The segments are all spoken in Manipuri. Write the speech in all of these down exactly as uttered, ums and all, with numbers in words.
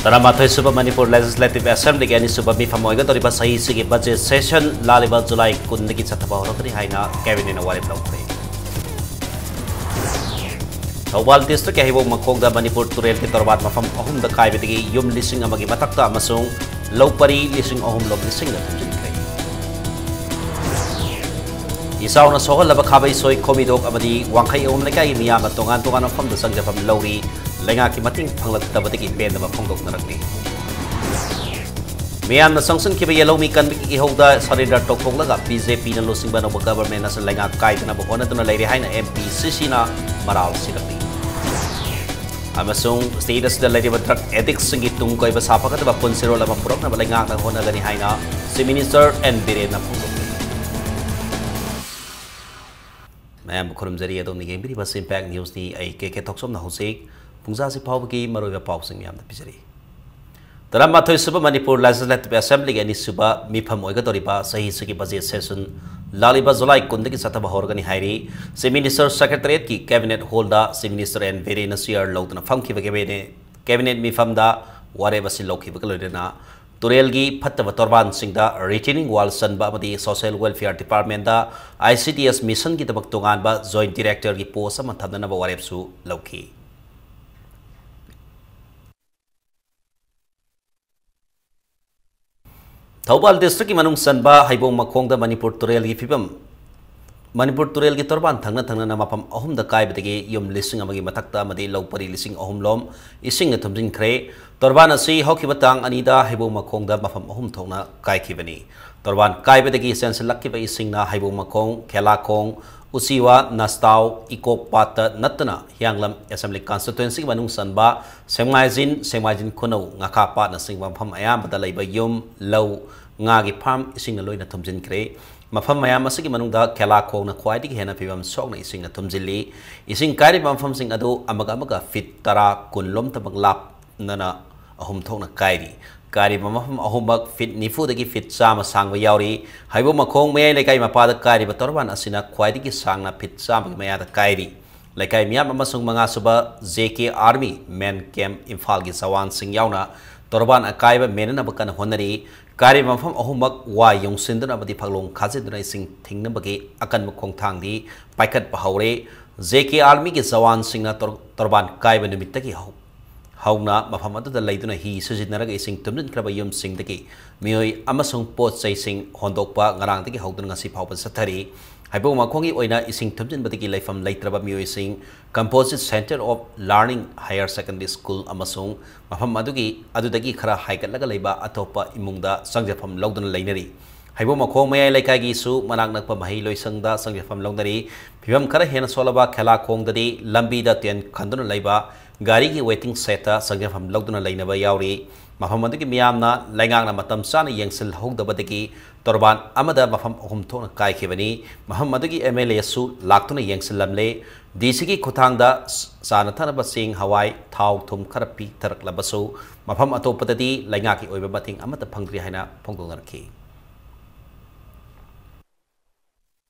ꯇꯔꯥꯃꯥꯊꯣꯏ ꯁꯨꯕ ꯃꯅꯤꯄꯨꯔ ꯂꯦꯖꯤꯁꯂꯦꯇꯤꯚ ꯑꯦꯁꯦꯝꯕ꯭ꯂꯤꯒꯤ ꯑꯅꯤꯁꯨꯕ ꯃꯤꯐꯝ ꯑꯣꯏꯒꯗꯧꯔꯤꯕ ꯆꯍꯤꯁꯤꯒꯤ ꯕꯖꯦꯠ ꯁꯦꯁꯟ ꯂꯥꯛꯂꯤꯕ ꯖꯨꯂꯥꯏ ꯀꯨꯟꯗꯒꯤ ꯆꯠꯊꯕ ꯍꯧꯔꯛꯀꯅꯤ ꯍꯥꯏꯅ ꯀꯦꯕꯤꯅꯦꯠꯅ ꯋꯥꯔꯦꯞ ꯂꯧꯈ꯭ꯔꯦ꯫ ꯊꯧꯕꯥꯜ ꯗꯤꯁꯇ꯭ꯔꯤꯛꯀꯤ ꯍꯩꯕꯣꯡ ꯃꯈꯣꯡꯗ ꯃꯅꯤꯄꯨꯔ ꯇꯨꯔꯦꯜꯒꯤ ꯇꯣꯔꯕꯥꯟ ꯃꯐꯝ ꯑꯍꯨꯝꯗ ꯀꯥꯏꯕꯗꯒꯤ ꯌꯨꯝ ꯂꯤꯁꯤꯡ ꯑꯃꯒꯤ ꯃꯊꯛꯇ ꯑꯃꯁꯨꯡ ꯂꯧ ꯄꯔꯤ ꯂꯤꯁꯤꯡ ꯑꯍꯨꯝ ꯂꯣꯝ ꯏꯁꯤꯡꯅ ꯊꯨꯝꯖꯤꯟꯈ꯭ꯔꯦ꯫ ꯏꯆꯥꯎꯅ ꯁꯣꯛꯍꯜꯂꯕ ꯈꯥꯕꯩ ꯁꯣꯏ, ꯈꯣꯃꯤꯗꯣꯛ ꯑꯃꯗꯤ ꯋꯥꯡꯈꯩ ꯑꯍꯨꯝ ꯂꯩꯀꯥꯏꯒꯤ ꯃꯤꯌꯥꯝꯅ ꯇꯣꯉꯥꯟ ꯇꯣꯉꯥꯟꯕ ꯃꯐꯝꯗ ꯆꯪꯖꯐꯝ ꯂꯧꯔꯤ꯫ ꯂꯩꯉꯥꯛꯀꯤ ꯃꯇꯦꯡ ꯐꯪꯂꯛꯇꯕꯗꯒꯤ ꯄꯦꯟꯗꯕ ꯐꯣꯡꯗꯣꯛꯅꯔꯛꯂꯤ꯫ ꯃꯤꯌꯥꯝꯅ ꯆꯪꯁꯤꯟꯈꯤꯕ ꯌꯦꯜꯍꯧꯃꯤ ꯀꯟꯕꯒꯤ ꯏꯍꯧꯗ ꯁꯔꯦꯟꯗꯔ ꯇꯧꯊꯣꯛꯂꯒ ꯕꯤ ꯖꯦ ꯄꯤꯅ ꯂꯨꯆꯤꯡꯕ ꯑꯅꯧꯕ ꯒꯚꯔꯟꯃꯦꯟꯠ ꯑꯁꯤ ꯂꯩꯉꯥꯛ ꯀꯥꯏꯗꯅꯕ ꯍꯣꯠꯅꯗꯨꯅ ꯂꯩꯔꯦ ꯍꯥꯏꯅ ꯑꯦꯝ ꯄꯤ ꯁꯤ ꯁꯤꯅ ꯃꯔꯥꯜ ꯁꯤꯔꯛꯂꯤ꯫ ꯑꯃꯁꯨꯡ ꯁ꯭ꯇꯦꯠ ꯑꯁꯤꯗ ꯂꯩꯔꯤꯕ ꯗ꯭ꯔꯒ ꯑꯦꯗꯤꯛꯁꯤꯡꯒꯤ ꯇꯨꯡ ꯀꯣꯏꯕ ꯁꯥꯐꯒꯗꯕ ꯄꯨꯟꯁꯤꯔꯣꯜ ꯑꯃ ꯄꯨꯔꯛꯅꯕ ꯂꯩꯉꯥꯛꯅ ꯍꯣꯠꯅꯒꯅꯤ ꯍꯥꯏꯅ ꯆꯤꯐ ꯃꯤꯅꯤꯁꯇꯔ ꯑꯦꯟ ꯕꯤꯔꯦꯟꯅ ꯐꯣꯡꯗꯣꯛꯈꯤ꯫ ꯃꯌꯥꯝꯕꯨ ꯈꯨꯔꯨꯝꯖꯔꯤ꯫ ꯑꯗꯣꯝꯅ ꯌꯦꯡꯕꯤꯔꯤꯕ ꯑꯁꯤ ꯏꯝꯄꯦꯛ ꯅ꯭ꯌꯨꯁꯅꯤ꯫ ꯑꯩ ꯀꯦ ꯀꯦ ꯊꯣꯛꯆꯣꯝꯅ ꯍꯧꯖꯤꯛ ꯄꯨꯡꯖꯥꯁꯤ ꯐꯥꯎꯕꯒꯤ ꯃꯔꯨꯑꯣꯏꯕ ꯄꯥꯎꯁꯤꯡ ꯃꯌꯥꯝꯗ ꯄꯤꯖꯔꯤ꯫ ꯇꯔꯥꯃꯥꯊꯣꯏ ꯁꯨꯕ ꯃꯅꯤꯄꯨꯔ ꯂꯦꯖꯤꯁꯂꯦꯇꯤꯚ ꯑꯦꯁꯦꯝꯕ꯭ꯂꯤꯒꯤ ꯑꯅꯤꯁꯨꯕ ꯃꯤꯐꯝ ꯑꯣꯏꯒꯗꯧꯔꯤꯕ ꯆꯍꯤꯁꯤꯒꯤ ꯕꯖꯦꯠ ꯁꯦꯁꯟ ꯂꯥꯛꯂꯤꯕ ꯖꯨꯂꯥꯏ ꯀꯨꯟꯗꯒꯤ ꯆꯠꯊꯕ ꯍꯧꯔꯒꯅꯤ ꯍꯥꯏꯔꯤ꯫ ꯆꯤꯐ ꯃꯤꯅꯤꯁꯇꯔ ꯁꯦꯀ꯭ꯔꯦꯇꯔꯤꯌꯦꯠꯀꯤ ꯀꯦꯕꯤꯅꯦꯠ ꯍꯣꯜꯗ ꯆꯤꯐ ꯃꯤꯅꯤꯁꯇꯔ ꯑꯦꯟ ꯕꯤꯔꯦꯟꯅ ꯆꯤꯌꯥꯔ ꯂꯧꯗꯨꯅ ꯐꯝꯈꯤꯕ ꯀꯦꯕꯤꯅꯦꯠ, ꯀꯦꯕꯤꯅꯦꯠ ꯃꯤꯐꯝꯗ ꯋꯥꯔꯦꯞ ꯑꯁꯤ ꯂꯧꯈꯤꯕꯒ ꯂꯣꯏꯅꯅ ꯇꯨꯔꯦꯜꯒꯤ ꯐꯠꯇꯕ ꯇꯣꯔꯕꯥꯟꯁꯤꯡꯗ ꯔꯤꯇꯦꯅꯤꯡ ꯋꯥꯜ ꯆꯟꯕ ꯑꯃꯗꯤ ꯁꯣꯁꯤꯌꯦꯜ ꯋꯦꯜꯐꯤꯌꯔ ꯗꯤꯄꯥꯔꯠꯃꯦꯟꯗ ꯑꯥꯏ ꯁꯤ ꯗꯤ ꯑꯦꯁ ꯃꯤꯁꯟꯒꯤꯗꯃꯛ ꯇꯣꯉꯥꯟꯕ ꯖꯣꯏꯟꯠ ꯗꯤꯔꯦꯛꯇꯔꯒꯤ ꯄꯣꯁ ꯑꯃ ꯊꯝꯅꯅꯕ ꯋꯥꯔꯦꯞꯁꯨ ꯂꯧꯈꯤ꯫ ꯊꯧꯕꯥꯜ ꯗꯤꯁꯇ꯭ꯔꯤꯛꯀꯤ ꯃꯅꯨꯡ ꯆꯟꯕ ꯍꯩꯕꯣꯡ ꯃꯈꯣꯡꯗ ꯃꯅꯤꯄꯨꯔ ꯇꯨꯔꯦꯜꯒꯤ ꯐꯤꯕꯝ, ꯃꯅꯤꯄꯨꯔ ꯇꯨꯔꯦꯜꯒꯤ ꯇꯣꯔꯕꯥꯟ ꯊꯪꯅ ꯊꯪꯅꯅ ꯃꯐꯝ ꯑꯍꯨꯝꯗ ꯀꯥꯏꯕꯗꯒꯤ ꯌꯨꯝ ꯂꯤꯁꯤꯡ ꯑꯃꯒꯤ ꯃꯊꯛꯇ ꯑꯃꯗꯤ ꯂꯧ ꯄꯔꯤ ꯂꯤꯁꯤꯡ ꯑꯍꯨꯝ ꯂꯣꯝ ꯏꯁꯤꯡꯅ ꯊꯨꯝꯖꯤꯟꯈ꯭ꯔꯦ꯫ ꯇꯣꯔꯕꯥꯟ ꯑꯁꯤ ꯍꯧꯈꯤꯕ ꯇꯥꯡ ꯑꯅꯤꯗ ꯍꯩꯕꯣꯡ ꯃꯈꯣꯡꯗ ꯃꯐꯝ ꯑꯍꯨꯝ ꯊꯣꯛꯅ ꯀꯥꯏꯈꯤꯕꯅꯤ꯫ ꯇꯣꯔꯕꯥꯟ ꯀꯥꯏꯕꯗꯒꯤ ꯆꯦꯟꯁꯤꯜꯂꯛꯈꯤꯕ ꯏꯁꯤꯡꯅ ꯍꯩꯕꯣꯡ ꯃꯈꯣꯡ, ꯈꯦꯂꯥꯈꯣꯡ, ꯎꯆꯤꯋꯥ, ꯅꯁꯇꯥꯎ, ꯏꯀꯣꯛ ꯄꯥꯠꯇ ꯅꯠꯇꯅ ꯍꯤꯌꯥꯡꯂꯝ ꯑꯦꯁꯦꯝꯕ꯭ꯂꯤ ꯀꯟꯁꯇꯤꯇ꯭ꯋꯦꯟꯁꯤꯒꯤ ꯃꯅꯨꯡ ꯆꯟꯕ ꯁꯦꯡꯃꯥꯏꯖꯤꯟ, ꯁꯦꯡꯃꯥꯏꯖꯤꯟ ꯈꯨꯅꯧ, ꯉꯥꯈꯥ ꯄꯥꯠꯅꯆꯤꯡꯕ ꯃꯐꯝ ꯑꯌꯥꯝꯕꯗ ꯂꯩꯕ ꯌꯨꯝ, ꯂꯧ, ꯉꯥꯒꯤ ꯐꯥꯔꯝ ꯏꯁꯤꯡꯅ ꯂꯣꯏꯅ ꯊꯨꯝꯖꯤꯟꯈ꯭ꯔꯦ꯫ ꯃꯐꯝ ꯃꯌꯥꯝ ꯑꯁꯤꯒꯤ ꯃꯅꯨꯡꯗ ꯈꯦꯂꯥꯈꯣꯡꯅ ꯈ꯭ꯋꯥꯏꯗꯒꯤ ꯍꯦꯟꯅ ꯐꯤꯕꯝ ꯁꯣꯛꯅ ꯏꯁꯤꯡꯅ ꯊꯨꯝꯖꯤꯜꯂꯤ꯫ ꯏꯁꯤꯡ ꯀꯥꯏꯔꯤꯕ ꯃꯐꯝꯁꯤꯡ ꯑꯗꯨ ꯑꯃꯒ ꯑꯃꯒ ꯐꯤꯠ ꯇꯔꯥ, ꯀꯨꯟ ꯂꯣꯝꯇꯃꯛ ꯂꯥꯞꯅꯅ ꯑꯍꯨꯝ ꯊꯣꯛꯅ ꯀꯥꯏꯔꯤ꯫ ꯀꯥꯏꯔꯤꯕ ꯃꯐꯝ ꯑꯍꯨꯝꯃꯛ ꯐꯤꯠ ꯅꯤꯐꯨꯗꯒꯤ ꯐꯤꯠ ꯆꯥꯝꯃ ꯁꯥꯡꯕ ꯌꯥꯎꯔꯤ꯫ ꯍꯩꯕꯣꯡ ꯃꯈꯣꯡ ꯃꯌꯥꯏ ꯂꯩꯀꯥꯏ ꯃꯄꯥꯗ ꯀꯥꯏꯔꯤꯕ ꯇꯣꯔꯕꯥꯟ ꯑꯁꯤꯅ ꯈ꯭ꯋꯥꯏꯗꯒꯤ ꯁꯥꯡꯅ ꯐꯤꯠ ꯆꯥꯝꯃꯒꯤ ꯃꯌꯥꯗ ꯀꯥꯏꯔꯤ꯫ ꯂꯩꯀꯥꯏ ꯃꯤꯌꯥꯝ ꯑꯃꯁꯨꯡ ꯃꯉꯥꯁꯨꯕ JK Army Men Camp ꯏꯝꯐꯥꯜꯒꯤ ꯖꯋꯥꯟꯁꯤꯡ ꯌꯥꯎꯅ ꯇꯣꯔꯕꯥꯟ ꯑꯀꯥꯏꯕ ꯃꯦꯟꯅꯅꯕ ꯀꯟꯅ ꯍꯣꯠꯅꯔꯤ꯫ ꯀꯥꯏꯔꯤꯕ ꯃꯐꯝ ꯑꯍꯨꯝꯃꯛ ꯋꯥ ꯌꯨꯡꯁꯤꯟꯗꯨꯅ ꯑꯃꯗꯤ ꯐꯛꯂꯣꯡ ꯈꯥꯖꯤꯟꯗꯨꯅ ꯏꯁꯤꯡ ꯊꯤꯡꯅꯕꯒꯤ ꯑꯀꯟꯕ ꯈꯣꯡꯊꯥꯡꯗꯤ ꯄꯥꯏꯈꯠꯄ ꯍꯧꯔꯦ꯫ JK Armyꯒꯤ ꯖꯋꯥꯟꯁꯤꯡꯅ ꯇꯣꯔ-, ꯇꯣꯔꯕꯥꯟ ꯀꯥꯏꯕ ꯅꯨꯃꯤꯠꯇꯒꯤ ꯍꯧ-, ꯍꯧꯅ ꯃꯐꯝ ꯑꯗꯨꯗ ꯂꯩꯗꯨꯅ ꯍꯤ ꯁꯤꯖꯤꯟꯅꯔꯒ ꯏꯁꯤꯡ ꯊꯨꯝꯖꯤꯟꯈ꯭ꯔꯕ ꯌꯨꯝꯁꯤꯡꯗꯒꯤ ꯃꯤꯑꯣꯏ ꯑꯃꯁꯨꯡ ꯄꯣꯠ ꯆꯩꯁꯤꯡ ꯍꯣꯟꯗꯣꯛꯄ ꯉꯔꯥꯡꯗꯒꯤ ꯍꯧꯗꯨꯅ ꯉꯁꯤ ꯐꯥꯎꯕ ꯆꯠꯊꯔꯤ꯫ ꯍꯩꯕꯣꯡ ꯃꯈꯣꯡꯒꯤ ꯑꯣꯏꯅ ꯏꯁꯤꯡ ꯊꯨꯝꯖꯤꯟꯕꯗꯒꯤ ꯂꯩꯐꯝ ꯂꯩꯇ꯭ꯔꯕ ꯃꯤꯑꯣꯏꯁꯤꯡ Composite Centre of Learning Higher Secondary School ꯑꯃꯁꯨꯡ ꯃꯐꯝ ꯑꯗꯨꯒꯤ, ꯑꯗꯨꯗꯒꯤ ꯈꯔ ꯍꯥꯏꯒꯠꯂꯒ ꯂꯩꯕ ꯑꯇꯣꯞꯄ ꯏꯃꯨꯡꯗ ꯆꯪꯖꯐꯝ ꯂꯧꯗꯨꯅ ꯂꯩꯅꯔꯤ꯫ ꯍꯩꯕꯣꯡ ꯃꯈꯣꯡ ꯃꯌꯥꯏ ꯂꯩꯀꯥꯏꯒꯤꯁꯨ ꯃꯅꯥꯛ ꯅꯛꯄ ꯃꯍꯩ ꯂꯣꯏꯁꯪꯗ ꯆꯪꯖꯐꯝ ꯂꯧꯅꯔꯤ꯫ ꯐꯤꯕꯝ ꯈꯔ ꯍꯦꯟꯅ ꯁꯣꯜꯂꯕ ꯈꯦꯂꯥꯈꯣꯡꯗꯗꯤ ꯂꯝꯕꯤꯗ tent ꯈꯟꯗꯨꯅ ꯂꯩꯕ ꯒꯥꯔꯤꯒꯤ waiting shed ꯆꯪꯖꯐꯝ ꯂꯧꯗꯨꯅ ꯂꯩꯅꯕ ꯌꯥꯎꯔꯤ꯫ ꯃꯐꯝ ꯑꯗꯨꯒꯤ ꯃꯤꯌꯥꯝꯅ ꯂꯩꯉꯥꯛꯅ ꯃꯇꯝ ꯆꯥꯅ ꯌꯦꯡꯁꯤꯜꯍꯧꯗꯕꯗꯒꯤ ꯇꯣꯔꯕꯥꯟ ꯑꯃꯗ ꯃꯐꯝ ꯑꯍꯨꯝ ꯊꯣꯛꯅ ꯀꯥꯏꯈꯤꯕꯅꯤ꯫ ꯃꯐꯝ ꯑꯗꯨꯒꯤ MLAꯁꯨ ꯂꯥꯛꯇꯨꯅ ꯌꯦꯡꯁꯤꯜꯂꯝꯂꯦ꯫ DCꯒꯤ ꯈꯨꯠꯊꯥꯡꯗ ꯆꯥꯅ ꯊꯛꯅꯕ ꯆꯦꯡ, ꯍꯋꯥꯏ, ꯊꯥꯎ, ꯊꯨꯝ ꯈꯔ ꯄꯤꯊꯔꯛꯂꯕꯁꯨ ꯃꯐꯝ ꯑꯇꯣꯞꯄꯗꯗꯤ ꯂꯩꯉꯥꯛꯀꯤ ꯑꯣꯏꯕ ꯃꯇꯦꯡ ꯑꯃꯠꯇ ꯐꯪꯗ꯭ꯔꯤ ꯍꯥꯏꯅ ꯐꯣꯡꯗꯣꯛꯅꯔꯛꯈꯤ꯫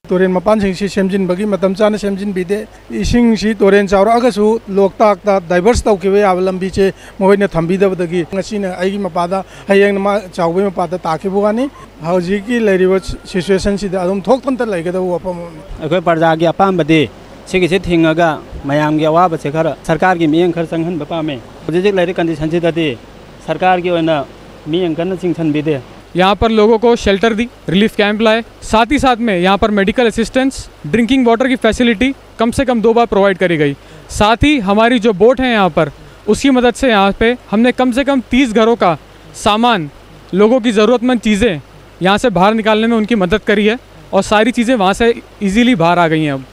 ꯇꯨꯔꯦꯜ ꯃꯄꯥꯟꯁꯤꯡꯁꯤ ꯁꯦꯝꯖꯤꯟꯕꯒꯤ ꯃꯇꯝ ꯆꯥꯅ ꯁꯦꯝꯖꯤꯟꯕꯤꯗꯦ꯫ ꯏꯁꯤꯡꯁꯤ ꯇꯨꯔꯦꯜ ꯆꯥꯎꯔꯛꯑꯒꯁꯨ ꯂꯣꯛꯇꯥꯛꯇ divert ꯇꯧꯈꯤꯕ ꯌꯥꯕ ꯂꯝꯕꯤꯁꯦ ꯃꯈꯣꯏꯅ ꯊꯝꯕꯤꯗꯕꯗꯒꯤ ꯉꯁꯤꯅ ꯑꯩꯒꯤ ꯃꯄꯥꯗ, ꯍꯌꯦꯡꯅ ꯃꯥ ꯆꯥꯎꯕꯒꯤ ꯃꯄꯥꯗ ꯇꯥꯈꯤꯕ ꯋꯥꯅꯤ꯫ ꯍꯧꯖꯤꯛꯀꯤ ꯂꯩꯔꯤꯕ situationꯁꯤꯗ ꯑꯗꯨꯝ ꯊꯣꯛꯇꯅꯇ ꯂꯩꯒꯗꯕ ꯋꯥꯐꯝ ꯑꯃꯅꯤ꯫ ꯑꯩꯈꯣꯏ ꯄ꯭ꯔꯖꯥꯒꯤ ꯑꯄꯥꯝꯕꯗꯤ ꯁꯤꯒꯤꯁꯤ ꯊꯤꯡꯉꯒ ꯃꯌꯥꯝꯒꯤ ꯑꯋꯥꯕꯁꯦ ꯈꯔ ꯁꯔꯀꯥꯔꯒꯤ ꯃꯤꯠꯌꯦꯡ ꯈꯔ ꯆꯪꯍꯟꯕ ꯄꯥꯝꯃꯤ꯫ ꯍꯧꯖꯤꯛ ꯍꯧꯖꯤꯛ ꯂꯩꯔꯤ conditionꯁꯤꯗꯗꯤ ꯁꯔꯀꯥꯔꯒꯤ ꯑꯣꯏꯅ ꯃꯤꯠꯌꯦꯡ ꯀꯟꯅ ꯆꯤꯡꯁꯤꯟꯕꯤꯗꯦ꯫ यहाँ पर लोगों को shelter दी, relief camp लाए, साथ ही साथ में यहाँ पर medical assistance, drinking water की facility कम से कम दो बार provide करी गई। साथ ही हमारी जो boat है यहाँ पर, उसकी मदद से यहाँ पे हमने कम से कम तीस घरों का सामान, लोगों की ज़रूरतमंद चीज़ें यहाँ से बाहर निकालने में उनकी मदद करी है और सारी चीज़ें वहाँ से easily बाहर आ गई हैं अब।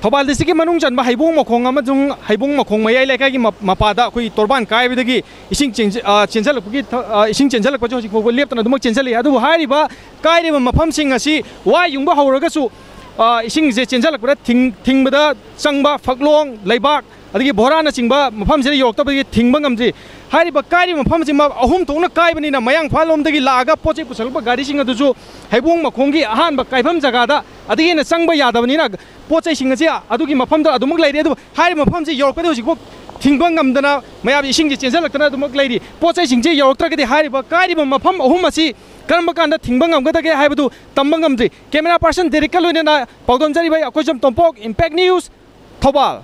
ꯊꯧꯕꯥꯜ districtꯀꯤ ꯃꯅꯨꯡ ꯆꯟꯕ ꯍꯩꯕꯣꯡ ꯃꯈꯣꯡ ꯑꯃꯁꯨꯡ ꯍꯩꯕꯣꯡ ꯃꯈꯣꯡ ꯃꯌꯥꯏ ꯂꯩꯀꯥꯏꯒꯤ ꯃ-, ꯃꯄꯥꯗ ꯑꯩꯈꯣꯏ ꯇꯣꯔꯕꯥꯟ ꯀꯥꯏꯕꯗꯒꯤ ꯏꯁꯤꯡ ꯆꯦꯟꯖ-, ꯑ, ꯆꯦꯟꯖꯜꯂꯛꯄꯒꯤ ꯊ-, ꯑ, ꯏꯁꯤꯡ ꯆꯦꯟꯖꯜꯂꯛꯄꯁꯦ ꯍꯧꯖꯤꯛ ꯐꯥꯎꯕ ꯂꯦꯞꯇꯅ ꯑꯗꯨꯃꯛ ꯆꯦꯟꯖꯜꯂꯛꯏ꯫ ꯑꯗꯨꯕꯨ ꯍꯥꯏꯔꯤꯕ ꯀꯥꯏꯔꯤꯕ ꯃꯐꯝꯁꯤꯡ ꯑꯁꯤ ꯋꯥ ꯌꯨꯡꯕ ꯍꯧꯔꯒꯁꯨ ꯑ, ꯏꯁꯤꯡꯁꯦ ꯆꯦꯟꯁꯤꯜꯂꯛꯄꯗ ꯊꯤꯡ-, ꯊꯤꯡꯕꯗ ꯆꯪꯕ ꯐꯛꯂꯣꯡ, ꯂꯩꯕꯥꯛ, ꯑꯗꯒꯤ ꯕꯣꯔꯥꯅꯆꯤꯡꯕ ꯃꯐꯝꯁꯤꯗ ꯌꯧꯔꯛꯇꯕꯗꯒꯤ ꯊꯤꯡꯕ ꯉꯝꯗ꯭ꯔꯤ꯫ ꯍꯥꯏꯔꯤꯕ ꯀꯥꯏꯔꯤꯕ ꯃꯐꯝꯁꯤ ꯃ-, ꯑꯍꯨꯝ ꯊꯣꯛꯅ ꯀꯥꯏꯕꯅꯤꯅ, ꯃꯌꯥꯡ ꯏꯝꯐꯥꯜ ꯂꯣꯝꯗꯒꯤ ꯂꯥꯛꯑꯒ ꯄꯣꯠ ꯆꯩ ꯄꯨꯁꯜꯂꯛꯄ ꯒꯥꯔꯤꯁꯤꯡ ꯑꯗꯨꯁꯨ ꯍꯩꯕꯣꯡ ꯃꯈꯣꯡꯒꯤ ꯑꯍꯥꯟꯕ ꯀꯥꯏꯐꯝ ꯖꯒꯥꯗ ꯑꯗꯒꯤ ꯍꯦꯟꯅ ꯆꯪꯕ ꯌꯥꯗꯕꯅꯤꯅ, ꯄꯣꯠ ꯆꯩꯁꯤꯡ ꯑꯁꯤ ꯑꯗꯨꯒꯤ ꯃꯐꯝꯗ ꯑꯗꯨꯃꯛ ꯂꯩꯔꯤ꯫ ꯑꯗꯨꯕꯨ ꯍꯥꯏꯔꯤꯕ ꯃꯐꯝꯁꯤ ꯌꯧꯔꯛꯄꯗ ꯍꯧꯖꯤꯛꯐꯥꯎ ꯊꯤꯡꯕ ꯉꯝꯗꯅ, ꯃꯌꯥꯝ ꯏꯁꯤꯡꯁꯤ ꯆꯦꯟꯁꯤꯜꯂꯛꯇꯅ ꯑꯗꯨꯃꯛ ꯂꯩꯔꯤ꯫ ꯄꯣꯠ ꯆꯩꯁꯤꯡꯁꯤ ꯌꯧꯔꯛꯇ꯭ꯔꯒꯗꯤ ꯍꯥꯏꯔꯤꯕ ꯀꯥꯏꯔꯤꯕ ꯃꯐꯝ ꯑꯍꯨꯝ ꯑꯁꯤ ꯀꯔꯝꯕ ꯀꯥꯟꯗ ꯊꯤꯡꯕ ꯉꯝꯒꯗꯒꯦ ꯍꯥꯏꯕꯗꯨ ꯇꯝꯕ ꯉꯝꯗ꯭ꯔꯤ꯫ ꯀꯦꯃꯦꯔꯥ ꯄꯥꯔꯁꯟ ꯗꯦꯔꯤꯛꯀ ꯂꯣꯏꯅꯅ ꯄꯥꯎꯗꯝꯖꯔꯤꯕ ꯑꯩ ꯑꯩꯈꯣꯏ ꯁꯝ ꯇꯣꯝꯄꯣꯛ, ꯏꯝꯄꯦꯛ ꯅ꯭ꯌꯨꯁ, ꯊꯧꯕꯥꯜ꯫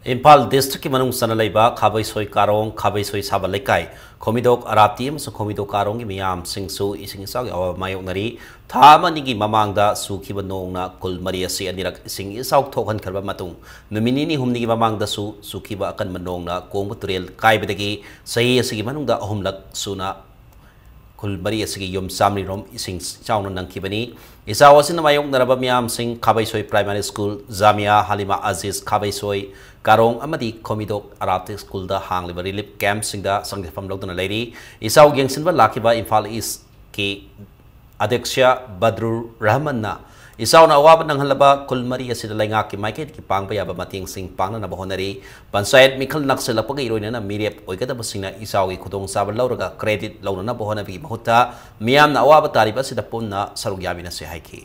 ꯏꯝꯐꯥꯜ ꯗꯤꯁꯇ꯭ꯔꯤꯛꯀꯤ ꯃꯅꯨꯡ ꯆꯟꯅ ꯂꯩꯕ ꯈꯥꯕꯩꯁꯣꯏ ꯀꯥꯔꯣꯡ, ꯈꯥꯕꯩꯁꯣꯏ ꯁꯥꯕ ꯂꯩꯀꯥꯏ, ꯈꯣꯃꯤꯗꯣꯛ ꯑꯔꯥꯞꯇꯤ ꯑꯃꯁꯨꯡ ꯈꯣꯃꯤꯗꯣꯛ ꯀꯥꯔꯣꯡꯒꯤ ꯃꯤꯌꯥꯝꯁꯤꯡꯁꯨ ꯏꯁꯤꯡ ꯏꯆꯥꯎꯒꯤ ꯑꯋꯥꯕ ꯃꯥꯌꯣꯛꯅꯔꯤ꯫ ꯊꯥ ꯑꯃ ꯑꯅꯤꯒꯤ ꯃꯃꯥꯡꯗ ꯆꯨꯈꯤꯕ ꯅꯣꯡꯅ ꯈꯨꯜ ꯃꯔꯤ ꯑꯁꯤ ꯑꯅꯤꯔꯛ ꯏꯁꯤꯡ ꯏꯆꯥꯎ ꯊꯣꯛꯍꯟꯈ꯭ꯔꯕ ꯃꯇꯨꯡ, ꯅꯨꯃꯤꯠ ꯅꯤꯅꯤ ꯍꯨꯝꯅꯤꯒꯤ ꯃꯃꯥꯡꯗꯁꯨ ꯆꯨꯈꯤꯕ ꯑꯀꯟꯕ ꯅꯣꯡꯅ ꯀꯣꯡꯕ ꯇꯨꯔꯦꯜ ꯀꯥꯏꯕꯗꯒꯤ ꯆꯍꯤ ꯑꯁꯤꯒꯤ ꯃꯅꯨꯡꯗ ꯑꯍꯨꯝꯂꯛ ꯁꯨꯅ ꯈꯨꯜ ꯃꯔꯤ ꯑꯁꯤꯒꯤ ꯌꯨꯝ ꯆꯥꯝꯃꯔꯤ ꯔꯣꯝ ꯏꯁꯤꯡ ꯏꯆꯥꯎꯅ ꯅꯪꯈꯤꯕꯅꯤ꯫ ꯏꯆꯥꯎ ꯑꯁꯤꯅ ꯃꯥꯌꯣꯛꯅꯔꯕ ꯃꯤꯌꯥꯝꯁꯤꯡ ꯈꯥꯕꯩꯁꯣꯏ ꯄ꯭ꯔꯥꯏꯃꯥꯔꯤ ꯁ꯭ꯀꯨꯜ, ꯖꯥꯃꯤꯌꯥ ꯍꯥꯂꯤꯃꯥ ꯑꯖꯤꯖ ꯈꯥꯕꯩꯁꯣꯏ ꯀꯥꯔꯣꯡ ꯑꯃꯗꯤ ꯈꯣꯃꯤꯗꯣꯛ ꯑꯔꯥꯞꯇꯤ ꯁ꯭ꯀꯨꯜꯗ ꯍꯥꯡꯂꯤꯕ ꯔꯤꯂꯤꯐ ꯀꯦꯝꯞꯁꯤꯡꯗ ꯆꯪꯖꯐꯝ ꯂꯧꯗꯨꯅ ꯂꯩꯔꯤ꯫ ꯏꯆꯥꯎ ꯌꯦꯡꯁꯤꯟꯕ ꯂꯥꯛꯈꯤꯕ ꯏꯝꯐꯥꯜ ꯏꯁꯀꯤ ꯑꯗ꯭ꯌꯛꯁ ꯕꯗ꯭ꯔꯨꯔ ꯔꯍꯃꯟꯅ ꯏꯆꯥꯎꯅ ꯑꯋꯥꯕ ꯅꯪꯍꯜꯂꯕ ꯈꯨꯜ ꯃꯔꯤ ꯑꯁꯤꯗ ꯂꯩꯉꯥꯛꯀꯤ ꯃꯥꯏꯀꯩꯗꯒꯤ ꯄꯥꯡꯕ ꯌꯥꯕ ꯃꯇꯦꯡꯁꯤꯡ ꯄꯥꯡꯅꯅꯕ ꯍꯣꯠꯅꯔꯤ꯫ ꯄꯟꯆꯥꯌꯠ ꯃꯤꯈꯜ ꯅꯛꯁꯤꯜꯂꯛꯄꯒ ꯏꯔꯣꯏꯅꯅ ꯃꯤꯔꯦꯞ ꯑꯣꯏꯒꯗꯕꯁꯤꯡꯅ ꯏꯆꯥꯎꯒꯤ ꯈꯨꯗꯣꯡꯆꯥꯕ ꯂꯧꯔꯒ ꯀ꯭ꯔꯦꯗꯤꯠ ꯂꯧꯅꯅꯕ ꯍꯣꯠꯅꯕꯒꯤ ꯃꯍꯨꯠꯇ ꯃꯤꯌꯥꯝꯅ ꯑꯋꯥꯕ ꯇꯥꯔꯤꯕ ꯑꯁꯤꯗ ꯄꯨꯟꯅ ꯁꯔꯨꯛ ꯌꯥꯃꯤꯟꯅꯁꯤ ꯍꯥꯏꯈꯤ꯫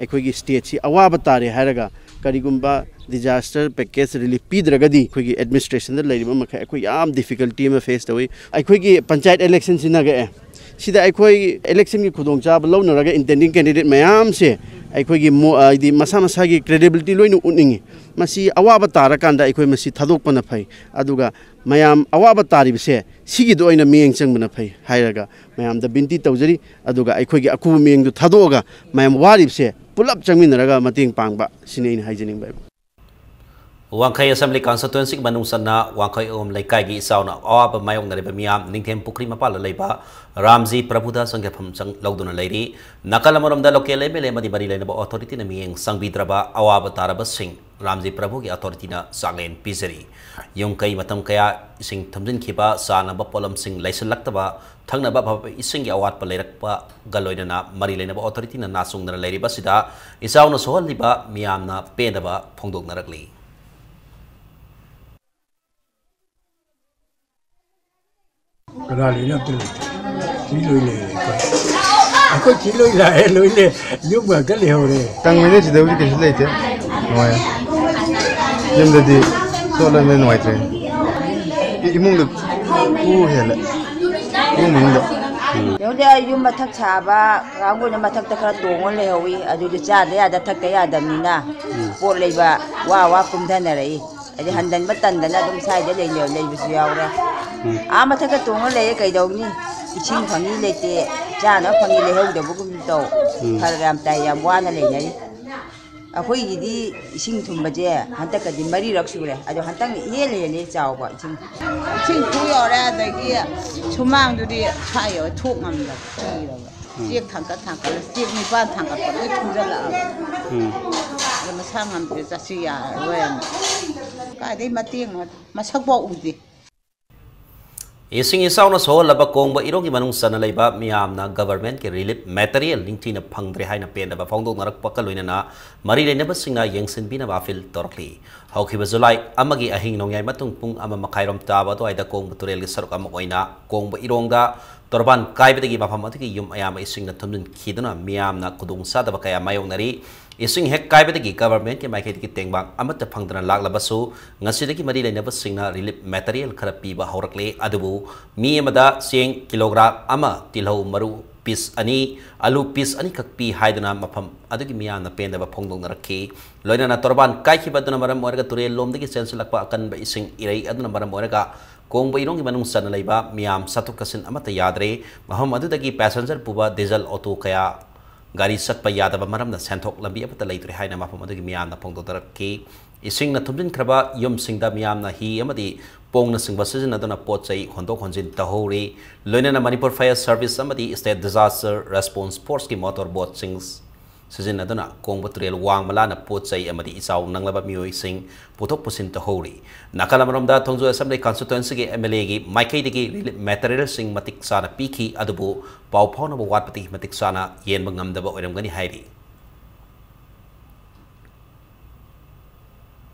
ꯑꯩꯈꯣꯏꯒꯤ ꯁ꯭ꯇꯦꯠꯁꯤ ꯑꯋꯥꯕ ꯇꯥꯔꯦ ꯍꯥꯏꯔꯒ ꯀꯔꯤꯒꯨꯝꯕ ꯗꯤꯖꯥꯁꯇꯔ ꯄꯦꯀꯦꯖ ꯔꯤꯂꯤꯐ ꯄꯤꯗ꯭ꯔꯒꯗꯤ ꯑꯩꯈꯣꯏꯒꯤ ꯑꯦꯗꯃꯤꯅꯤꯁꯇ꯭ꯔꯦꯁꯟꯗ ꯂꯩꯔꯤꯕ ꯃꯈꯩ ꯑꯩꯈꯣꯏ ꯌꯥꯝ ꯗꯤꯐꯤꯀꯜꯇꯤ ꯑꯃ ꯐꯦꯁ ꯇꯧꯏ꯫ ꯑꯩꯈꯣꯏꯒꯤ ꯄꯟꯆꯥꯌꯠ ꯏꯂꯦꯛꯁꯟꯁꯤ ꯅꯛꯑꯦ꯫ ꯁꯤꯗ ꯑꯩꯈꯣꯏ ꯏꯂꯦꯛꯁꯟꯒꯤ ꯈꯨꯗꯣꯡꯆꯥꯕ ꯂꯧꯅꯔꯒ ꯏꯟꯇꯦꯟꯗꯤꯡ ꯀꯦꯟꯗꯤꯗꯦꯠ ꯃꯌꯥꯝꯁꯦ ꯑꯩꯈꯣꯏꯒꯤ ꯃꯣ-, ꯍꯥꯏꯗꯤ ꯃꯁꯥ ꯃꯁꯥꯒꯤ ꯀ꯭ꯔꯦꯗꯤꯕꯤꯂꯤꯇꯤ ꯂꯣꯏꯅ ꯎꯠꯅꯤꯡꯉꯤ꯫ ꯃꯁꯤ ꯑꯋꯥꯕ ꯇꯥꯔꯀꯥꯟꯗ ꯑꯩꯈꯣꯏ ꯃꯁꯤ ꯊꯥꯗꯣꯛꯄꯅ ꯐꯩ꯫ ꯑꯗꯨꯒ ꯃꯌꯥꯝ ꯑꯋꯥꯕ ꯇꯥꯔꯤꯕꯁꯦ ꯁꯤꯒꯤꯗ ꯑꯣꯏꯅ ꯃꯤꯠꯌꯦꯡ ꯆꯪꯕꯅ ꯐꯩ ꯍꯥꯏꯔꯒ ꯃꯌꯥꯝꯗ ꯕꯤꯟꯇꯤ ꯇꯧꯖꯔꯤ꯫ ꯑꯗꯨꯒ ꯑꯩꯈꯣꯏꯒꯤ ꯑꯀꯨꯕ ꯃꯤꯠꯌꯦꯡꯗꯨ ꯊꯥꯗꯣꯛꯑꯒ ꯃꯌꯥꯝ ꯋꯥꯔꯤꯕꯁꯦ ꯄꯨꯂꯞ ꯆꯪꯃꯤꯟꯅꯔꯒ ꯃꯇꯦꯡ ꯄꯥꯡꯕ, ꯁꯤꯅꯤ ꯑꯩꯅ ꯍꯥꯏꯖꯅꯤꯡꯕ ꯍꯥꯏꯕꯨ꯫ ꯋꯥꯡꯈꯩ ꯑꯁꯦꯝꯕ꯭ꯂꯤ ꯀꯟꯁꯇꯤꯇ꯭ꯋꯦꯟꯁꯤꯒꯤ ꯃꯅꯨꯡ ꯆꯟꯅ ꯋꯥꯡꯈꯩ ꯑꯍꯨꯝ ꯂꯩꯀꯥꯏꯒꯤ ꯏꯆꯥꯎꯅ ꯑꯋꯥꯕ ꯃꯥꯌꯣꯛꯅꯔꯤꯕ ꯃꯤꯌꯥꯝ ꯅꯤꯡꯊꯦꯝ ꯄꯨꯈ꯭ꯔꯤ ꯃꯄꯥꯜꯗ ꯂꯩꯕ ꯔꯥꯝꯖꯤ ꯄ꯭ꯔꯚꯨꯗ ꯆꯪꯖꯐꯝ ꯆꯪ-, ꯂꯧꯗꯨꯅ ꯂꯩꯔꯤ꯫ ꯅꯥꯀꯜ ꯑꯃꯔꯣꯝꯗ ꯂꯣꯀꯦꯜ ꯑꯦꯝ ꯑꯦꯜ ꯑꯦ ꯑꯃꯗꯤ ꯃꯔꯤ ꯂꯩꯅꯕ ꯑꯣꯊꯣꯔꯤꯇꯤꯅ ꯃꯤꯠꯌꯦꯡ ꯆꯪꯕꯤꯗ꯭ꯔꯕ ꯑꯋꯥꯕ ꯇꯥꯔꯕꯁꯤꯡ ꯔꯥꯝꯖꯤ ꯄ꯭ꯔꯚꯨꯒꯤ ꯑꯣꯊꯣꯔꯤꯇꯤꯅ ꯆꯥꯛꯂꯦꯟ ꯄꯤꯖꯔꯤ꯫ ꯌꯨꯝ ꯀꯩ ꯃꯇꯝ ꯀꯌꯥ ꯏꯁꯤꯡ ꯊꯨꯝꯖꯤꯟꯈꯤꯕ, ꯆꯥꯅꯕ ꯄꯣꯠꯂꯝꯁꯤꯡ ꯂꯩꯁꯤꯜꯂꯛꯇꯕ, ꯊꯛꯅꯕ ꯑꯐꯕ ꯏꯁꯤꯡꯒꯤ ꯑꯋꯥꯠꯄ ꯂꯩꯔꯛꯄꯒ ꯂꯣꯏꯅꯅ ꯃꯔꯤ ꯂꯩꯅꯕ ꯑꯣꯊꯣꯔꯤꯇꯤꯅ ꯅꯥꯆꯣꯡꯗꯅ ꯂꯩꯔꯤꯕ ꯑꯁꯤꯗ ꯏꯆꯥꯎꯅ ꯁꯣꯛꯍꯜꯂꯤꯕ ꯃꯤꯌꯥꯝꯅ ꯄꯦꯟꯗꯕ ꯐꯣꯡꯗꯣꯛꯅꯔꯛꯂꯤ꯫ ꯀꯅꯥ ꯂꯩꯅꯣ ꯑꯝꯇ ꯂꯩꯇꯦ꯫ ꯁꯤ ꯂꯣꯏ ꯂꯩꯔꯦ ꯑꯩꯈꯣꯏ꯫ ꯑꯩꯈꯣꯏ ꯁꯤ ꯂꯣꯏ ꯂꯥꯛꯑꯦ, ꯂꯣꯏ ꯂꯩ꯫ ꯌꯨꯝ ꯉꯥꯛꯇ ꯂꯩꯍꯧꯔꯦ꯫ ꯀꯪꯕꯅꯤꯅ ꯁꯤꯗꯕꯨꯗꯤ ꯀꯩꯁꯨ ꯂꯩꯇꯦ꯫ ꯅꯨꯡꯉꯥꯏ꯫ ꯌꯨꯝꯗꯗꯤ ꯆꯣꯠꯂꯕꯅꯤꯅ ꯅꯨꯡꯉꯥꯏꯇ꯭ꯔꯦ꯫ ꯏ-, ꯏꯃꯨꯡꯗ ꯈꯨ ꯍꯦꯜꯂꯦ꯫ ꯏꯃꯨꯡ ꯃꯅꯨꯡꯗ꯫ ꯎꯝ꯫ ꯌꯦꯡꯉꯨꯗꯤ, ꯑꯩ ꯌꯨꯝ ꯃꯊꯛ ꯁꯥꯕ ꯀꯥꯡꯕꯨꯅ ꯃꯊꯛꯇ ꯈꯔ ꯇꯣꯡꯉ ꯂꯩꯍꯧꯋꯤ꯫ ꯑꯗꯨꯗꯤ ꯆꯥꯗ ꯌꯥꯗ, ꯊꯛꯇ ꯌꯥꯗꯕꯅꯤꯅ ꯎꯝ꯫ ꯄꯣꯠ ꯂꯩꯕ ꯋꯥ ꯋꯥ ꯀꯨꯝꯊꯅꯔꯛꯏ꯫ ꯍꯥꯏꯗꯤ ꯍꯟꯖꯟꯕ ꯇꯟꯗꯅ ꯑꯗꯨꯝ ꯁ꯭ꯋꯥꯏꯗ ꯂꯩꯅ-, ꯂꯩꯕꯁꯨ ꯌꯥꯎꯔꯦ꯫ ꯎꯝ꯫ ꯑꯥ ꯃꯊꯛꯇ ꯇꯣꯡꯉ ꯂꯩꯌꯦ, ꯀꯩꯗꯧꯅꯤ? ꯏꯁꯤꯡ ꯐꯪꯉꯤ ꯂꯩꯇꯦ, ꯆꯥꯅꯕ ꯐꯪꯉꯤ ꯂꯩꯍꯧꯗꯕꯒꯨꯝ ꯇꯧ꯫ ꯎꯝ꯫ ꯐꯔꯛ ꯌꯥꯝ ꯇꯥꯏ, ꯌꯥꯝ ꯋꯥꯅ ꯂꯩꯅꯔꯤ꯫ ꯑꯩꯈꯣꯏꯒꯤꯗꯤ ꯏꯁꯤꯡ ꯊꯨꯝꯕꯁꯦ ꯍꯟꯗꯛꯀꯗꯤ ꯃꯔꯤꯔꯛ ꯁꯨꯔꯦ, ꯑꯗꯣ ꯍꯟꯗꯛꯅ ꯏꯍꯦꯜ ꯍꯦꯜꯂꯤ ꯆꯥꯎꯕ ꯏꯁꯤꯡ꯫ ꯏꯁꯤꯡ ꯈꯨ ꯌꯧꯔꯦ, ꯑꯗꯒꯤ ꯁꯨꯃꯥꯡꯗꯨꯗꯤ ꯈꯥ ꯌꯧꯔꯦ, ꯊꯣꯛ ꯉꯝꯗꯕ, ꯊꯤꯔꯕ꯫ ꯎꯝ꯫ ꯆꯦꯛ ꯊꯥꯡꯀꯠ ꯊꯥꯡꯀꯠꯂ, ꯆꯦꯛ ꯅꯤꯄꯥꯟ ꯊꯥꯡꯀꯠꯄ ꯂꯣꯏ ꯊꯨꯝꯖꯜꯂꯛꯑꯕ꯫ ꯎꯝ꯫ ꯑꯗꯣ ꯃꯁꯥ ꯉꯝꯗ꯭ꯔꯦ, ꯆꯠꯁꯤ ꯌꯥꯔꯔꯣꯏꯅ꯫ ꯀꯥꯏꯗꯩ ꯃꯇꯦꯡꯅꯣ? ꯃꯁꯛꯐꯥꯎ ꯎꯗꯦ꯫ ꯏꯁꯤꯡ ꯏꯆꯥꯎꯅ ꯁꯣꯛꯍꯜꯂꯕ ꯀꯣꯡꯕ ꯏꯔꯣꯡꯒꯤ ꯃꯅꯨꯡ ꯆꯟꯅ ꯂꯩꯕ ꯃꯤꯌꯥꯝꯅ governmentꯀꯤ relief material ꯅꯤꯡꯊꯤꯅ ꯐꯪꯗ꯭ꯔꯦ ꯍꯥꯏꯅ ꯄꯦꯟꯗꯕ ꯐꯣꯡꯗꯣꯛꯅꯔꯛꯄꯒ ꯂꯣꯏꯅꯅ ꯃꯔꯤ ꯂꯩꯅꯕꯁꯤꯡꯅ ꯌꯦꯡꯁꯤꯟꯕꯤꯅꯕ appeal ꯇꯧꯔꯛꯂꯤ꯫ ꯍꯧꯈꯤꯕ ꯖꯨꯂꯥꯏ ꯑꯃꯒꯤ ꯑꯍꯤꯡ ꯅꯣꯡꯌꯥꯏ ꯃꯇꯨꯡ ꯄꯨꯡ ꯑꯃ ꯃꯈꯥꯏꯔꯣꯝ ꯇꯥꯕ ꯑꯗꯨꯋꯥꯏꯗ ꯀꯣꯡꯕ ꯇꯨꯔꯦꯜꯒꯤ ꯁꯔꯨꯛ ꯑꯃ ꯑꯣꯏꯅ ꯀꯣꯡꯕ ꯏꯔꯣꯡꯗ ꯇꯣꯔꯕꯥꯟ ꯀꯥꯏꯕꯗꯒꯤ ꯃꯐꯝ ꯑꯗꯨꯒꯤ ꯌꯨꯝ ꯑꯌꯥꯝꯕ ꯏꯁꯤꯡꯅ ꯊꯨꯝꯖꯤꯟꯈꯤꯗꯨꯅ ꯃꯤꯌꯥꯝꯅ ꯈꯨꯗꯣꯡꯆꯥꯗꯕ ꯀꯌꯥ ꯃꯥꯌꯣꯛꯅꯔꯤ꯫ ꯏꯁꯤꯡ ꯍꯦꯛ ꯀꯥꯏꯕꯗꯒꯤ governmentꯀꯤ ꯃꯥꯏꯀꯩꯗꯒꯤ ꯇꯦꯡꯕꯥꯡ ꯑꯃꯠꯇ ꯐꯪꯗꯅ ꯂꯥꯛꯂꯕꯁꯨ, ꯉꯁꯤꯗꯒꯤ ꯃꯔꯤ ꯂꯩꯅꯕꯁꯤꯡꯅ relief material ꯈꯔ ꯄꯤꯕ ꯍꯧꯔꯛꯂꯦ꯫ ꯑꯗꯨꯕꯨ ꯃꯤ ꯑꯃꯗ ꯆꯦꯡ kilogram ꯑꯃ, ꯇꯤꯜꯍꯧ ꯃꯔꯨ piece ꯑꯅꯤ, ꯑꯂꯨ piece ꯑꯅꯤꯈꯛ ꯄꯤ ꯍꯥꯏꯗꯨꯅ ꯃꯐꯝ ꯑꯗꯨꯒꯤ ꯃꯤꯌꯥꯝꯅ ꯄꯦꯟꯗꯕ ꯐꯣꯡꯗꯣꯛꯅꯔꯛꯈꯤ꯫ ꯂꯣꯏꯅꯅ ꯇꯣꯔꯕꯥꯟ ꯀꯥꯏꯈꯤꯕ ꯑꯗꯨꯅ ꯃꯔꯝ ꯑꯣꯏꯔꯒ ꯇꯨꯔꯦꯜ ꯂꯣꯝꯗꯒꯤ ꯆꯦꯟꯁꯤꯜꯂꯛꯄ ꯑꯀꯟꯕ ꯏꯁꯤꯡ ꯏꯔꯩ ꯑꯗꯨꯅ ꯃꯔꯝ ꯑꯣꯏꯔꯒ ꯀꯣꯡꯕ ꯏꯔꯣꯡꯒꯤ ꯃꯅꯨꯡ ꯆꯟꯅ ꯂꯩꯕ ꯃꯤꯌꯥꯝ ꯆꯠꯊꯣꯛ ꯆꯠꯁꯤꯟ ꯑꯃꯠꯇ ꯌꯥꯗ꯭ꯔꯦ꯫ ꯃꯐꯝ ꯑꯗꯨꯗꯒꯤ passenger ꯄꯨꯕ diesel auto ꯀꯌꯥ ꯒꯥꯔꯤ ꯆꯠꯄ ꯌꯥꯗꯕ ꯃꯔꯝꯅ ꯁꯦꯟꯊꯣꯛ ꯂꯝꯕꯤ ꯑꯃꯠꯇ ꯂꯩꯇ꯭ꯔꯦ ꯍꯥꯏꯅ ꯃꯐꯝ ꯑꯗꯨꯒꯤ ꯃꯤꯌꯥꯝꯅ ꯐꯣꯡꯗꯣꯛꯅꯔꯛꯈꯤ꯫ ꯏꯁꯤꯡꯅ ꯊꯨꯝꯖꯤꯟꯈ꯭ꯔꯕ ꯌꯨꯝꯁꯤꯡꯗ ꯃꯤꯌꯥꯝꯅ ꯍꯤ ꯑꯃꯗꯤ ꯄꯣꯡꯅꯆꯤꯡꯕ ꯁꯤꯖꯤꯟꯅꯗꯨꯅ ꯄꯣꯠ ꯆꯩ ꯍꯣꯟꯗꯣꯛ ꯍꯣꯟꯖꯤꯟ ꯇꯧꯍꯧꯔꯤ꯫ ꯂꯣꯏꯅꯅ Manipur Fire Service ꯑꯃꯗꯤ State Disaster Response Forceꯀꯤ motor boatꯁꯤꯡ ꯁꯤꯖꯤꯟꯅꯗꯨꯅ ꯀꯣꯡꯕ ꯇꯨꯔꯦꯜ ꯋꯥꯡꯃ ꯂꯥꯟꯅ ꯄꯣꯠ ꯆꯩ ꯑꯃꯗꯤ ꯏꯆꯥꯎ ꯅꯪꯂꯕ ꯃꯤꯑꯣꯏꯁꯤꯡ ꯄꯨꯊꯣꯛ ꯄꯨꯁꯤꯟ ꯇꯧꯍꯧꯔꯤ꯫ ꯅꯥꯀꯜ ꯑꯃꯔꯣꯝꯗ, ꯊꯣꯡꯖꯣꯏ ꯑꯦꯁꯦꯝꯕ꯭ꯂꯤ ꯀꯟꯁꯇꯤꯇ꯭ꯋꯦꯟꯁꯤꯒꯤ ꯑꯦꯝ ꯑꯦꯜ ꯑꯦꯒꯤ ꯃꯥꯏꯀꯩꯗꯒꯤ ꯔꯤꯂꯤꯐ ꯃꯦꯇꯔꯤꯌꯦꯜꯁꯤꯡ ꯃꯇꯤꯛ ꯆꯥꯅ ꯄꯤꯈꯤ, ꯑꯗꯨꯕꯨ ꯄꯥꯎ ꯐꯥꯎꯅꯕ ꯋꯥꯠꯄꯗꯒꯤ ꯃꯇꯤꯛ ꯆꯥꯅ ꯌꯦꯟꯕ ꯉꯝꯗꯕ ꯑꯣꯏꯔꯝꯒꯅꯤ ꯍꯥꯏꯔꯤ꯫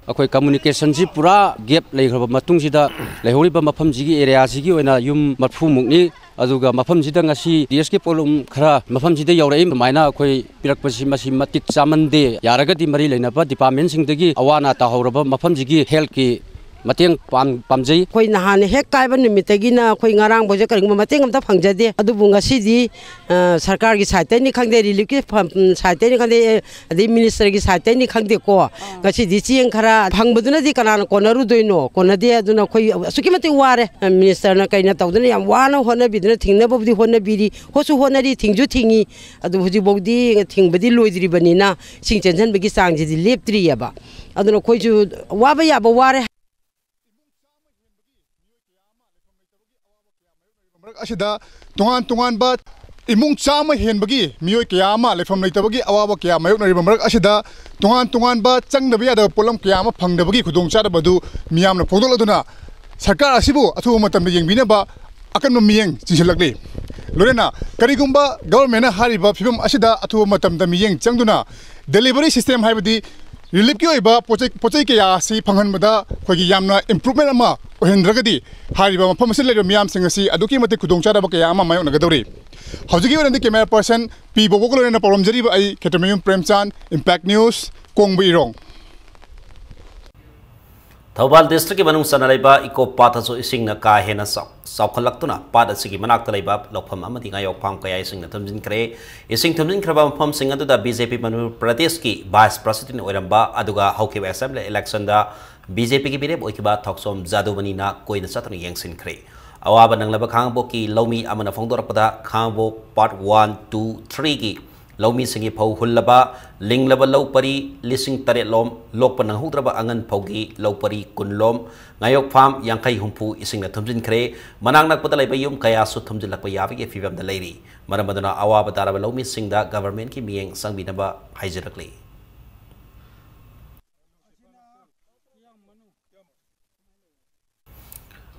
ꯑꯩꯈꯣꯏ ꯀꯝꯃꯨꯅꯤꯀꯦꯁꯟꯁꯤ ꯄꯨꯔꯥ ꯒꯦꯞ ꯂꯩꯈ꯭ꯔꯕ ꯃꯇꯨꯡꯁꯤꯗ, ꯂꯩꯍꯧꯔꯤꯕ ꯃꯐꯝꯁꯤꯒꯤ ꯑꯦꯔꯤꯌꯥꯁꯤꯒꯤ ꯑꯣꯏꯅ ꯌꯨꯝ ꯃꯔꯐꯨꯃꯨꯛꯅꯤ꯫ ꯑꯗꯨꯒ ꯃꯐꯝꯁꯤꯗ ꯉꯁꯤ ꯗꯤ ꯑꯦꯁ ꯀꯦ ꯄꯣꯠꯂꯨꯝ ꯈꯔ ꯃꯐꯝꯁꯤꯗ ꯌꯧꯔꯛꯏ꯫ ꯑꯗꯨꯃꯥꯏꯅ ꯑꯩꯈꯣꯏ ꯄꯤꯔꯛꯄꯁꯤ, ꯃꯁꯤ ꯃꯇꯤꯛ ꯆꯥꯃꯟꯗꯦ꯫ ꯌꯥꯔꯒꯗꯤ ꯃꯔꯤ ꯂꯩꯅꯕ ꯗꯤꯄꯥꯔꯠꯃꯦꯟꯁꯤꯡꯗꯒꯤ ꯑꯋꯥ ꯑꯅꯥ ꯇꯥꯍꯧꯔꯕ ꯃꯐꯝꯁꯤꯒꯤ ꯍꯦꯜꯠꯀꯤ ꯃꯇꯦꯡ ꯄꯥꯡ-, ꯄꯥꯝꯖꯩ꯫ ꯑꯩꯈꯣꯏ ꯅꯍꯥꯟ ꯍꯦꯛ ꯀꯥꯏꯕ ꯅꯨꯃꯤꯠꯇꯒꯤꯅ ꯑꯩꯈꯣꯏ ꯉꯔꯥꯡꯐꯥꯎꯁꯦ ꯀꯔꯤꯒꯨꯝꯕ ꯃꯇꯦꯡ ꯑꯝꯇ ꯐꯪꯖꯗꯦ꯫ ꯑꯗꯨꯕꯨ ꯉꯁꯤꯗꯤ, ꯑ, ꯁꯔꯀꯥꯔꯒꯤ ꯁꯥꯏꯠꯇꯩꯅꯤ ꯈꯪꯗꯦ, ꯔꯤꯂꯤꯐꯀꯤ ꯐꯝ-, ꯁꯥꯏꯠꯇꯩꯅꯤ ꯈꯪꯗꯦ, ꯑꯗꯩ ꯃꯤꯅꯤꯁꯇꯔꯒꯤ ꯁꯥꯏꯠꯇꯩꯅꯤ ꯈꯪꯗꯦꯀꯣ, ꯉꯁꯤꯗꯤ ꯆꯦꯡ ꯈꯔ ꯐꯪꯕꯗꯨꯅꯗꯤ ꯀꯅꯥꯅ ꯀꯣꯟꯅꯔꯨꯗꯣꯏꯅꯣ? ꯀꯣꯟꯅꯗꯦ꯫ ꯑꯗꯨꯅ ꯑꯩꯈꯣꯏ ꯑꯁꯨꯛꯀꯤ ꯃꯇꯤꯛ ꯋꯥꯔꯦ꯫ ꯃꯤꯅꯤꯁꯇꯔꯅ ꯀꯩꯅ ꯇꯧꯗꯅ ꯌꯥꯝ ꯋꯥꯅ ꯍꯣꯠꯅꯕꯤꯗꯨꯅ, ꯊꯤꯡꯅꯕꯕꯨꯗꯤ ꯍꯣꯠꯅꯕꯤꯔꯤ, ꯍꯣꯠꯁꯨ ꯍꯣꯠꯅꯔꯤ, ꯊꯤꯡꯁꯨ ꯊꯤꯡꯉꯤ꯫ ꯑꯗꯨ ꯍꯧꯖꯤꯛꯐꯥꯎꯗꯤ ꯊꯤꯡꯕꯗꯤ ꯂꯣꯏꯗ꯭ꯔꯤꯕꯅꯤꯅ ꯏꯁꯤꯡ ꯆꯦꯟꯁꯤꯟꯕꯒꯤ ꯆꯥꯡꯁꯤꯗꯤ ꯂꯦꯞꯇ꯭ꯔꯤꯑꯕ꯫ ꯑꯗꯨꯅ ꯑꯩꯈꯣꯏꯁꯨ ꯋꯥꯕ ꯌꯥꯕ ꯋꯥꯔꯦ꯫ ꯃꯔꯛ ꯑꯁꯤꯗ ꯇꯣꯉꯥꯟ ꯇꯣꯉꯥꯟꯕ ꯏꯃꯨꯡ ꯆꯥꯝꯃ ꯍꯦꯟꯕꯒꯤ ꯃꯤꯑꯣꯏ ꯀꯌꯥ ꯑꯃ ꯂꯩꯐꯝ ꯂꯩꯇꯕꯒꯤ ꯑꯋꯥꯕ ꯀꯌꯥ ꯃꯥꯌꯣꯛꯅꯔꯤꯕ ꯃꯔꯛ ꯑꯁꯤꯗ, ꯇꯣꯉꯥꯟ ꯇꯣꯉꯥꯟꯕ ꯆꯪꯗꯕ ꯌꯥꯗꯕ ꯄꯣꯠꯂꯝ ꯀꯌꯥ ꯑꯃ ꯐꯪꯗꯕꯒꯤ ꯈꯨꯗꯣꯡꯆꯥꯗꯕ ꯑꯗꯨ ꯃꯤꯌꯥꯝꯅ ꯐꯣꯡꯗꯣꯛꯂꯗꯨꯅ, ꯁꯔꯀꯥꯔ ꯑꯁꯤꯕꯨ ꯑꯊꯨꯕ ꯃꯇꯝꯗ ꯌꯦꯡꯕꯤꯅꯕ ꯑꯀꯟꯕ ꯃꯤꯠꯌꯦꯡ ꯆꯤꯡꯁꯤꯜꯂꯛꯂꯤ꯫ ꯂꯣꯏꯅꯅ, ꯀꯔꯤꯒꯨꯝꯕ ꯒꯚꯔꯟꯃꯦꯟꯅ ꯍꯥꯏꯔꯤꯕ ꯐꯤꯕꯝ ꯑꯁꯤꯗ ꯑꯊꯨꯕ ꯃꯇꯝꯗ ꯃꯤꯠꯌꯦꯡ ꯆꯪꯗꯨꯅ, ꯗꯦꯂꯤꯚꯔꯤ ꯁꯤꯁꯇꯦꯝ, ꯍꯥꯏꯕꯗꯤ ꯔꯤꯂꯤꯐꯀꯤ ꯑꯣꯏꯕ ꯄꯣꯠ ꯆꯩ, ꯄꯣꯠ ꯆꯩ ꯀꯌꯥ ꯑꯁꯤ ꯐꯪꯍꯟꯕꯗ ꯑꯩꯈꯣꯏꯒꯤ ꯌꯥꯝꯅ ꯏꯝꯄ꯭ꯔꯨꯚꯃꯦꯟ ꯑꯃ ꯑꯣꯏꯍꯟꯗ꯭ꯔꯒꯗꯤ, ꯍꯥꯏꯔꯤꯕ ꯃꯐꯝ ꯑꯁꯤꯗ ꯂꯩꯔꯤꯕ ꯃꯤꯌꯥꯝꯁꯤꯡ ꯑꯁꯤ ꯑꯗꯨꯛꯀꯤ ꯃꯇꯤꯛ ꯈꯨꯗꯣꯡꯆꯥꯗꯕ ꯀꯌꯥ ꯑꯃ ꯃꯥꯌꯣꯛꯅꯒꯗꯧꯔꯤ꯫ ꯍꯧꯖꯤꯛꯀꯤ ꯑꯣꯏꯅꯗꯤ ꯀꯦꯃꯦꯔꯥ ꯄꯔꯁꯟ ꯄꯤ ꯕꯣꯕꯣꯒ ꯂꯣꯏꯅꯅ ꯄꯥꯎꯔꯝꯖꯔꯤꯕ ꯑꯩ ꯈꯦꯇ꯭ꯔꯤꯃꯌꯨꯝ ꯄ꯭ꯔꯦꯝꯆꯥꯟ, ꯏꯝꯄꯦꯛ ꯅ꯭ꯌꯨꯁ, ꯀꯣꯡꯕ ꯏꯔꯣꯡ꯫ ꯊꯧꯕꯥꯜ ꯗꯤꯁꯇ꯭ꯔꯤꯛꯀꯤ ꯃꯅꯨꯡ ꯆꯟꯅ ꯂꯩꯕ ꯏꯀꯣ ꯄꯥꯠꯇꯁꯨ ꯏꯁꯤꯡꯅ ꯀꯥ ꯍꯦꯟꯅ ꯆꯥꯎ-, ꯆꯥꯎꯈꯠꯂꯛꯇꯨꯅ ꯄꯥꯠ ꯑꯁꯤꯒꯤ ꯃꯅꯥꯛꯇ ꯂꯩꯕ ꯂꯧꯐꯝ ꯑꯃꯗꯤ ꯉꯥꯌꯣꯛ ꯐꯥꯝ ꯀꯌꯥ ꯏꯁꯤꯡꯅ ꯊꯨꯝꯖꯤꯟꯈ꯭ꯔꯦ꯫ ꯏꯁꯤꯡ ꯊꯨꯝꯖꯤꯟꯈ꯭ꯔꯕ ꯃꯐꯝꯁꯤꯡ ꯑꯗꯨꯗ ꯕꯤ ꯖꯦ ꯄꯤ ꯃꯅꯤꯄꯨꯔ ꯄ꯭ꯔꯗꯦꯁꯀꯤ ꯚꯥꯏꯁ ꯄ꯭ꯔꯁꯤꯗꯦꯟ ꯑꯣꯏꯔꯝꯕ ꯑꯗꯨꯒ ꯍꯧꯈꯤꯕ ꯑꯦꯁꯦꯝꯕ꯭ꯂꯤ ꯏꯂꯦꯛꯁꯟꯗ ꯕꯤ ꯖꯦ ꯄꯤꯒꯤ ꯃꯤꯔꯦꯞ ꯑꯣꯏꯈꯤꯕ ꯊꯣꯛꯆꯣꯝ ꯖꯥꯗꯨꯃꯅꯤꯅ ꯀꯣꯏꯅ ꯆꯠꯇꯨꯅ ꯌꯦꯡꯁꯤꯟꯈ꯭ꯔꯦ꯫ ꯑꯋꯥꯕ ꯅꯪꯂꯕ ꯈꯥꯉꯕꯣꯛꯀꯤ ꯂꯧꯃꯤ ꯑꯃꯅ ꯐꯣꯡꯗꯣꯔꯛꯄꯗ, ꯈꯥꯉꯕꯣꯛ ꯄꯥꯔꯠ ꯋꯥꯟ, ꯇꯨ, ꯊ꯭ꯔꯤꯒꯤ ꯂꯧꯃꯤꯁꯤꯡꯒꯤ ꯐꯧ ꯍꯨꯜꯂꯕ, ꯂꯤꯡꯂꯕ ꯂꯧ ꯄꯔꯤ ꯂꯤꯁꯤꯡ ꯇꯔꯦꯠ ꯂꯣꯝ, ꯂꯣꯛꯄ ꯅꯪꯍꯧꯗ꯭ꯔꯕ ꯑꯉꯟ ꯐꯧꯒꯤ ꯂꯧ ꯄꯔꯤ ꯀꯨꯟ ꯂꯣꯝ, ꯉꯥꯌꯣꯛ ꯐꯥꯝ ꯌꯥꯡꯈꯩ ꯍꯨꯝꯐꯨ ꯏꯁꯤꯡꯅ ꯊꯨꯝꯖꯤꯟꯈ꯭ꯔꯦ꯫ ꯃꯅꯥꯛ ꯅꯛꯄꯗ ꯂꯩꯕ ꯌꯨꯝ ꯀꯌꯥꯁꯨ ꯊꯨꯝꯖꯤꯜꯂꯛꯄ ꯌꯥꯕꯒꯤ ꯐꯤꯕꯝꯗ ꯂꯩꯔꯤ꯫ ꯃꯔꯝ ꯑꯗꯨꯅ ꯑꯋꯥꯕ ꯇꯥꯔꯕ ꯂꯧꯃꯤꯁꯤꯡꯗ ꯒꯚꯔꯟꯃꯦꯟꯠꯀꯤ ꯃꯤꯠꯌꯦꯡ ꯆꯪꯕꯤꯅꯕ ꯍꯥꯏꯖꯔꯛꯂꯤ꯫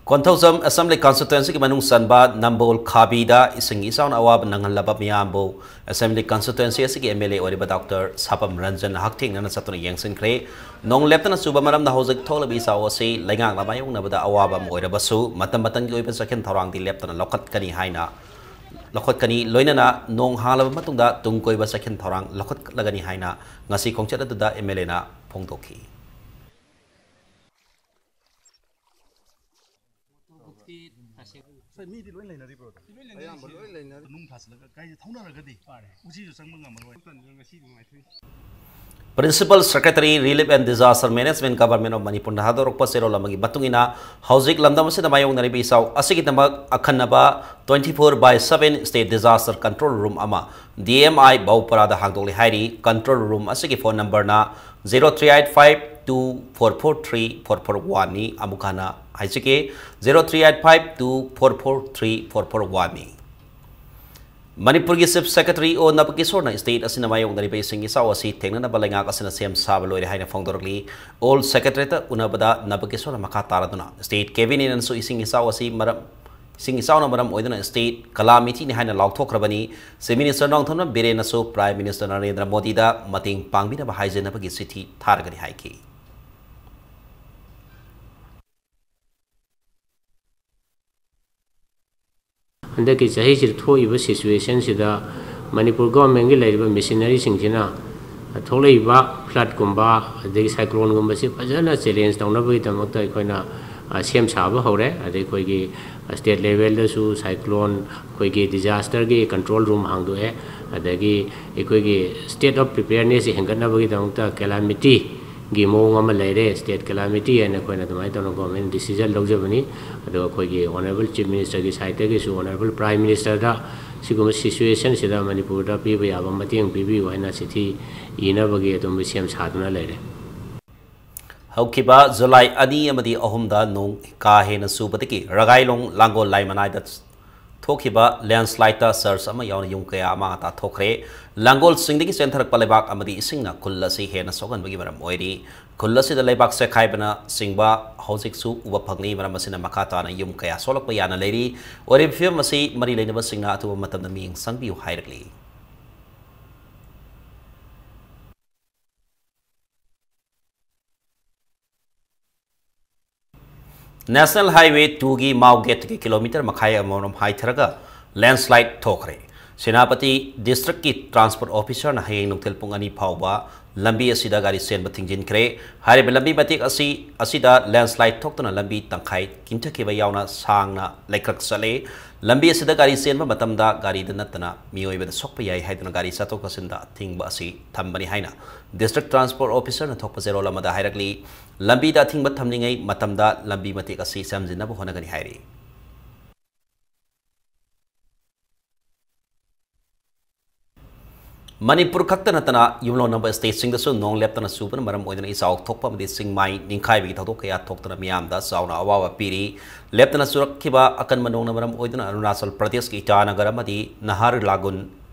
ꯀꯣꯟꯊꯧꯖꯝ ꯑꯦꯁꯦꯝꯕ꯭ꯂꯤ ꯀꯟꯁꯇꯤꯇ꯭ꯋꯦꯟꯁꯤꯒꯤ ꯃꯅꯨꯡ ꯆꯟꯕ ꯅꯝꯕꯣꯜ ꯈꯥꯕꯤꯗ ꯏꯁꯤꯡ ꯏꯆꯥꯎꯅ ꯑꯋꯥꯕ ꯅꯪꯍꯜꯂꯕ ꯃꯤꯌꯥꯝꯕꯨ ꯑꯦꯁꯦꯝꯕ꯭ꯂꯤ ꯀꯟꯁꯇꯤꯇ꯭ꯋꯦꯟꯁꯤ ꯑꯁꯤꯒꯤ ꯑꯦꯝ ꯑꯦꯜ ꯑꯦ ꯑꯣꯏꯔꯤꯕ ꯗꯣꯛꯇꯔ ꯁꯥꯄꯝ ꯔꯟꯖꯟꯅ ꯍꯛꯊꯦꯡꯅꯅ ꯆꯠꯇꯨꯅ ꯌꯦꯡꯁꯤꯟꯈ꯭ꯔꯦ꯫ ꯅꯣꯡ ꯂꯦꯞꯇꯅ ꯆꯨꯕ ꯃꯔꯝꯅ ꯍꯧꯖꯤꯛ ꯊꯣꯛꯂꯤꯕ ꯏꯆꯥꯎ ꯑꯁꯤ ꯂꯩꯉꯥꯛꯅ ꯃꯥꯌꯣꯛꯅꯕꯗ ꯑꯋꯥꯕ ꯑꯃ ꯑꯣꯏꯔꯕꯁꯨ, ꯃꯇꯝ ꯃꯇꯝꯒꯤ ꯑꯣꯏꯕ ꯆꯦꯛꯁꯤꯟ ꯊꯧꯔꯥꯡꯗꯤ ꯂꯦꯞꯇꯅ ꯂꯧꯈꯠꯀꯅꯤ ꯍꯥꯏꯅ, ꯂꯧꯈꯠꯀꯅꯤ, ꯂꯣꯏꯅꯅ ꯅꯣꯡ ꯍꯥꯡꯂꯕ ꯃꯇꯨꯡꯗ ꯇꯨꯡ ꯀꯣꯏꯕ ꯆꯦꯛꯁꯤꯟ ꯊꯧꯔꯥꯡ ꯂꯧꯈꯠꯂꯒꯅꯤ ꯍꯥꯏꯅ ꯉꯁꯤ ꯈꯣꯡꯆꯠ ꯑꯗꯨꯗ ꯑꯦꯝ ꯑꯦꯜ ꯑꯦꯅ ꯐꯣꯡꯗꯣꯛꯈꯤ꯫ ꯁꯥꯔ, ꯃꯤꯗꯤ ꯂꯣꯏ ꯂꯩꯅꯔꯤꯕ꯭ꯔꯣ ꯑꯗꯨꯝ? ꯑꯌꯥꯝꯕ ꯂꯣꯏ ꯂꯩꯅꯔꯤ꯫ ꯅꯨꯡ ꯊꯥꯖꯤꯜꯂꯒ ꯒꯥꯔꯤꯁꯦ ꯊꯧꯅꯔꯒꯗꯤ ꯎꯆꯤꯁꯨ ꯆꯪꯕ ꯉꯝꯃꯔꯣꯏ꯫ ꯉꯁꯤꯗꯤ ꯅꯨꯡꯉꯥꯏꯊꯣꯛꯏ꯫ Principal Secretary, Relief and Disaster Management, Government of Manipurꯅ ꯊꯥꯗꯣꯔꯛꯄ ꯆꯦꯔꯣꯜ ꯑꯃꯒꯤ ꯃꯇꯨꯡ ꯏꯟꯅ, ꯍꯧꯖꯤꯛ ꯂꯝꯗꯝ ꯑꯁꯤꯗ ꯃꯥꯌꯣꯛꯅꯔꯤꯕ ꯏꯆꯥꯎ ꯑꯁꯤꯒꯤꯗꯃꯛ ꯑꯈꯟꯅꯕ twenty four by seven State Disaster Control Room ꯑꯃ D M I ꯕꯧꯄꯔꯥꯗ ꯍꯥꯡꯗꯣꯛꯂꯦ ꯍꯥꯏꯔꯤ꯫ Control Room ꯑꯁꯤꯒꯤ phone numberꯅ zero three eight five two four four three four four oneꯅꯤ꯫ ꯑꯃꯨꯛ ꯍꯟꯅ ꯍꯥꯏꯖꯒꯦ, zero three eight five two four four three four four oneꯅꯤ꯫ ꯃꯅꯤꯄꯨꯔꯒꯤ Chief Secretary O ꯅꯕꯀꯤꯁꯣꯔꯅ state ꯑꯁꯤꯅ ꯃꯥꯌꯣꯛꯅꯔꯤꯕ ꯏꯁꯤꯡ ꯏꯆꯥꯎ ꯑꯁꯤ ꯊꯦꯡꯅꯅꯕ ꯂꯩꯉꯥꯛ ꯑꯁꯤꯅ ꯁꯦꯝ ꯁꯥꯕ ꯂꯣꯏꯔꯦ ꯍꯥꯏꯅ ꯐꯣꯡꯗꯣꯔꯛꯂꯤ꯫ All Secretariatꯇ ꯎꯅꯕꯗ ꯅꯕꯀꯤꯁꯣꯔꯅ ꯃꯈꯥ ꯇꯥꯔꯗꯨꯅ state cabinetꯅꯁꯨ ꯏꯁꯤꯡ ꯏꯆꯥꯎ ꯑꯁꯤ ꯃꯔꯝ, ꯏꯁꯤꯡ ꯏꯆꯥꯎꯅ ꯃꯔꯝ ꯑꯣꯏꯗꯨꯅ state calamityꯅꯤ ꯍꯥꯏꯅ ꯂꯥꯎꯊꯣꯛꯈ꯭ꯔꯕꯅꯤ꯫ Chief Minister Nongthombam ꯕꯤꯔꯦꯟꯅꯁꯨ Prime Minister Narendra ꯃꯣꯗꯤꯗ ꯃꯇꯦꯡ ꯄꯥꯡꯕꯤꯅꯕ ꯍꯥꯏꯖꯅꯕꯒꯤ ꯆꯤꯊꯤ ꯊꯥꯔꯒꯅꯤ ꯍꯥꯏꯈꯤ꯫ ꯍꯟꯗꯛꯀꯤ ꯆꯍꯤꯁꯤꯗ ꯊꯣꯛꯏꯕ situationꯁꯤꯗ ꯃꯅꯤꯄꯨꯔ governmentꯀꯤ ꯂꯩꯔꯤꯕ machineryꯁꯤꯡꯁꯤꯅ ꯊꯣꯛꯂꯛꯏꯕ floodꯀꯨꯝꯕ ꯑꯗꯒꯤ cycloneꯒꯨꯝꯕꯁꯤ ꯐꯖꯅ challenge ꯇꯧꯅꯕꯒꯤꯗꯃꯛꯇ ꯑꯩꯈꯣꯏꯅ, ꯑ, ꯁꯦꯝ ꯁꯥꯕ ꯍꯧꯔꯦ꯫ ꯑꯗꯩ ꯑꯩꯈꯣꯏꯒꯤ state levelꯗꯁꯨ cyclone, ꯑꯩꯈꯣꯏꯒꯤ disasterꯒꯤ control room ꯍꯥꯡꯗꯣꯛꯑꯦ꯫ ꯑꯗꯒꯤ ꯑꯩꯈꯣꯏꯒꯤ state of preparednessꯁꯤ ꯍꯦꯟꯒꯠꯅꯕꯒꯤꯗꯃꯛꯇ calamity ꯒꯤ ꯃꯑꯣꯡ ꯑꯃ ꯂꯩꯔꯦ, state calamity ꯍꯥꯏꯅ ꯑꯩꯈꯣꯏꯅ ꯑꯗꯨꯃꯥꯏꯅ ꯇꯧꯅ government decision ꯂꯧꯖꯕꯅꯤ꯫ ꯑꯗꯣ ꯑꯩꯈꯣꯏꯒꯤ honourable chief minister ꯒꯤ side ꯇꯒꯤꯁꯨ honourable prime minister ꯗ ꯁꯤꯒꯨꯝꯕ situation ꯁꯤꯗ ꯃꯅꯤꯄꯨꯔꯗ ꯄꯤꯕ ꯌꯥꯕ ꯃꯇꯦꯡ ꯄꯤꯕꯤꯌꯨ ꯍꯥꯏꯅ ꯆꯤꯊꯤ ꯏꯅꯕꯒꯤ ꯑꯗꯨꯝ ꯁꯦꯝ ꯁꯥꯗꯨꯅ ꯂꯩꯔꯦ꯫ ꯍꯧꯈꯤꯕ ꯖꯨꯂꯥꯏ ꯑꯅꯤ ꯑꯃꯗꯤ ꯑꯍꯨꯝꯗ ꯅꯣꯡ ꯀꯥ ꯍꯦꯟꯅ ꯆꯨꯕꯗꯒꯤ ꯔꯒꯥꯏꯂꯣꯡ ꯂꯥꯡꯒꯣꯜ ꯂꯥꯏꯃꯅꯥꯏꯗ ꯊꯣꯛꯈꯤꯕ landslide ꯇ church ꯑꯃ ꯌꯥꯎꯅ ꯌꯨꯝ ꯀꯌꯥ ꯑꯃ ꯇꯥꯊꯣꯛꯈ꯭ꯔꯦ꯫ ꯂꯥꯡꯒꯣꯜꯁꯤꯡꯗꯒꯤ ꯆꯦꯟꯊꯔꯛꯄ ꯂꯩꯕꯥꯛ ꯑꯃꯗꯤ ꯏꯁꯤꯡꯅ ꯈꯨꯜ ꯑꯁꯤ ꯍꯦꯟꯅ ꯁꯣꯛꯍꯟꯕꯒꯤ ꯃꯔꯝ ꯑꯣꯏꯔꯤ꯫ ꯈꯨꯜ ꯑꯁꯤꯗ ꯂꯩꯕꯥꯛ ꯆꯦꯛꯈꯥꯏꯕꯅ ꯆꯤꯡꯕ ꯍꯧꯖꯤꯛꯁꯨ ꯎꯕ ꯐꯪꯂꯤ꯫ ꯃꯔꯝ ꯑꯁꯤꯅ ꯃꯈꯥ ꯇꯥꯅ ꯌꯨꯝ ꯀꯌꯥ ꯁꯣꯛꯂꯛꯄ ꯌꯥꯅ ꯂꯩꯔꯤ꯫ ꯑꯣꯏꯔꯤꯕ ꯐꯤꯕꯝ ꯑꯁꯤ ꯃꯔꯤ ꯂꯩꯅꯕꯁꯤꯡꯅ ꯑꯊꯨꯕ ꯃꯇꯝꯗ ꯃꯤꯠꯌꯦꯡ ꯆꯪꯕꯤꯌꯨ ꯍꯥꯏꯔꯛꯂꯤ꯫ National Highway two ꯒꯤ ꯃꯥꯎ gate ꯇꯒꯤ kilometre ꯃꯈꯥꯏ ꯑꯃꯔꯣꯝ ꯍꯥꯏꯊꯔꯒ landslide ꯊꯣꯛꯈ꯭ꯔꯦ꯫ ꯁꯦꯅꯥꯄꯇꯤ district ꯀꯤ transport officer ꯅ ꯍꯌꯦꯡ ꯅꯨꯡꯊꯤꯜ ꯄꯨꯡ ꯑꯅꯤ ꯐꯥꯎꯕ ꯂꯝꯕꯤ ꯑꯁꯤꯗ ꯒꯥꯔꯤ ꯆꯦꯟꯕ ꯊꯤꯡꯖꯤꯟꯈ꯭ꯔꯦ꯫ ꯍꯥꯏꯔꯤꯕ ꯂꯝꯕꯤ ꯃꯇꯦꯛ ꯑꯁꯤ, ꯑꯁꯤꯗ landslide ꯊꯣꯛꯇꯨꯅ ꯂꯝꯕꯤ ꯇꯪꯈꯥꯏ ꯀꯤꯟꯊꯈꯤꯕ ꯌꯥꯎꯅ ꯁꯥꯡꯅ ꯂꯩꯀ꯭ꯔꯛ ꯆꯠꯂꯦ꯫ ꯂꯝꯕꯤ ꯑꯁꯤꯗ ꯒꯥꯔꯤ ꯆꯦꯟꯕ ꯃꯇꯝꯗ ꯒꯥꯔꯤꯗ ꯅꯠꯇꯅ ꯃꯤꯑꯣꯏꯕꯗ ꯁꯣꯛꯄ ꯌꯥꯏ ꯍꯥꯏꯗꯨꯅ ꯒꯥꯔꯤ ꯆꯠꯊꯣꯛ ꯆꯠꯁꯤꯟꯗ ꯑꯊꯤꯡꯕ ꯑꯁꯤ ꯊꯝꯕꯅꯤ ꯍꯥꯏꯅ district transport officer ꯅ ꯊꯣꯛꯄ ꯆꯦꯔꯣꯜ ꯑꯃꯗ ꯍꯥꯏꯔꯛꯂꯤ꯫ ꯂꯝꯕꯤꯗ ꯑꯊꯤꯡꯕ ꯊꯝꯂꯤꯉꯩ ꯃꯇꯝꯗ ꯂꯝꯕꯤ ꯃꯇꯦꯛ ꯑꯁꯤ ꯁꯦꯝꯖꯤꯟꯅꯕ ꯍꯣꯠꯅꯒꯅꯤ ꯍꯥꯏꯔꯤ꯫ ꯃꯅꯤꯄꯨꯔ ꯈꯛꯇ ꯅꯠꯇꯅ ꯌꯨꯝꯂꯣꯟꯅꯕ state ꯁꯤꯡꯗꯁꯨ ꯅꯣꯡ ꯂꯦꯞꯇꯅ ꯆꯨꯕꯅ ꯃꯔꯝ ꯑꯣꯏꯗꯨꯅ ꯏꯆꯥꯎ ꯊꯣꯛꯄ ꯑꯃꯗꯤ ꯆꯤꯡ ꯃꯥꯏ ꯅꯤꯡꯈꯥꯏꯕꯒꯤ ꯊꯧꯗꯣꯛ ꯀꯌꯥ ꯊꯣꯛꯇꯨꯅ ꯃꯤꯌꯥꯝꯗ ꯆꯥꯎꯅ ꯑꯋꯥꯕ ꯄꯤꯔꯤ꯫ ꯂꯦꯞꯇꯅ ꯆꯨꯔꯛꯈꯤꯕ ꯑꯀꯟꯕ ꯅꯣꯡꯅ ꯃꯔꯝ ꯑꯣꯏꯗꯨꯅ ꯑꯔꯨꯅꯥꯆꯜ ꯄ꯭ꯔꯗꯦꯁꯀꯤ ꯏꯇꯥꯅꯒꯔ ꯑꯃꯗꯤ ꯅꯍꯥꯔꯂꯥꯒꯨꯟ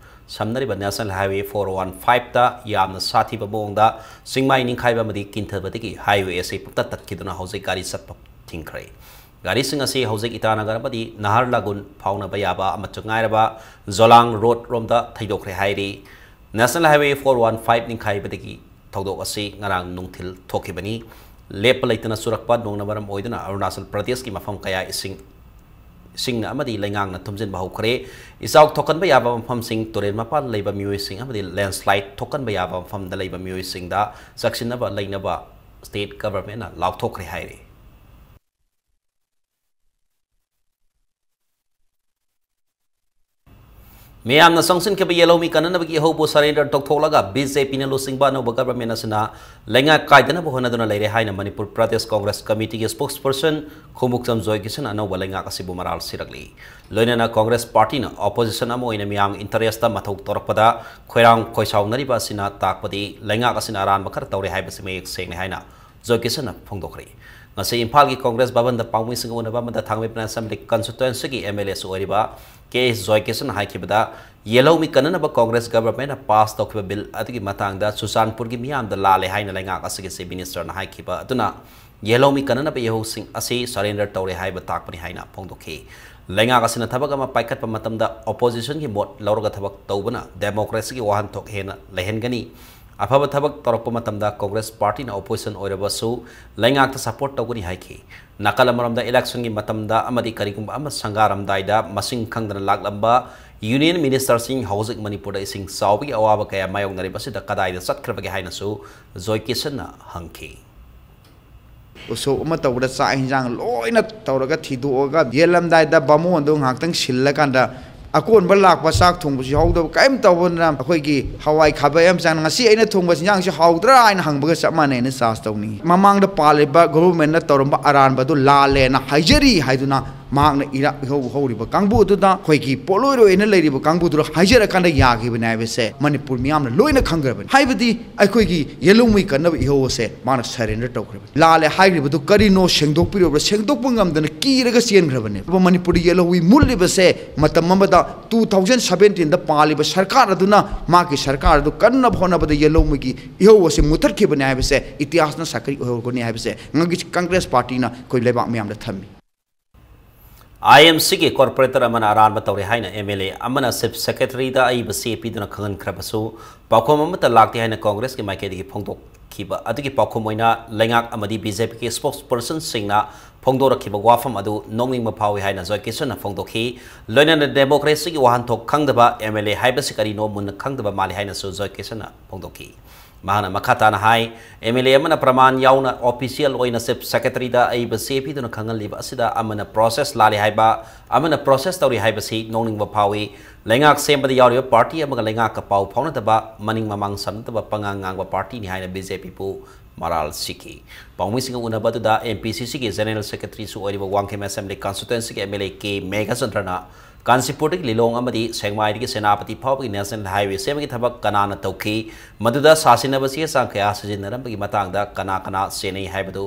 ꯁꯝꯅꯔꯤꯕ National Highway four one five ꯇ ꯌꯥꯝꯅ ꯁꯥꯊꯤꯕ ꯃꯑꯣꯡꯗ ꯆꯤꯡꯃꯥꯏ ꯅꯤꯡꯈꯥꯏꯕ ꯑꯃꯗꯤ ꯀꯤꯟꯊꯕꯗꯒꯤ highway ꯑꯁꯤ ꯄꯨꯡꯇꯠ ꯇꯠꯈꯤꯗꯨꯅ ꯍꯧꯖꯤꯛ ꯒꯥꯔꯤ ꯆꯠꯄ ꯊꯤꯡꯈ꯭ꯔꯦ꯫ ꯒꯥꯔꯤꯁꯤꯡ ꯑꯁꯤ ꯍꯧꯖꯤꯛ ꯏꯇꯥꯅꯒꯔ ꯑꯃꯗꯤ ꯅꯍꯥꯔꯂꯥꯒꯨꯟ ꯐꯥꯎꯅꯕ ꯌꯥꯕ ꯑꯃꯠꯇ ꯉꯥꯏꯔꯕ ꯖꯣꯂꯥꯡ road ꯔꯣꯝꯗ ꯊꯩꯗꯣꯛꯈ꯭ꯔꯦ ꯍꯥꯏꯔꯤ꯫ National Highway four one five ꯅꯤꯡꯈꯥꯏꯕꯗꯒꯤ ꯊꯧꯗꯣꯛ ꯑꯁꯤ ꯉꯔꯥꯡ ꯅꯨꯡꯊꯤꯜ ꯊꯣꯛꯈꯤꯕꯅꯤ꯫ ꯂꯦꯞꯄ ꯂꯩꯇꯅ ꯆꯨꯔꯛꯄ ꯅꯣꯡꯅ ꯃꯔꯝ ꯑꯣꯏꯗꯨꯅ ꯑꯔꯨꯅꯥꯆꯜ ꯄ꯭ꯔꯗꯦꯁꯀꯤ ꯃꯐꯝ ꯀꯌꯥ ꯏꯁꯤꯡ, ꯏꯁꯤꯡꯅ ꯑꯃꯗꯤ ꯂꯩꯉꯥꯡꯅ ꯊꯨꯝꯖꯤꯟꯕ ꯍꯧꯈ꯭ꯔꯦ꯫ ꯏꯆꯥꯎ ꯊꯣꯛꯍꯟꯕ ꯌꯥꯕ ꯃꯐꯝꯁꯤꯡ ꯇꯨꯔꯦꯜ ꯃꯄꯥꯟ ꯂꯩꯕ ꯃꯤꯑꯣꯏꯁꯤꯡ ꯑꯃꯗꯤ landslide ꯊꯣꯛꯍꯟꯕ ꯌꯥꯕ ꯃꯐꯝꯗ ꯂꯩꯕ ꯃꯤꯑꯣꯏꯁꯤꯡꯗ ꯆꯦꯛꯁꯤꯟꯅꯕ ꯂꯩꯅꯕ state government ꯅ ꯂꯥꯎꯊꯣꯛꯈ꯭ꯔꯦ ꯍꯥꯏꯔꯤ꯫ ꯃꯤꯌꯥꯝꯅ ꯆꯪꯁꯤꯟꯈꯤꯕ ꯌꯦꯜꯍꯧꯃꯤ ꯀꯟꯅꯅꯕꯒꯤ ꯏꯍꯧꯕꯨ surrender ꯇꯧꯊꯣꯛꯂꯒ BJPꯅ ꯂꯨꯆꯤꯡꯕ ꯑꯅꯧꯕ government ꯑꯁꯤꯅ ꯂꯩꯉꯥꯛ ꯀꯥꯏꯗꯅꯕ ꯍꯣꯠꯅꯗꯨꯅ ꯂꯩꯔꯦ ꯍꯥꯏꯅ Manipur Pradesh Congress Committeeꯒꯤ spokesperson ꯈꯣꯡꯎꯞꯆꯝ ꯖꯣꯏꯀꯤꯁꯟ ꯑꯅꯧꯕ ꯂꯩꯉꯥꯛ ꯑꯁꯤꯕꯨ ꯃꯔꯥꯜ ꯁꯤꯔꯛꯂꯤ꯫ ꯂꯣꯏꯅꯅ Congress partyꯅ opposition ꯑꯃ ꯑꯣꯏꯅ ꯃꯤꯌꯥꯝꯒꯤ interestꯇ ꯃꯊꯧ ꯇꯧꯔꯛꯄꯗ ꯈꯣꯏꯔꯥꯡ ꯈꯣꯏꯁꯥꯎꯅꯔꯤꯕ ꯑꯁꯤꯅ ꯇꯥꯛꯄꯗꯤ ꯂꯩꯉꯥꯛ ꯑꯁꯤꯅ ꯑꯔꯥꯟꯕ ꯈꯔ ꯇꯧꯔꯦ ꯍꯥꯏꯕꯁꯤ ꯃꯌꯦꯛ ꯁꯦꯡꯅ ꯍꯥꯏꯅ ꯖꯣꯏꯀꯤꯁꯟꯅ ꯐꯣꯡꯗꯣꯛꯈ꯭ꯔꯦ꯫ ꯉꯁꯤ ꯏꯝꯐꯥꯜꯒꯤ Congress ꯚꯕꯟꯗ ꯄꯥꯎꯃꯤꯁꯤꯡꯒ ꯎꯅꯕ ꯑꯃꯗ ꯊꯥꯡꯃꯩꯕꯟ Assembly Constituencyꯒꯤ MLAꯁꯨ ꯑꯣꯏꯔꯤꯕ ꯀꯦ ꯑꯦꯁ ꯖꯣꯏꯀꯤꯁꯟꯅ ꯍꯥꯏꯈꯤꯕꯗ, ꯌꯦꯜꯍꯧꯃꯤ ꯀꯟꯅꯅꯕ Congress governmentꯅ pass ꯇꯧꯈꯤꯕ bill ꯑꯗꯨꯒꯤ ꯃꯇꯥꯡꯗ ꯆꯨꯔꯆꯥꯟꯄꯨꯔꯒꯤ ꯃꯤꯌꯥꯝꯗ ꯂꯥꯜꯂꯦ ꯍꯥꯏꯅ ꯂꯩꯉꯥꯛ ꯑꯁꯤꯒꯤ Chief Ministerꯅ ꯍꯥꯏꯈꯤꯕ ꯑꯗꯨꯅ ꯌꯦꯜꯍꯧꯃꯤ ꯀꯟꯅꯅꯕ ꯏꯍꯧꯁꯤꯡ ꯑꯁꯤ surrender ꯇꯧꯔꯦ ꯍꯥꯏꯕ ꯇꯥꯛꯄꯅꯤ ꯍꯥꯏꯅ ꯐꯣꯡꯗꯣꯛꯈꯤ꯫ ꯂꯩꯉꯥꯛ ꯑꯁꯤꯅ ꯊꯕꯛ ꯑꯃ ꯄꯥꯏꯈꯠꯄ ꯃꯇꯝꯗ oppositionꯒꯤ ꯃꯣꯠ ꯂꯧꯔꯒ ꯊꯕꯛ ꯇꯧꯕꯅ democracyꯒꯤ ꯋꯥꯍꯟꯊꯣꯛ ꯍꯦꯟꯅ ꯂꯩꯍꯟꯒꯅꯤ꯫ ꯑꯐꯕ ꯊꯕꯛ ꯇꯧꯔꯛꯄ ꯃꯇꯝꯗ Congress partyꯅ opposition ꯑꯣꯏꯔꯕꯁꯨ ꯂꯩꯉꯥꯛꯇ support ꯇꯧꯒꯅꯤ ꯍꯥꯏꯈꯤ꯫ ꯅꯥꯀꯜ ꯑꯃꯔꯣꯝꯗ electionꯒꯤ ꯃꯇꯝꯗ ꯑꯃꯗꯤ ꯀꯔꯤꯒꯨꯝꯕ ꯑꯃ ꯁꯪꯒꯥꯔꯝꯗꯥꯏꯗ ꯃꯁꯤꯡ ꯈꯪꯗꯅ ꯂꯥꯛꯂꯝꯕ union ministerꯁꯤꯡ ꯍꯧꯖꯤꯛ ꯃꯅꯤꯄꯨꯔꯗ ꯏꯁꯤꯡ ꯆꯥꯎꯕꯒꯤ ꯑꯋꯥꯕ ꯀꯌꯥ ꯃꯥꯌꯣꯛꯅꯔꯤꯕꯁꯤꯗ ꯀꯗꯥꯏꯗ ꯆꯠꯈ꯭ꯔꯕꯒꯦ ꯍꯥꯏꯅꯁꯨ ꯖꯣꯏ ꯀꯤꯁꯟꯅ ꯍꯪꯈꯤ꯫ ꯎꯁꯣꯞ ꯑꯃ ꯇꯧꯕꯗ ꯆꯥꯛ ꯏꯟꯖꯥꯡ ꯂꯣꯏꯅ ꯇꯧꯔꯒ ꯊꯤꯗꯣꯛꯑꯒ ꯌꯦꯜꯂꯝꯗꯥꯏꯗ ꯕꯥꯃꯣꯟꯗꯣ ꯉꯥꯏꯍꯥꯛꯇꯪ ꯁꯤꯜꯂꯀꯥꯟꯗ ꯑꯀꯣꯟꯕ ꯂꯥꯛꯄ ꯆꯥꯛ ꯊꯣꯡꯕꯁꯨ ꯌꯥꯎꯗꯕ ꯀꯔꯤꯝ ꯇꯧꯕꯅ ꯑꯩꯈꯣꯏꯒꯤ ꯍꯋꯥꯏ ꯈꯥꯕꯩ ꯑꯃ ꯆꯪꯅ ꯉꯁꯤ ꯑꯩꯅ ꯊꯣꯡꯕ ꯏꯟꯖꯥꯡꯁꯤ ꯍꯥꯎꯗ꯭ꯔꯥ ꯍꯥꯏꯅ ꯍꯪꯕꯒ ꯆꯞ ꯃꯥꯟꯅꯩꯅ charge ꯇꯧꯅꯤꯡꯉꯤ꯫ ꯃꯃꯥꯡꯗ ꯄꯥꯜꯂꯤꯕ governmentꯅ ꯇꯧꯔꯝꯕ ꯑꯔꯥꯟꯕꯗꯨ ꯂꯥꯜꯂꯦꯅ ꯍꯥꯏꯖꯔꯤ ꯍꯥꯏꯗꯨꯅ ꯃꯍꯥꯛꯅ ꯏꯔꯥꯛ ꯏꯍꯧ ꯍꯧꯔꯤꯕ ꯀꯥꯡꯕꯨ ꯑꯗꯨꯗ ꯑꯩꯈꯣꯏꯒꯤ ꯄꯣꯠꯂꯣꯏꯔꯣꯏꯅ ꯂꯩꯔꯤꯕ ꯀꯥꯡꯕꯨꯗꯨꯗ ꯍꯥꯏꯖꯔꯀꯥꯟꯗ ꯌꯥꯈꯤꯕꯅꯤ ꯍꯥꯏꯕꯁꯦ ꯃꯅꯤꯄꯨꯔ ꯃꯤꯌꯥꯝꯅ ꯂꯣꯏꯅ ꯈꯪꯈ꯭ꯔꯕꯅꯤ꯫ ꯍꯥꯏꯕꯗꯤ ꯑꯩꯈꯣꯏꯒꯤ ꯌꯦꯜꯍꯧꯃꯤ ꯀꯟꯅꯕ ꯏꯍꯧ ꯑꯁꯦ ꯃꯥꯅ surrender ꯇꯧꯈ꯭ꯔꯕꯅꯤ꯫ ꯂꯥꯜꯂꯦ ꯍꯥꯏꯈ꯭ꯔꯤꯕꯗꯨ ꯀꯔꯤꯅꯣ ꯁꯦꯡꯗꯣꯛꯄꯤꯔꯕ꯭ꯔꯥ? ꯁꯦꯡꯗꯣꯛꯄ ꯉꯝꯗꯅ ꯀꯤꯔꯒ ꯆꯦꯟꯈ꯭ꯔꯕꯅꯦ꯫ ꯃꯅꯤꯄꯨꯔꯗ ꯌꯦꯜꯍꯧꯃꯤ ꯃꯨꯠꯂꯤꯕꯁꯦ ꯃꯇꯝ ꯑꯃꯗ two thousand seventeenꯗ ꯄꯥꯜꯂꯤꯕ ꯁꯔꯀꯥꯔ ꯑꯗꯨꯅ ꯃꯥꯒꯤ ꯁꯔꯀꯥꯔ ꯑꯗꯨ ꯀꯟꯅꯕ ꯍꯣꯠꯅꯕꯗ ꯌꯦꯜꯍꯧꯃꯤꯒꯤ ꯏꯍꯧ ꯑꯁꯤ ꯃꯨꯠꯊꯠꯈꯤꯕꯅꯤ ꯍꯥꯏꯕꯁꯦ ꯏꯇꯤꯍꯥꯁꯅ ꯁꯥꯈꯤ ꯑꯣꯏꯍꯧꯒꯅꯤ ꯍꯥꯏꯕꯁꯦ ꯉꯁꯤ Congress partyꯅ ꯑꯩꯈꯣꯏ ꯂꯩꯕꯥꯛ ꯃꯤꯌꯥꯝꯗ ꯊꯝꯃꯤ꯫ IMCꯒꯤ corporator ꯑꯃꯅ ꯑꯔꯥꯟꯕ ꯇꯧꯔꯦ ꯍꯥꯏꯅ MLA ꯑꯃꯅ Chief Secretaryꯗ ꯑꯏꯕ ꯆꯦ ꯄꯤꯗꯨꯅ ꯈꯪꯍꯟꯈ꯭ꯔꯕꯁꯨ ꯄꯥꯎꯈꯨꯝ ꯑꯃꯠꯇ ꯂꯥꯛꯇꯦ ꯍꯥꯏꯅ Congressꯀꯤ ꯃꯥꯏꯀꯩꯗꯒꯤ ꯐꯣꯡꯗꯣꯛꯈꯤꯕ ꯑꯗꯨꯒꯤ ꯄꯥꯎꯈꯨꯝ ꯑꯣꯏꯅ ꯂꯩꯉꯥꯛ ꯑꯃꯗꯤ BJPꯒꯤ spokespersonꯁꯤꯡꯅ ꯐꯣꯡꯗꯣꯔꯛꯈꯤꯕ ꯋꯥꯐꯝ ꯑꯗꯨ ꯅꯣꯛꯅꯤꯡꯕ ꯐꯥꯎꯏ ꯍꯥꯏꯅ ꯖꯣꯏ ꯀꯤꯁꯟꯅ ꯐꯣꯡꯗꯣꯛꯈꯤ꯫ ꯂꯣꯏꯅꯅ democracyꯒꯤ ꯋꯥꯍꯟꯊꯣꯛ ꯈꯪꯗꯕ MLA ꯍꯥꯏꯕꯁꯤ ꯀꯔꯤꯅꯣ ꯃꯨꯟꯅ ꯈꯪꯗꯕ ꯃꯥꯜꯂꯤ ꯍꯥꯏꯅꯁꯨ ꯖꯣꯏ ꯀꯤꯁꯟꯅ ꯐꯣꯡꯗꯣꯛꯈꯤ꯫ ꯃꯍꯥꯛꯅ ꯃꯈꯥ ꯇꯥꯅ ꯍꯥꯏ, ꯑꯦꯝ ꯑꯦꯜ ꯑꯦ ꯑꯃꯅ ꯄ꯭ꯔꯃꯥꯟ ꯌꯥꯎꯅ ꯑꯣꯐꯤꯁꯤꯌꯦꯜ ꯑꯣꯏꯅ ꯆꯤꯐ ꯁꯦꯀ꯭ꯔꯦꯇꯔꯤꯗ ꯑꯏꯕ ꯆꯦ ꯄꯤꯗꯨꯅ ꯈꯪꯍꯜꯂꯤꯕ ꯑꯁꯤꯗ ꯑꯃꯅ ꯄ꯭ꯔꯣꯁꯦꯁ ꯂꯥꯜꯂꯤ ꯍꯥꯏꯕ, ꯑꯃꯅ ꯄ꯭ꯔꯣꯁꯦꯁ ꯇꯧꯔꯤ ꯍꯥꯏꯕꯁꯤ ꯅꯣꯛꯅꯤꯡꯕ ꯐꯥꯎꯏ꯫ ꯂꯩꯉꯥꯛ ꯁꯦꯝꯕꯗ ꯌꯥꯎꯔꯤꯕ ꯄꯥꯔꯇꯤ ꯑꯃꯒ ꯂꯩꯉꯥꯛꯀ ꯄꯥꯎ ꯐꯥꯎꯅꯗꯕ, ꯃꯅꯤꯡ ꯃꯃꯥꯡ ꯁꯝꯅꯗꯕ ꯄꯉꯥꯡ ꯉꯥꯡꯕ ꯄꯥꯔꯇꯤꯅꯤ ꯍꯥꯏꯅ ꯕꯤ ꯖꯦ ꯄꯤꯕꯨ ꯃꯔꯥꯜ ꯁꯤꯈꯤ꯫ ꯄꯥꯎꯃꯤꯁꯤꯡꯒ ꯎꯅꯕ ꯑꯗꯨꯗ ꯑꯦꯝ ꯄꯤ ꯁꯤ ꯁꯤꯒꯤ ꯖꯦꯅꯔꯦꯜ ꯁꯦꯀ꯭ꯔꯦꯇꯔꯤꯁꯨ ꯑꯣꯏꯔꯤꯕ ꯋꯥꯡꯈꯦꯝ ꯑꯦꯁꯦꯝꯕ꯭ꯂꯤ ꯀꯟꯁꯇꯤꯇ꯭ꯋꯦꯟꯁꯤꯒꯤ ꯑꯦꯝ ꯑꯦꯜ ꯑꯦ ꯀꯦ ꯃꯦꯘꯆꯟꯗ꯭ꯔꯅ ꯀꯥꯟꯆꯤꯄꯨꯔꯗꯒꯤ ꯂꯤꯂꯣꯡ ꯑꯃꯗꯤ ꯁꯦꯛꯃꯥꯏꯗꯒꯤ ꯁꯦꯅꯥꯄꯇꯤ ꯐꯥꯎꯕꯒꯤ ꯅꯦꯁꯅꯦꯜ ꯍꯥꯏꯋꯦ ꯁꯦꯝꯕꯒꯤ ꯊꯕꯛ ꯀꯅꯥꯅ ꯇꯧꯈꯤ? ꯃꯗꯨꯗ ꯁꯥꯁꯤꯟꯅꯕ ꯆꯦ ꯆꯥꯡ ꯀꯌꯥ ꯁꯤꯖꯤꯟꯅꯔꯝꯕꯒꯤ ꯃꯇꯥꯡꯗ ꯀꯅꯥ ꯀꯅꯥ ꯆꯦꯟꯅꯩ ꯍꯥꯏꯕꯗꯨ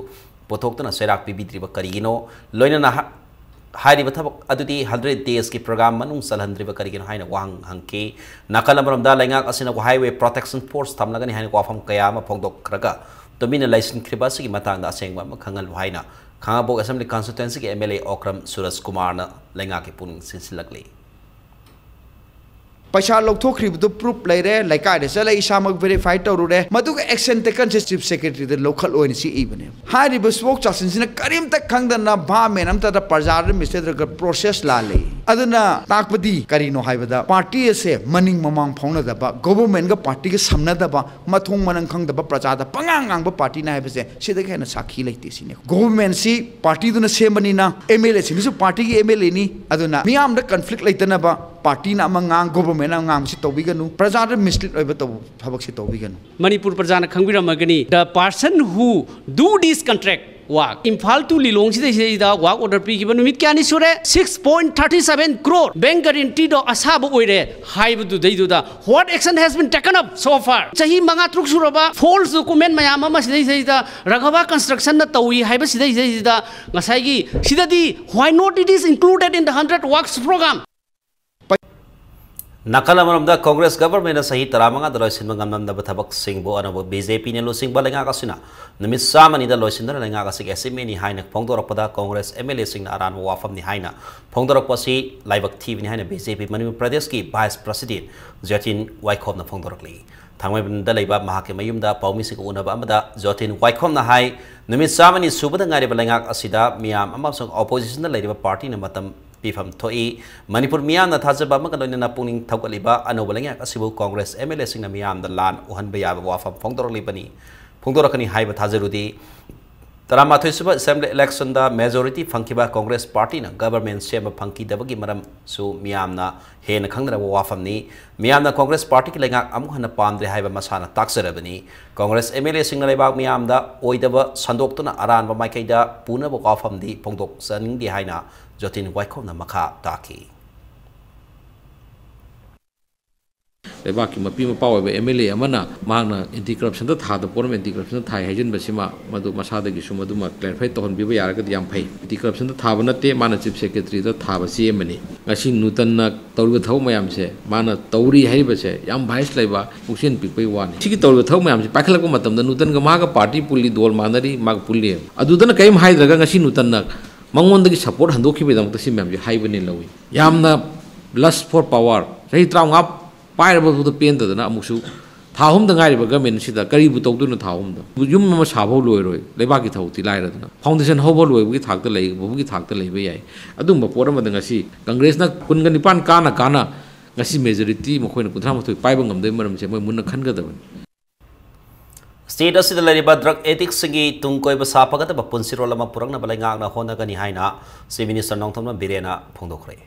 ꯄꯨꯊꯣꯛꯇꯨꯅ ꯆꯩꯔꯥꯛ ꯄꯤꯕꯤꯗ꯭ꯔꯤꯕ ꯀꯔꯤꯒꯤꯅꯣ? ꯂꯣꯏꯅꯅ ꯍꯥ-, ꯍꯥꯏꯔꯤꯕ ꯊꯕꯛ ꯑꯗꯨꯗꯤ ꯍꯟꯗ꯭ꯔꯦꯠ ꯗꯦꯖꯀꯤ ꯄ꯭ꯔꯣꯒ꯭ꯔꯥꯝ ꯃꯅꯨꯡ ꯆꯜꯍꯟꯗ꯭ꯔꯤꯕ ꯀꯔꯤꯒꯤꯅꯣ ꯍꯥꯏꯅ ꯋꯥꯍꯪ ꯍꯪꯈꯤ꯫ ꯅꯥꯀꯜ ꯑꯃꯔꯣꯝꯗ ꯂꯩꯉꯥꯛ ꯑꯁꯤꯅ ꯍꯥꯏꯋꯦ ꯄ꯭ꯔꯣꯇꯦꯛꯁꯟ ꯐꯣꯔꯁ ꯊꯝꯂꯒꯅꯤ ꯍꯥꯏꯅ ꯋꯥꯐꯝ ꯀꯌꯥ ꯑꯃ ꯐꯣꯡꯗꯣꯛꯈ꯭ꯔꯒ ꯇꯨꯃꯤꯟꯅ ꯂꯩꯁꯤꯟꯈ꯭ꯔꯤꯕ ꯑꯁꯤꯒꯤ ꯃꯇꯥꯡꯗ ꯑꯁꯦꯡꯕ ꯑꯃ ꯈꯪꯍꯜꯂꯨ ꯍꯥꯏꯅ ꯈꯥꯉꯕꯣꯛ ꯑꯦꯁꯦꯝꯕ꯭ꯂꯤ ꯀꯟꯁꯇꯤꯇ꯭ꯋꯦꯟꯁꯤꯒꯤ M L A Okram Surja ꯀꯨꯃꯥꯔꯅ ꯂꯩꯉꯥꯛꯀꯤ ꯄꯨꯛꯅꯤꯡ ꯆꯤꯡꯁꯤꯜꯂꯛꯂꯤ꯫ ꯄꯩꯁꯥ ꯂꯧꯊꯣꯛꯈ꯭ꯔꯤꯕꯗꯨ ꯄ꯭ꯔꯨꯞ ꯂꯩꯔꯦ, ꯂꯩꯀꯥꯏꯗ ꯆꯠꯂ ꯏꯁꯥꯃꯛ ꯚꯦꯔꯤꯐꯥꯏ ꯇꯧꯔꯨꯔꯦ, ꯃꯗꯨꯒ ꯑꯦꯛꯁꯟ ꯇꯦꯀꯟꯁꯦ ꯆꯤꯐ ꯁꯦꯀ꯭ꯔꯦꯇꯔꯤꯗ ꯂꯧꯈꯠꯂꯣꯏꯅ ꯁꯤ ꯏꯕꯅꯦ꯫ ꯍꯥꯏꯔꯤꯕ ꯁ꯭ꯄꯣꯛ ꯆꯥꯁꯤꯟꯁꯤꯅ ꯀꯔꯤꯝꯇ ꯈꯪꯗꯅ ꯚꯥꯞ ꯃꯦꯟ ꯑꯝꯇꯗ ꯄ꯭ꯔꯖꯥꯗ ꯃꯤꯁꯂꯦꯠ ꯇꯧꯔꯒ ꯄ꯭ꯔꯣꯁꯦꯁ ꯂꯥꯜꯂꯤ꯫ ꯑꯗꯨꯅ ꯇꯥꯛꯄꯗꯤ ꯀꯔꯤꯅꯣ ꯍꯥꯏꯕꯗ ꯄꯥꯔꯇꯤ ꯑꯁꯦ ꯃꯅꯤꯡ ꯃꯃꯥꯡ ꯐꯥꯎꯅꯗꯕ, ꯒꯣꯚꯔꯟꯃꯦꯟꯠꯒ ꯄꯥꯔꯇꯤꯒ ꯁꯝꯅꯗꯕ, ꯃꯊꯣꯡ ꯃꯔꯝ ꯈꯪꯗꯕ ꯄ꯭ꯔꯖꯥꯗ ꯄꯉꯥꯡ ꯉꯥꯡꯕ ꯄꯥꯔꯇꯤꯅꯤ ꯍꯥꯏꯕꯁꯦ ꯁꯤꯗꯒꯤ ꯍꯦꯟꯅ ꯁꯥꯈꯤ ꯂꯩꯇꯦ ꯁꯤꯅꯤ꯫ ꯒꯣꯚꯔꯟꯃꯦꯟꯠꯁꯤ ꯄꯥꯔꯇꯤꯗꯨꯅ ꯁꯦꯝꯕꯅꯤꯅ ꯑꯦꯝ ꯑꯦꯜ ꯑꯦꯁꯤꯡꯗꯨꯁꯨ ꯄꯥꯔꯇꯤꯒꯤ ꯑꯦꯝ ꯑꯦꯜ ꯑꯦꯅꯤ꯫ ꯑꯗꯨꯅ ꯃꯤꯌꯥꯝꯗ ꯀꯟꯐ꯭ꯂꯤꯛ ꯂꯩꯇꯅꯕ ꯄꯥꯔꯇꯤꯅ ꯑꯃ ꯉꯥꯡ, ꯒꯣꯚꯔꯟꯃꯦꯟꯠꯅ ꯑꯃ ꯉꯥꯡꯕꯁꯤ ꯇꯧꯕꯤꯒꯅꯨ꯫ ꯄ꯭ꯔꯖꯥꯗ ꯃꯤꯁꯂꯤꯠ ꯑꯣꯏꯕ ꯇꯧꯕ ꯊꯕꯛꯁꯤ ꯇꯧꯕꯤꯒꯅꯨ꯫ Manipur ꯄ꯭ꯔꯖꯥꯅ ꯈꯪꯕꯤꯔꯝꯃꯒꯅꯤ, the person who do this contract work, Imphal to ꯂꯤꯂꯣꯡꯁꯤꯗꯩꯁꯤꯗꯩꯗ work order ꯄꯤꯈꯤꯕ ꯅꯨꯃꯤꯠ ꯀꯌꯥꯅꯤ ꯁꯨꯔꯦ? Six point thirty seven crore bank guaranteeꯗꯣ ꯑꯁꯥꯕ ꯑꯣꯏꯔꯦ ꯍꯥꯏꯕꯗꯨꯗꯩꯗꯨꯗ what action has been taken up so far? ꯆꯍꯤ ꯃꯉꯥ ꯇꯔꯨꯛ ꯁꯨꯔꯕ false document ꯃꯌꯥꯝ ꯑꯃ ꯁꯤꯗꯩꯁꯤꯗꯩꯗ ꯔꯥꯘꯕ constructionꯅ ꯇꯧꯏ ꯍꯥꯏꯕꯁꯤꯗꯩꯁꯤꯗꯩꯗ ꯉꯁꯥꯏꯒꯤ ꯁꯤꯗꯗꯤ why not it is included in the hundred works program? ꯅꯥꯀꯜ ꯑꯃꯔꯣꯝꯗ ꯀꯣꯡꯒ꯭ꯔꯦꯁ ꯒꯚꯔꯟꯃꯦꯟꯠꯅ ꯆꯍꯤ ꯇꯔꯥꯃꯉꯥꯗ ꯂꯣꯏꯁꯤꯟꯕ ꯉꯝꯂꯝꯗꯕ ꯊꯕꯛꯁꯤꯡꯕꯨ ꯑꯅꯧꯕ ꯕꯤ ꯖꯦ ꯄꯤꯅ ꯂꯨꯆꯤꯡꯕ ꯂꯩꯉꯥꯛ ꯑꯁꯤꯅ ꯅꯨꯃꯤꯠ ꯆꯥꯝꯃꯅꯤꯗ ꯂꯣꯏꯁꯤꯟꯗꯨꯅ ꯂꯩꯉꯥꯛ ꯑꯁꯤꯒꯤ ꯑꯦꯆꯤꯞꯃꯦꯟꯠꯅꯤ ꯍꯥꯏꯅ ꯐꯣꯡꯗꯣꯔꯛꯄꯗ ꯀꯣꯡꯒ꯭ꯔꯦꯁ ꯑꯦꯝ ꯑꯦꯜ ꯑꯦꯁꯤꯡꯅ ꯑꯔꯥꯟꯕ ꯋꯥꯐꯝꯅꯤ ꯍꯥꯏꯅ ꯐꯣꯡꯗꯣꯔꯛꯄ ꯑꯁꯤ ꯂꯥꯏꯕꯛ ꯊꯤꯕꯅꯤ ꯍꯥꯏꯅ ꯕꯤ ꯖꯦ ꯄꯤ ꯃꯅꯤꯄꯨꯔ ꯄ꯭ꯔꯗꯦꯁꯀꯤ ꯚꯥꯏꯁ ꯄ꯭ꯔꯁꯤꯗꯦꯟꯠ ꯖꯣꯇꯤꯟ ꯋꯥꯏꯈꯣꯝꯅ ꯐꯣꯡꯗꯣꯔꯛꯂꯤ꯫ ꯊꯥꯡꯃꯩꯕꯟꯗ ꯂꯩꯕ ꯃꯍꯥꯛꯀꯤ ꯃꯌꯨꯝꯗ ꯄꯥꯎꯃꯤꯁꯤꯡꯒ ꯎꯅꯕ ꯑꯃꯗ ꯖꯣꯇꯤꯟ ꯋꯥꯏꯈꯣꯝꯅ ꯍꯥꯏ, ꯅꯨꯃꯤꯠ ꯆꯥꯝꯃꯅꯤ ꯁꯨꯕꯗ ꯉꯥꯏꯔꯤꯕ ꯂꯩꯉꯥꯛ ꯑꯁꯤꯗ ꯃꯤꯌꯥꯝ ꯑꯃꯁꯨꯡ ꯑꯣꯄꯣꯖꯤꯁꯟꯗ ꯂꯩꯔꯤꯕ ꯄꯥꯔꯇꯤꯅ ꯃꯇꯝ ꯄꯤꯐꯝ ꯊꯣꯛꯏ꯫ ꯃꯅꯤꯄꯨꯔ ꯃꯤꯌꯥꯝꯅ ꯊꯥꯖꯕ ꯑꯃꯒ ꯂꯣꯏꯅꯅ ꯄꯨꯛꯅꯤꯡ ꯊꯧꯒꯠꯂꯤꯕ ꯑꯅꯧꯕ ꯂꯩꯉꯥꯛ ꯑꯁꯤꯕꯨ ꯀꯣꯡꯒ꯭ꯔꯦꯁ MLAꯁꯤꯡꯅ ꯃꯤꯌꯥꯝꯗ ꯂꯥꯟ ꯎꯍꯟꯕ ꯌꯥꯕ ꯋꯥꯐꯝ ꯐꯣꯡꯗꯣꯔꯛꯂꯤꯕꯅꯤ, ꯐꯣꯡꯗꯣꯔꯛꯀꯅꯤ ꯍꯥꯏꯕ ꯊꯥꯖꯔꯨꯗꯦ꯫ ꯇꯔꯥꯃꯥꯊꯣꯏꯁꯨꯕ Assembly electionꯗ majority ꯐꯪꯈꯤꯕ ꯀꯣꯡꯒ꯭ꯔꯦꯁ ꯄꯥꯔꯇꯤꯅ government ꯁꯦꯝꯕ ꯐꯪꯈꯤꯗꯕꯒꯤ ꯃꯔꯝꯁꯨ ꯃꯤꯌꯥꯝꯅ ꯍꯦꯟꯅ ꯈꯪꯅꯔꯕ ꯋꯥꯐꯝꯅꯤ꯫ ꯃꯤꯌꯥꯝꯅ ꯀꯣꯡꯒ꯭ꯔꯦꯁ ꯄꯥꯔꯇꯤꯒꯤ ꯂꯩꯉꯥꯛ ꯑꯃꯨꯛ ꯍꯟꯅ ꯄꯥꯝꯗ꯭ꯔꯦ ꯍꯥꯏꯕ ꯃꯁꯥꯅ ꯇꯥꯛꯆꯔꯕꯅꯤ꯫ ꯀꯣꯡꯒ꯭ꯔꯦꯁ MLAꯁꯤꯡꯅ ꯂꯩꯕꯥꯛ ꯃꯤꯌꯥꯝꯗ ꯑꯣꯏꯗꯕ ꯁꯟꯗꯣꯛꯇꯨꯅ ꯑꯔꯥꯟꯕ ꯃꯥꯏꯀꯩꯗ ꯄꯨꯅꯕ ꯋꯥꯐꯝꯗꯤ ꯐꯣꯡꯗꯣꯛꯆꯅꯤꯡꯗꯦ ꯍꯥꯏꯅ ꯖꯣꯇꯤꯟ ꯋꯥꯏꯈꯣꯝꯅ ꯃꯈꯥ ꯇꯥꯈꯤ꯫ ꯂꯩꯕꯥꯛꯀꯤ ꯃꯄꯤ ꯃꯄꯥ ꯑꯣꯏꯕ MLA ꯑꯃꯅ ꯃꯍꯥꯛꯅ anti corruptionꯗ ꯊꯥꯗ ꯄꯣꯠ ꯑꯃ anti corruptionꯗ ꯊꯥꯏ ꯍꯥꯏꯖꯤꯟꯕꯁꯤꯃ ꯃꯗꯨ ꯃꯁꯥꯗꯒꯤꯁꯨ ꯃꯗꯨꯃ clarify ꯇꯧꯍꯟꯕꯤꯕ ꯌꯥꯔꯒꯗꯤ ꯌꯥꯝ ꯐꯩ꯫ Anti corruptionꯗ ꯊꯥꯕ ꯅꯠꯇꯦ, ꯃꯥꯅ chief secretaryꯗ ꯊꯥꯕ ꯆꯦ ꯑꯃꯅꯤ꯫ ꯉꯁꯤ ꯅꯨꯇꯟꯅ ꯇꯧꯔꯤꯕ ꯊꯕꯛ ꯃꯌꯥꯝꯁꯦ, ꯃꯥꯅ ꯇꯧꯔꯤ ꯍꯥꯏꯔꯤꯕꯁꯦ ꯌꯥꯝ bias ꯂꯩꯕ, ꯄꯨꯛꯆꯦꯜ ꯄꯤꯛꯄꯒꯤ ꯋꯥꯅꯤ꯫ ꯁꯤꯒꯤ ꯇꯧꯔꯤꯕ ꯊꯕꯛ ꯃꯌꯥꯝꯁꯦ ꯄꯥꯏꯈꯠꯂꯛꯄ ꯃꯇꯝꯗ ꯅꯨꯇꯟꯒ ꯃꯥꯒ party ꯄꯨꯜꯂꯤ, ꯗꯣꯜ ꯃꯥꯟꯅꯔꯤ, ꯃꯥꯒ ꯄꯨꯜꯂꯤ꯫ ꯑꯗꯨꯗꯅ ꯀꯔꯤꯝ ꯍꯥꯏꯗ꯭ꯔꯒ ꯉꯁꯤ ꯅꯨꯇꯟꯅ ꯃꯉꯣꯟꯗꯒꯤ support ꯍꯟꯗꯣꯛꯈꯤꯕꯒꯤꯗꯃꯛꯇ ꯁꯤ ꯃꯌꯥꯝꯁꯦ ꯍꯥꯏꯕꯅꯦ ꯂꯧꯏ꯫ ꯌꯥꯝꯅ lust for power, ꯆꯍꯤ ꯇꯔꯥꯃꯉꯥ ꯄꯥꯏꯔꯕꯗꯨꯗ ꯄꯦꯟꯗꯗꯅ ꯑꯃꯨꯛꯁꯨ ꯊꯥ ꯑꯍꯨꯝꯗ ꯉꯥꯏꯔꯤꯕ governmentꯁꯤꯗ ꯀꯔꯤꯕꯨ ꯇꯧꯗꯣꯏꯅꯣ? ꯊꯥ ꯑꯍꯨꯝꯗ ꯌꯨꯝ ꯑꯃ ꯁꯥꯐꯧ ꯂꯣꯏꯔꯣꯏ, ꯂꯩꯕꯥꯛꯀꯤ ꯊꯕꯛꯇꯤ ꯂꯥꯏꯔꯗꯅ꯫ Foundation ꯍꯧꯕ ꯂꯣꯏꯕꯒꯤ ꯊꯥꯛꯇ ꯂꯩ, ꯍꯧꯕꯒꯤ ꯊꯥꯛꯇ ꯂꯩꯕ ꯌꯥꯏ꯫ ꯑꯗꯨꯒꯨꯝꯕ ꯄꯣꯠ ꯑꯃꯗ ꯉꯁꯤ ꯀꯪꯒ꯭ꯔꯦꯁꯅ ꯀꯨꯟꯒ ꯅꯤꯄꯥꯟ ꯀꯥꯅ ꯀꯥꯅ ꯉꯁꯤ majority ꯃꯈꯣꯏꯅ ꯀꯨꯟꯊ꯭ꯔꯥ ꯃꯥꯊꯣꯏ ꯄꯥꯏꯕ ꯉꯝꯗꯕꯒꯤ ꯃꯔꯝꯁꯦ ꯃꯣꯏ ꯃꯨꯟꯅ ꯈꯟꯒꯗꯕꯅꯤ꯫ State ꯑꯁꯤꯗ ꯂꯩꯔꯤꯕ drug addictꯁꯤꯡꯒꯤ ꯇꯨꯡ ꯀꯣꯏꯕ ꯁꯥꯐꯒꯗꯕ ꯄꯨꯟꯁꯤꯔꯣꯜ ꯑꯃ ꯄꯨꯔꯛꯅꯕ ꯂꯩꯉꯥꯛꯅ ꯍꯣꯠꯅꯒꯅꯤ ꯍꯥꯏꯅ Chief Minister ꯅꯣꯡꯊꯣꯝꯕꯝ ꯕꯤꯔꯦꯟꯅ ꯐꯣꯡꯗꯣꯛꯈ꯭ꯔꯦ꯫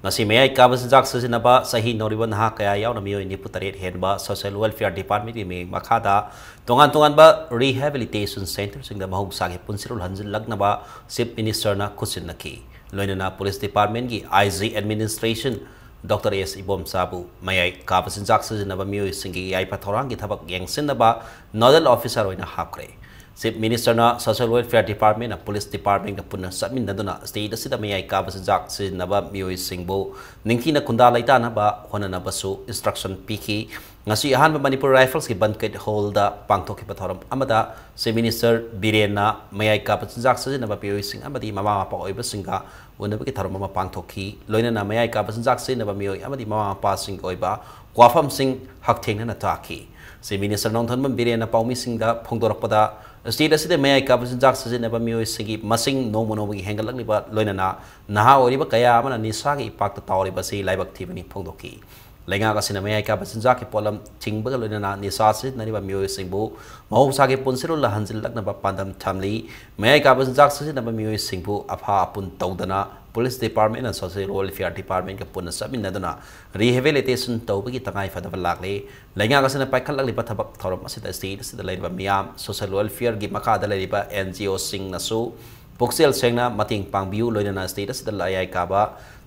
ꯉꯁꯤ ꯃꯌꯥꯏ ꯀꯥꯕ ꯆꯤꯟꯖꯥꯛ ꯁꯤꯖꯤꯟꯅꯕ ꯆꯍꯤ ꯅꯧꯔꯤꯕ ꯅꯍꯥ ꯀꯌꯥ ꯌꯥꯎꯅ ꯃꯤꯑꯣꯏ ꯅꯤꯐꯨ ꯇꯔꯦꯠ ꯍꯦꯟꯕ Social Welfare Departmentꯀꯤ ꯃꯤꯠꯌꯦꯡ ꯃꯈꯥꯗ ꯇꯣꯉꯥꯟ ꯇꯣꯉꯥꯟꯕ rehabilitation centreꯁꯤꯡꯗ ꯃꯍꯧꯁꯥꯒꯤ ꯄꯨꯟꯁꯤꯔꯣꯜ ꯍꯟꯖꯤꯜꯂꯛꯅꯕ Chief Ministerꯅ ꯈꯨꯠꯁꯤꯟꯅꯈꯤ꯫ ꯂꯣꯏꯅꯅ Police Departmentꯀꯤ IG Administration Doctor S ꯏꯕꯣꯝꯆꯥꯕꯨ ꯃꯌꯥꯏ ꯀꯥꯕ ꯆꯤꯟꯖꯥꯛ ꯁꯤꯖꯤꯟꯅꯕ ꯃꯤꯑꯣꯏꯁꯤꯡꯒꯤ ꯌꯥꯏꯐ ꯊꯧꯔꯥꯡꯒꯤ ꯊꯕꯛ ꯌꯦꯡꯁꯤꯟꯅꯕ nodal officer ꯑꯣꯏꯅ ꯍꯥꯞꯈ꯭ꯔꯦ꯫ Chief Ministerꯅ Social Welfare Departmentꯅ Police Departmentꯒ ꯄꯨꯟꯅ ꯆꯠꯃꯤꯟꯅꯗꯨꯅ state ꯑꯁꯤꯗ ꯃꯌꯥꯏ ꯀꯥꯕ ꯆꯤꯟꯖꯥꯛ ꯁꯤꯖꯤꯟꯅꯕ ꯃꯤꯑꯣꯏꯁꯤꯡꯕꯨ ꯅꯤꯡꯊꯤꯅ ꯈꯨꯟꯗꯥ ꯂꯩꯇꯥꯅꯕ ꯍꯣꯠꯅꯅꯕꯁꯨ instruction ꯄꯤꯈꯤ꯫ ꯉꯁꯤ ꯑꯍꯥꯟꯕ ꯃꯅꯤꯄꯨꯔ Riflesꯀꯤ banquet hallꯗ ꯄꯥꯡꯊꯣꯛꯈꯤꯕ ꯊꯧꯔꯝ ꯑꯃꯗ Chief Minister ꯕꯤꯔꯦꯟꯅ ꯃꯌꯥꯏ ꯀꯥꯕ ꯆꯤꯟꯖꯥꯛ ꯁꯤꯖꯤꯟꯅꯕ ꯃꯤꯑꯣꯏꯁꯤꯡ ꯑꯃꯗꯤ ꯃꯃꯥ ꯃꯄꯥ ꯑꯣꯏꯕꯁꯤꯡꯒ ꯎꯅꯕꯒꯤ ꯊꯧꯔꯝ ꯑꯃ ꯄꯥꯡꯊꯣꯛꯈꯤ꯫ ꯂꯣꯏꯅꯅ ꯃꯌꯥꯏ ꯀꯥꯕ ꯆꯤꯟꯖꯥꯛ ꯁꯤꯖꯤꯟꯅꯕ ꯃꯤꯑꯣꯏ ꯑꯃꯗꯤ ꯃꯃꯥ ꯃꯄꯥꯁꯤꯡꯒꯤ ꯑꯣꯏꯕ ꯋꯥꯐꯝꯁꯤꯡ ꯍꯛꯊꯦꯡꯅꯅ ꯇꯥꯈꯤ꯫ Chief Minister ꯅꯣꯡꯊꯣꯝꯕꯝ ꯕꯤꯔꯦꯟꯅ ꯄꯥꯎꯃꯤꯁꯤꯡꯗ ꯐꯣꯡꯗꯣꯔꯛꯄꯗ, ꯁ꯭ꯇꯦꯠ ꯑꯁꯤꯗ ꯃꯌꯥꯏ ꯀꯥꯕ ꯆꯤꯟꯖꯥꯛ ꯁꯤꯖꯤꯟꯅꯕ ꯃꯤꯑꯣꯏꯁꯤꯡꯒꯤ ꯃꯁꯤꯡ ꯅꯣꯡꯃ ꯅꯣꯡꯃꯒꯤ ꯍꯦꯟꯒꯠꯂꯛꯂꯤꯕ ꯂꯣꯏꯅꯅ ꯅꯍꯥ ꯑꯣꯏꯔꯤꯕ ꯀꯌꯥ ꯑꯃꯅ ꯅꯤꯁꯥꯒꯤ ꯏꯄꯥꯛꯇ ꯇꯥꯎꯔꯤꯕ ꯑꯁꯤ ꯂꯥꯏꯕꯛ ꯊꯤꯕꯅꯤ ꯐꯣꯡꯗꯣꯛꯈꯤ꯫ ꯂꯩꯉꯥꯛ ꯑꯁꯤꯅ ꯃꯌꯥꯏ ꯀꯥꯕ ꯆꯤꯟꯖꯥꯛꯀꯤ ꯄꯣꯠꯂꯝ ꯊꯤꯡꯕꯒ ꯂꯣꯏꯅꯅ ꯅꯤꯁꯥ ꯁꯤꯖꯤꯟꯅꯔꯤꯕ ꯃꯤꯑꯣꯏꯁꯤꯡꯕꯨ ꯃꯍꯧꯁꯥꯒꯤ ꯄꯨꯟꯁꯤꯔꯣꯜꯗ ꯍꯟꯖꯤꯜꯂꯛꯅꯕ ꯄꯥꯟꯗꯝ ꯊꯝꯂꯤ꯫ ꯃꯌꯥꯏ ꯀꯥꯕ ꯆꯤꯟꯖꯥꯛ ꯁꯤꯖꯤꯟꯅꯕ ꯃꯤꯑꯣꯏꯁꯤꯡꯕꯨ ꯑꯐꯥ ꯑꯄꯨꯟ ꯇꯧꯗꯅ ꯄꯨꯂꯤꯁ ꯗꯤꯄꯥꯔꯠꯃꯦꯟꯅ ꯁꯣꯁꯤꯌꯦꯜ ꯋꯦꯜꯐꯤꯌꯥꯔ ꯗꯤꯄꯥꯔꯠꯃꯦꯟꯒ ꯄꯨꯟꯅ ꯆꯠꯃꯤꯟꯅꯗꯨꯅ ꯔꯤꯍꯦꯕꯤꯂꯤꯇꯦꯁꯟ ꯇꯧꯕꯒꯤ ꯇꯉꯥꯏꯐꯗꯕ ꯂꯥꯛꯂꯦ꯫ ꯂꯩꯉꯥꯛ ꯑꯁꯤꯅ ꯄꯥꯏꯈꯠꯂꯛꯂꯤꯕ ꯊꯕꯛ ꯊꯧꯔꯝ ꯑꯁꯤꯗ ꯁ꯭ꯇꯦꯠ ꯑꯁꯤꯗ ꯂꯩꯔꯤꯕ ꯃꯤꯌꯥꯝ, ꯁꯣꯁꯤꯌꯦꯜ ꯋꯦꯜꯐꯤꯌꯔꯒꯤ ꯃꯈꯥꯗ ꯂꯩꯔꯤꯕ ꯑꯦꯟ ꯖꯤ ꯑꯣꯁꯤꯡꯅꯁꯨ ꯄꯨꯛꯆꯦꯜ ꯁꯦꯡꯅ ꯃꯇꯦꯡ ꯄꯥꯡꯕꯤꯌꯨ, ꯂꯣꯏꯅꯅ ꯁ꯭ꯇꯦꯠ ꯑꯁꯤꯗ ꯃꯌꯥꯏ ꯀꯥꯕ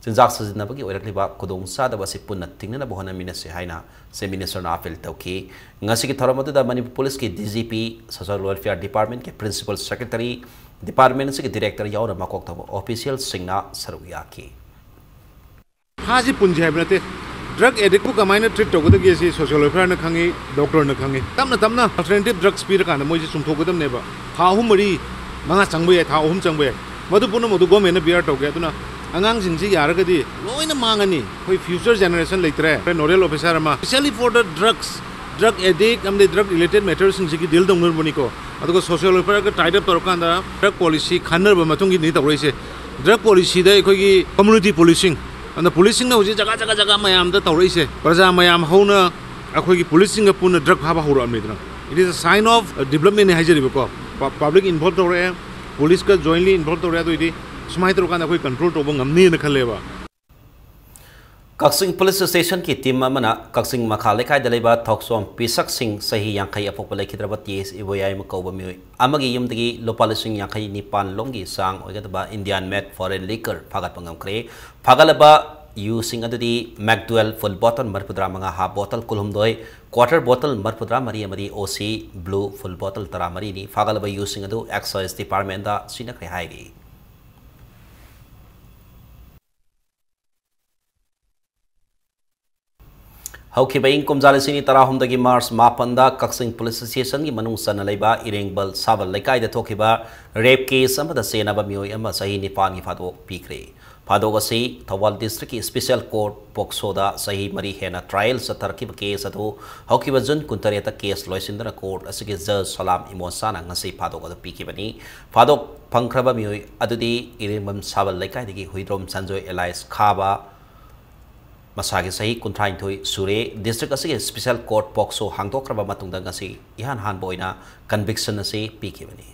ꯆꯤꯟꯖꯥꯛ ꯁꯤꯖꯤꯟꯅꯕꯒꯤ ꯑꯣꯏꯔꯛꯂꯤꯕ ꯈꯨꯗꯣꯡꯆꯥꯗꯕ ꯑꯁꯤ ꯄꯨꯟꯅ ꯊꯤꯡꯅꯅꯕ ꯍꯣꯠꯅꯃꯤꯟꯅꯁꯤ ꯍꯥꯏꯅ ꯆꯤꯐ ꯃꯤꯅꯤꯁꯇꯔꯅ ꯑꯥꯄꯤꯜ ꯇꯧꯈꯤ꯫ ꯉꯁꯤꯒꯤ ꯊꯧꯔꯝ ꯑꯗꯨꯗ ꯃꯅꯤꯄꯨꯔ ꯄꯨꯂꯤꯁꯀꯤ D G P, social welfare ꯗꯤꯄꯥꯔꯠꯃꯦꯟꯠꯀꯤ ꯄ꯭ꯔꯤꯟꯁꯤꯄꯜ ꯁꯦꯀ꯭ꯔꯦꯇꯔꯤ, ꯗꯤꯄꯥꯔꯠꯃꯦꯟꯠ ꯑꯁꯤꯒꯤ ꯗꯤꯔꯦꯛꯇꯔ ꯌꯥꯎꯅ ꯃꯀꯣꯛ ꯊꯣꯡꯕ ꯑꯣꯐꯤꯁꯤꯌꯦꯜꯁꯤꯡꯅ ꯁꯔꯨꯛ ꯌꯥꯈꯤ꯫ ꯐꯥꯁꯤ ꯄꯨꯟꯁꯤ ꯍꯥꯏꯕ ꯅꯠꯇꯦ꯫ ꯗ꯭ꯔꯒ ꯑꯦꯗꯤꯛꯄꯨ ꯀꯃꯥꯏꯅ ꯇ꯭ꯔꯤꯠ ꯇꯧꯒꯗꯒꯦ ꯁꯤ ꯁꯣꯁꯤꯌꯦꯜ ꯋꯦꯜꯐꯤꯌꯥꯔꯅ ꯈꯪꯉꯤ, ꯗꯣꯛꯇꯔꯅ ꯈꯪꯉꯤ꯫ ꯇꯞꯅ ꯇꯞꯅ ꯑꯜꯇꯔꯅꯦꯇꯤꯚ ꯗ꯭ꯔꯒꯁ ꯄꯤꯔꯀꯥꯟꯗ ꯃꯣꯏꯁꯦ ꯆꯨꯝꯊꯣꯛꯀꯗꯕꯅꯦꯕ꯫ ꯊꯥ ꯑꯍꯨꯝ, ꯃꯔꯤ, ꯃꯉꯥ ꯆꯪꯕ ꯌꯥꯏ, ꯊꯥ ꯑꯍꯨꯝ ꯆꯪꯕ ꯌꯥꯏ꯫ ꯃꯗꯨ ꯄꯨꯝꯅꯃꯛ ꯑꯗꯨ ꯒꯣꯔꯃꯦꯟꯅ ꯕꯤꯌꯥꯔ ꯇꯧꯒꯦ꯫ ꯑꯗꯨꯅ ꯑꯉꯥꯡꯁꯤꯡꯁꯤ ꯌꯥꯔꯒꯗꯤ ꯂꯣꯏꯅ ꯃꯥꯡꯉꯅꯤ꯫ ꯑꯩꯈꯣꯏ ꯐ꯭ꯌꯨꯆꯔ ꯖꯦꯅꯦꯔꯦꯁꯟ ꯂꯩꯇ꯭ꯔꯦ꯫ ꯑꯩꯈꯣꯏ ꯅꯣꯗꯦꯜ ꯑꯣꯐꯤꯁꯥꯔ ꯑꯃ, specially for the drugs, drug addict ꯑꯃꯗꯤ ꯗ꯭ꯔꯒ ꯔꯤꯂꯦꯇꯦꯗ ꯃꯦꯇꯔꯁꯤꯡꯁꯤꯒꯤ ꯗꯤꯜ ꯇꯧꯅꯔꯕꯅꯤꯀꯣ꯫ ꯑꯗꯨꯒ ꯁꯣꯁꯤꯌꯦꯜ ꯋꯦꯜꯐꯤꯌꯥꯔꯒ ꯇꯥꯏꯠ ꯑꯞ ꯇꯧꯔꯀꯥꯟꯗ ꯗ꯭ꯔꯒ ꯄꯣꯂꯤꯁꯤ ꯈꯟꯅꯔꯕ ꯃꯇꯨꯡꯒꯤꯅꯤ ꯇꯧꯔꯛꯏꯁꯦ꯫ ꯗ꯭ꯔꯒ ꯄꯣꯂꯤꯁꯤꯗ ꯑꯩꯈꯣꯏꯒꯤ ꯀꯝꯃ꯭ꯌꯨꯅꯤꯇꯤ ꯄꯨꯂꯤꯁꯤꯡ, ꯑꯗꯨꯅ ꯄꯨꯂꯤꯁꯁꯤꯡꯅ ꯍꯧꯖꯤꯛ ꯖꯒꯥ ꯖꯒꯥ ꯖꯒꯥ ꯃꯌꯥꯝꯗ ꯇꯧꯔꯛꯏꯁꯦ꯫ ꯄ꯭ꯔꯖꯥ ꯃꯌꯥꯝ ꯍꯧꯅ ꯑꯩꯈꯣꯏꯒꯤ ꯄꯨꯂꯤꯁꯁꯤꯡꯒ ꯄꯨꯟꯅ ꯗ꯭ꯔꯒ ꯐꯥꯕ ꯍꯧꯔꯛꯑꯕꯅꯤꯗꯅ꯫ It is a sign of development ꯍꯥꯏꯖꯔꯤꯕꯀꯣ꯫ ꯄ-, ꯄꯕ꯭ꯂꯤꯛ ꯏꯟꯚꯣꯜꯕ ꯇꯧꯔꯛꯑꯦ, ꯄꯨꯂꯤꯁꯀ ꯖꯣꯏꯟꯂꯤ ꯏꯟꯚꯣꯜꯕ ꯇꯧꯔꯛꯑꯦ, ꯑꯗꯨꯑꯣꯏꯗꯤ ꯁꯨꯃꯥꯏꯅ ꯇꯧꯔꯀꯥꯟꯗ ꯑꯩꯈꯣꯏ ꯀꯟꯇ꯭ꯔꯣꯜ ꯇꯧꯕ ꯉꯝꯅꯤꯅ ꯈꯜꯂꯦꯕ꯫ ꯀꯛꯆꯤꯡ ꯄꯨꯂꯤꯁ ꯁ꯭ꯇꯦꯁꯟꯒꯤ ꯇꯤꯝ ꯑꯃꯅ ꯀꯛꯆꯤꯡ ꯃꯈꯥ ꯂꯩꯀꯥꯏꯗ ꯂꯩꯕ ꯊꯧꯆꯣꯝ ꯄꯤꯁꯛꯁꯤꯡ, ꯆꯍꯤ ꯌꯥꯡꯈꯩ ꯑꯄꯣꯛꯄ, ꯂꯩꯈꯤꯗ꯭ꯔꯕ ꯇꯤ ꯑꯦꯁ ꯏꯕꯣꯌꯥꯏꯃ ꯀꯧꯕ ꯃꯤꯑꯣꯏ ꯑꯃꯒꯤ ꯌꯨꯝꯗꯒꯤ ꯂꯨꯄꯥ ꯂꯤꯁꯤꯡ ꯌꯥꯡꯈꯩ ꯅꯤꯄꯥꯟ ꯂꯣꯝꯒꯤ ꯆꯥꯡ ꯑꯣꯏꯒꯗꯕ Indian made foreign liquor ꯐꯥꯒꯠꯄ ꯉꯝꯈ꯭ꯔꯦ꯫ ꯐꯥꯒꯠꯂꯕ ꯌꯨꯁꯤꯡ ꯑꯗꯨꯗꯤ ꯃꯦꯛꯗꯨꯋꯦꯜ ꯐꯨꯜ ꯕꯣꯇꯜ ꯃꯔꯤꯐꯨꯇꯔꯥ ꯃꯉꯥ, ꯍꯥꯐ ꯕꯣꯇꯜ ꯀꯨꯟꯍꯨꯝꯗꯣꯏ, ꯀ꯭ꯋꯥꯇꯔ ꯕꯣꯇꯜ ꯃꯔꯤꯐꯨꯇꯔꯥ ꯃꯔꯤ ꯑꯃꯗꯤ ꯑꯣ ꯁꯤ ꯕ꯭ꯂꯨ ꯐꯨꯜ ꯕꯣꯇꯜ ꯇꯔꯥꯃꯔꯤꯅꯤ꯫ ꯐꯥꯒꯠꯂꯕ ꯌꯨꯁꯤꯡ ꯑꯗꯨ ꯑꯦꯛꯁꯥꯏꯖ ꯗꯤꯄꯥꯔꯠꯃꯦꯟꯗ ꯁꯤꯟꯅꯈ꯭ꯔꯦ ꯍꯥꯏꯔꯤ꯫ ꯍꯧꯈꯤꯕ ꯏꯪ ꯀꯨꯝꯖꯥ ꯂꯤꯁꯤꯡ ꯑꯅꯤ ꯇꯔꯥꯍꯨꯝꯗꯣꯏꯒꯤ ꯃꯥꯔꯆ ꯃꯥꯄꯟꯗ ꯀꯛꯆꯤꯡ ꯄꯨꯂꯤꯁ ꯁ꯭ꯇꯦꯁꯟꯒꯤ ꯃꯅꯨꯡ ꯆꯟꯅ ꯂꯩꯕ ꯏꯔꯦꯡꯕꯜ ꯁꯥꯕꯜ ꯂꯩꯀꯥꯏꯗ ꯊꯣꯛꯈꯤꯕ ꯔꯦꯞ ꯀꯦꯁ ꯑꯃꯗ ꯆꯦꯟꯅꯕ ꯃꯤꯑꯣꯏ ꯑꯃ ꯆꯍꯤ ꯅꯤꯄꯥꯟꯒꯤ ꯐꯥꯗꯣꯛ ꯄꯤꯈ꯭ꯔꯦ꯫ ꯐꯥꯗꯣꯛ ꯑꯁꯤ ꯊꯧꯕꯥꯜ ꯗꯤꯁꯇ꯭ꯔꯤꯛꯀꯤ ꯁ꯭ꯄꯦꯁꯤꯌꯦꯜ ꯀꯣꯔꯠ ꯄꯣꯛꯁꯣꯗ ꯆꯍꯤ ꯃꯔꯤ ꯍꯦꯟꯅ ꯇ꯭ꯔꯥꯏꯌꯦꯜ ꯆꯠꯊꯔꯛꯈꯤꯕ ꯀꯦꯁ ꯑꯗꯨ ꯍꯧꯈꯤꯕ ꯖꯨꯟ ꯀꯨꯟꯇꯔꯦꯠꯇ ꯀꯦꯁ ꯂꯣꯏꯁꯤꯟꯗꯨꯅ ꯀꯣꯔꯠ ꯑꯁꯤꯒꯤ ꯖꯖ ꯁꯂꯥꯝ ꯏꯃꯣꯁꯥꯅ ꯉꯁꯤ ꯐꯥꯗꯣꯛ ꯑꯗꯨ ꯄꯤꯈꯤꯕꯅꯤ꯫ ꯐꯥꯗꯣꯛ ꯐꯪꯈ꯭ꯔꯕ ꯃꯤꯑꯣꯏ ꯑꯗꯨꯗꯤ ꯏꯔꯦꯡꯕꯝ ꯁꯥꯕꯜ ꯂꯩꯀꯥꯏꯗꯒꯤ ꯍꯨꯏꯗ꯭ꯔꯣꯝ ꯁꯟꯖꯣꯏ alias ꯈꯥꯕ, ꯃꯁꯥꯒꯤ ꯆꯍꯤ ꯀꯨꯟꯊ꯭ꯔꯥꯅꯤꯊꯣꯏ ꯁꯨꯔꯦ꯫ ꯗꯤꯁꯇ꯭ꯔꯤꯛ ꯑꯁꯤꯒꯤ ꯁ꯭ꯄꯦꯁꯤꯌꯦꯜ ꯀꯣꯔꯠ ꯄꯣꯛꯁꯣ ꯍꯥꯡꯗꯣꯛꯈ꯭ꯔꯕ ꯃꯇꯨꯡꯗ ꯉꯁꯤ ꯏꯍꯥꯟ ꯍꯥꯟꯕ ꯑꯣꯏꯅ ꯀꯟꯚꯤꯛꯁꯟ ꯑꯁꯤ ꯄꯤꯈꯤꯕꯅꯤ꯫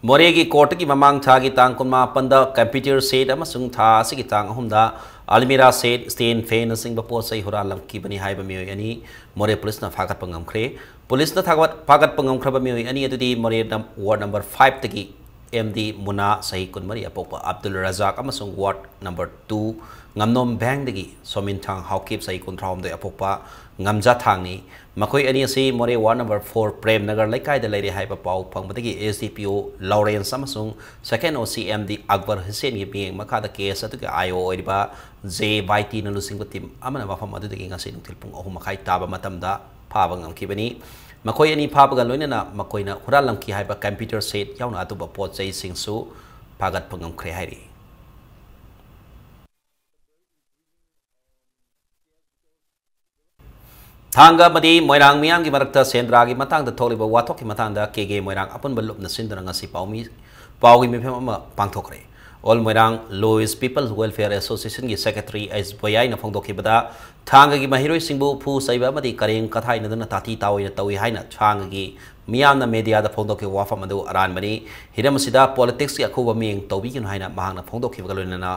ꯃꯣꯔꯦꯒꯤ ꯀꯣꯔꯠꯀꯤ ꯃꯃꯥꯡ ꯊꯥꯒꯤ ꯇꯥꯡ ꯀꯨꯟꯃꯥꯄꯟꯗ ꯀꯝꯄ꯭ꯌꯨꯇꯔ ꯁꯦꯠ ꯑꯃꯁꯨꯡ ꯊꯥ ꯑꯁꯤꯒꯤ ꯇꯥꯡ ꯑꯍꯨꯝꯗ ꯑꯜꯃꯤꯔꯥ ꯁꯦꯠ, ꯁ꯭ꯇꯦꯟ ꯐꯦꯟꯅꯆꯤꯡꯕ ꯄꯣꯠ ꯆꯩ ꯍꯨꯔꯥꯟꯂꯝꯈꯤꯕꯅꯤ ꯍꯥꯏꯕ ꯃꯤꯑꯣꯏ ꯑꯅꯤ ꯃꯣꯔꯦ ꯄꯨꯂꯤꯁꯅ ꯐꯥꯒꯠꯄ ꯉꯝꯈ꯭ꯔꯦ꯫ ꯄꯨꯂꯤꯁꯅ ꯊꯥꯒꯠ-, ꯐꯥꯒꯠꯄ ꯉꯝꯈ꯭ꯔꯕ ꯃꯤꯑꯣꯏ ꯑꯅꯤ ꯑꯗꯨꯗꯤ ꯃꯣꯔꯦ ꯅꯝ-, ꯋꯥꯔꯗ ꯅꯝꯕꯔ ꯐꯥꯏꯚꯇꯒꯤ ꯑꯦꯝ ꯗꯤ ꯃꯨꯅꯥ, ꯆꯍꯤ ꯀꯨꯟꯃꯔꯤ, ꯑꯄꯣꯛꯄ ꯑꯕꯗꯨꯜ ꯔꯖꯥꯛ, ꯑꯃꯁꯨꯡ ꯋꯥꯔꯗ ꯅꯝꯕꯔ ꯇꯨ ꯉꯝꯅꯣꯝ ꯚꯦꯡꯗꯒꯤ ꯁꯣꯃꯤꯟꯊꯥꯡ ꯍꯥꯎꯀꯤꯞ, ꯆꯍꯤ ꯀꯨꯟꯊ꯭ꯔꯥꯍꯨꯝꯗꯣꯏ, ꯑꯄꯣꯛꯄ ꯉꯝꯖꯥꯊꯥꯡꯅꯤ꯫ ꯃꯈꯣꯏ ꯑꯅꯤ ꯑꯁꯤ Moreh ward number four Prem Nagar ꯂꯩꯀꯥꯏꯗ ꯂꯩꯔꯦ ꯍꯥꯏꯕ ꯄꯥꯎ ꯐꯪꯕꯗꯒꯤ ꯑꯦꯁ ꯗꯤ ꯄꯤ ꯑꯣ ꯂꯣꯔꯦꯟꯁ ꯑꯃꯁꯨꯡ ꯁꯦꯀꯦꯟ ꯑꯣ ꯁꯤ ꯑꯦꯝ ꯗꯤ ꯑꯛꯕꯔ ꯍꯨꯁꯦꯟꯒꯤ ꯃꯤꯠꯌꯦꯡ ꯃꯈꯥꯗ ꯀꯦꯁ ꯑꯗꯨꯒꯤ ꯑꯥꯏ ꯑꯣ ꯑꯣꯏꯔꯤꯕ ꯖꯦ ꯕꯥꯏꯇꯤꯅ ꯂꯨꯆꯤꯡꯕ ꯇꯤꯝ ꯑꯃꯅ ꯃꯐꯝ ꯑꯗꯨꯗꯒꯤ ꯉꯁꯤ ꯅꯨꯡꯊꯤꯜ ꯄꯨꯡ ꯑꯍꯨꯝ ꯃꯈꯥꯏ ꯇꯥꯕ ꯃꯇꯝꯗ ꯐꯥꯕ ꯉꯝꯈꯤꯕꯅꯤ꯫ ꯃꯈꯣꯏ ꯑꯅꯤ ꯐꯥꯕꯒ ꯂꯣꯏꯅꯅ ꯃꯈꯣꯏꯅ ꯍꯨꯔꯥꯟꯂꯝꯈꯤ ꯍꯥꯏꯕ ꯀꯝꯄ꯭ꯌꯨꯇꯔ ꯁꯦꯠ ꯌꯥꯎꯅ ꯑꯇꯣꯞꯄ ꯄꯣꯠ ꯆꯩꯁꯤꯡꯁꯨ ꯐꯥꯒꯠꯄ ꯉꯝꯈ꯭ꯔꯦ ꯍꯥꯏꯔꯤ꯫ ꯊꯥꯡꯒ ꯑꯃꯗꯤ ꯃꯣꯏꯔꯥꯡ ꯃꯤꯌꯥꯝꯒꯤ ꯃꯔꯛꯇ ꯁꯦꯟꯗ꯭ꯔꯥꯒꯤ ꯃꯇꯥꯡꯗ ꯊꯣꯛꯂꯤꯕ ꯋꯥꯊꯣꯛꯀꯤ ꯃꯇꯥꯡꯗ ꯀꯦ ꯀꯦ ꯃꯣꯏꯔꯥꯡ ꯑꯄꯨꯟꯕ ꯂꯨꯞꯅ ꯁꯤꯟꯗꯨꯅ ꯉꯁꯤ ꯄꯥꯎꯃꯤ, ꯄꯥꯎꯒꯤ ꯃꯤꯐꯝ ꯑꯃ ꯄꯥꯡꯊꯣꯛꯈ꯭ꯔꯦ꯫ ꯑꯣꯜ ꯃꯣꯏꯔꯥꯡ ꯂꯣꯏꯁ ꯄꯤꯄꯜꯁ ꯋꯦꯜꯐꯤꯌꯔ ꯑꯦꯁꯣꯁꯤꯌꯦꯁꯟꯒꯤ ꯁꯦꯀ꯭ꯔꯦꯇꯔꯤ ꯑꯩꯆ ꯕꯣꯌꯥꯏꯅ ꯐꯣꯡꯗꯣꯛꯈꯤꯕꯗ, ꯊꯥꯡꯒꯒꯤ ꯃꯍꯩꯔꯣꯏꯁꯤꯡꯕꯨ ꯐꯨ ꯆꯩꯕ ꯑꯃꯗꯤ ꯀꯔꯦꯝ ꯀꯊꯥꯏꯅꯗꯨꯅ ꯇꯥꯊꯤ ꯇꯥꯑꯣꯏꯅ ꯇꯧꯏ ꯍꯥꯏꯅ ꯊꯥꯡꯒꯒꯤ ꯃꯤꯌꯥꯝꯅ ꯃꯦꯗꯤꯌꯥꯗ ꯐꯣꯡꯗꯣꯛꯈꯤꯕ ꯋꯥꯐꯝ ꯑꯗꯨ ꯑꯔꯥꯟꯕꯅꯤ꯫ ꯍꯤꯔꯝ ꯑꯁꯤꯗ ꯄꯣꯂꯤꯇꯤꯛꯁꯀꯤ ꯑꯈꯨꯕ ꯃꯤꯠꯌꯦꯡ ꯇꯧꯕꯤꯒꯅꯨ ꯍꯥꯏꯅ ꯃꯍꯥꯛꯅ ꯐꯣꯡꯗꯣꯛꯈꯤꯕꯒ ꯂꯣꯏꯅꯅ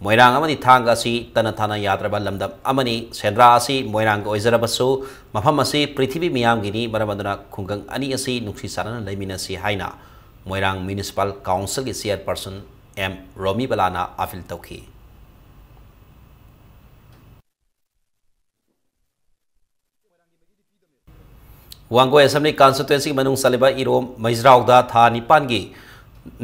ꯃꯣꯏꯔꯥꯡ ꯑꯃꯗꯤ ꯊꯥꯡꯒ ꯑꯁꯤ ꯇꯠꯅ ꯊꯥꯅ ꯌꯥꯗ꯭ꯔꯕ ꯂꯝꯗꯝ ꯑꯃꯅꯤ꯫ ꯁꯦꯟꯗ꯭ꯔꯥ ꯑꯁꯤ ꯃꯣꯏꯔꯥꯡꯒꯤ ꯑꯣꯏꯖꯔꯕꯁꯨ ꯃꯐꯝ ꯑꯁꯤ ꯄ꯭ꯔꯤꯊꯤꯕꯤ ꯃꯤꯌꯥꯝꯒꯤꯅꯤ꯫ ꯃꯔꯝ ꯑꯗꯨꯅ ꯈꯨꯡꯒꯪ ꯑꯅꯤ ꯑꯁꯤ ꯅꯨꯡꯁꯤ ꯆꯥꯟꯅꯅ ꯂꯩꯃꯤꯟꯅꯁꯤ ꯍꯥꯏꯅ ꯃꯣꯏꯔꯥꯡ ꯃ꯭ꯌꯨꯅꯤꯁꯤꯄꯥꯜ ꯀꯥꯎꯟꯁꯤꯜꯒꯤ ꯆꯤꯌꯔꯄꯔꯁꯟ ꯑꯦꯝ ꯔꯣꯃꯤꯕꯂꯥꯅ ꯑꯄꯤꯜ ꯇꯧꯈꯤ꯫ ꯋꯥꯡꯒꯣꯏ ꯑꯦꯁꯦꯝꯕ꯭ꯂꯤ ꯀꯟꯁꯇꯤꯇ꯭ꯋꯦꯟꯁꯤꯒꯤ ꯃꯅꯨꯡ ꯆꯜꯂꯤꯕ ꯏꯔꯣꯝ ꯃꯩꯖ꯭ꯔꯥꯎꯗ ꯊꯥ ꯅꯤꯄꯥꯟꯒꯤ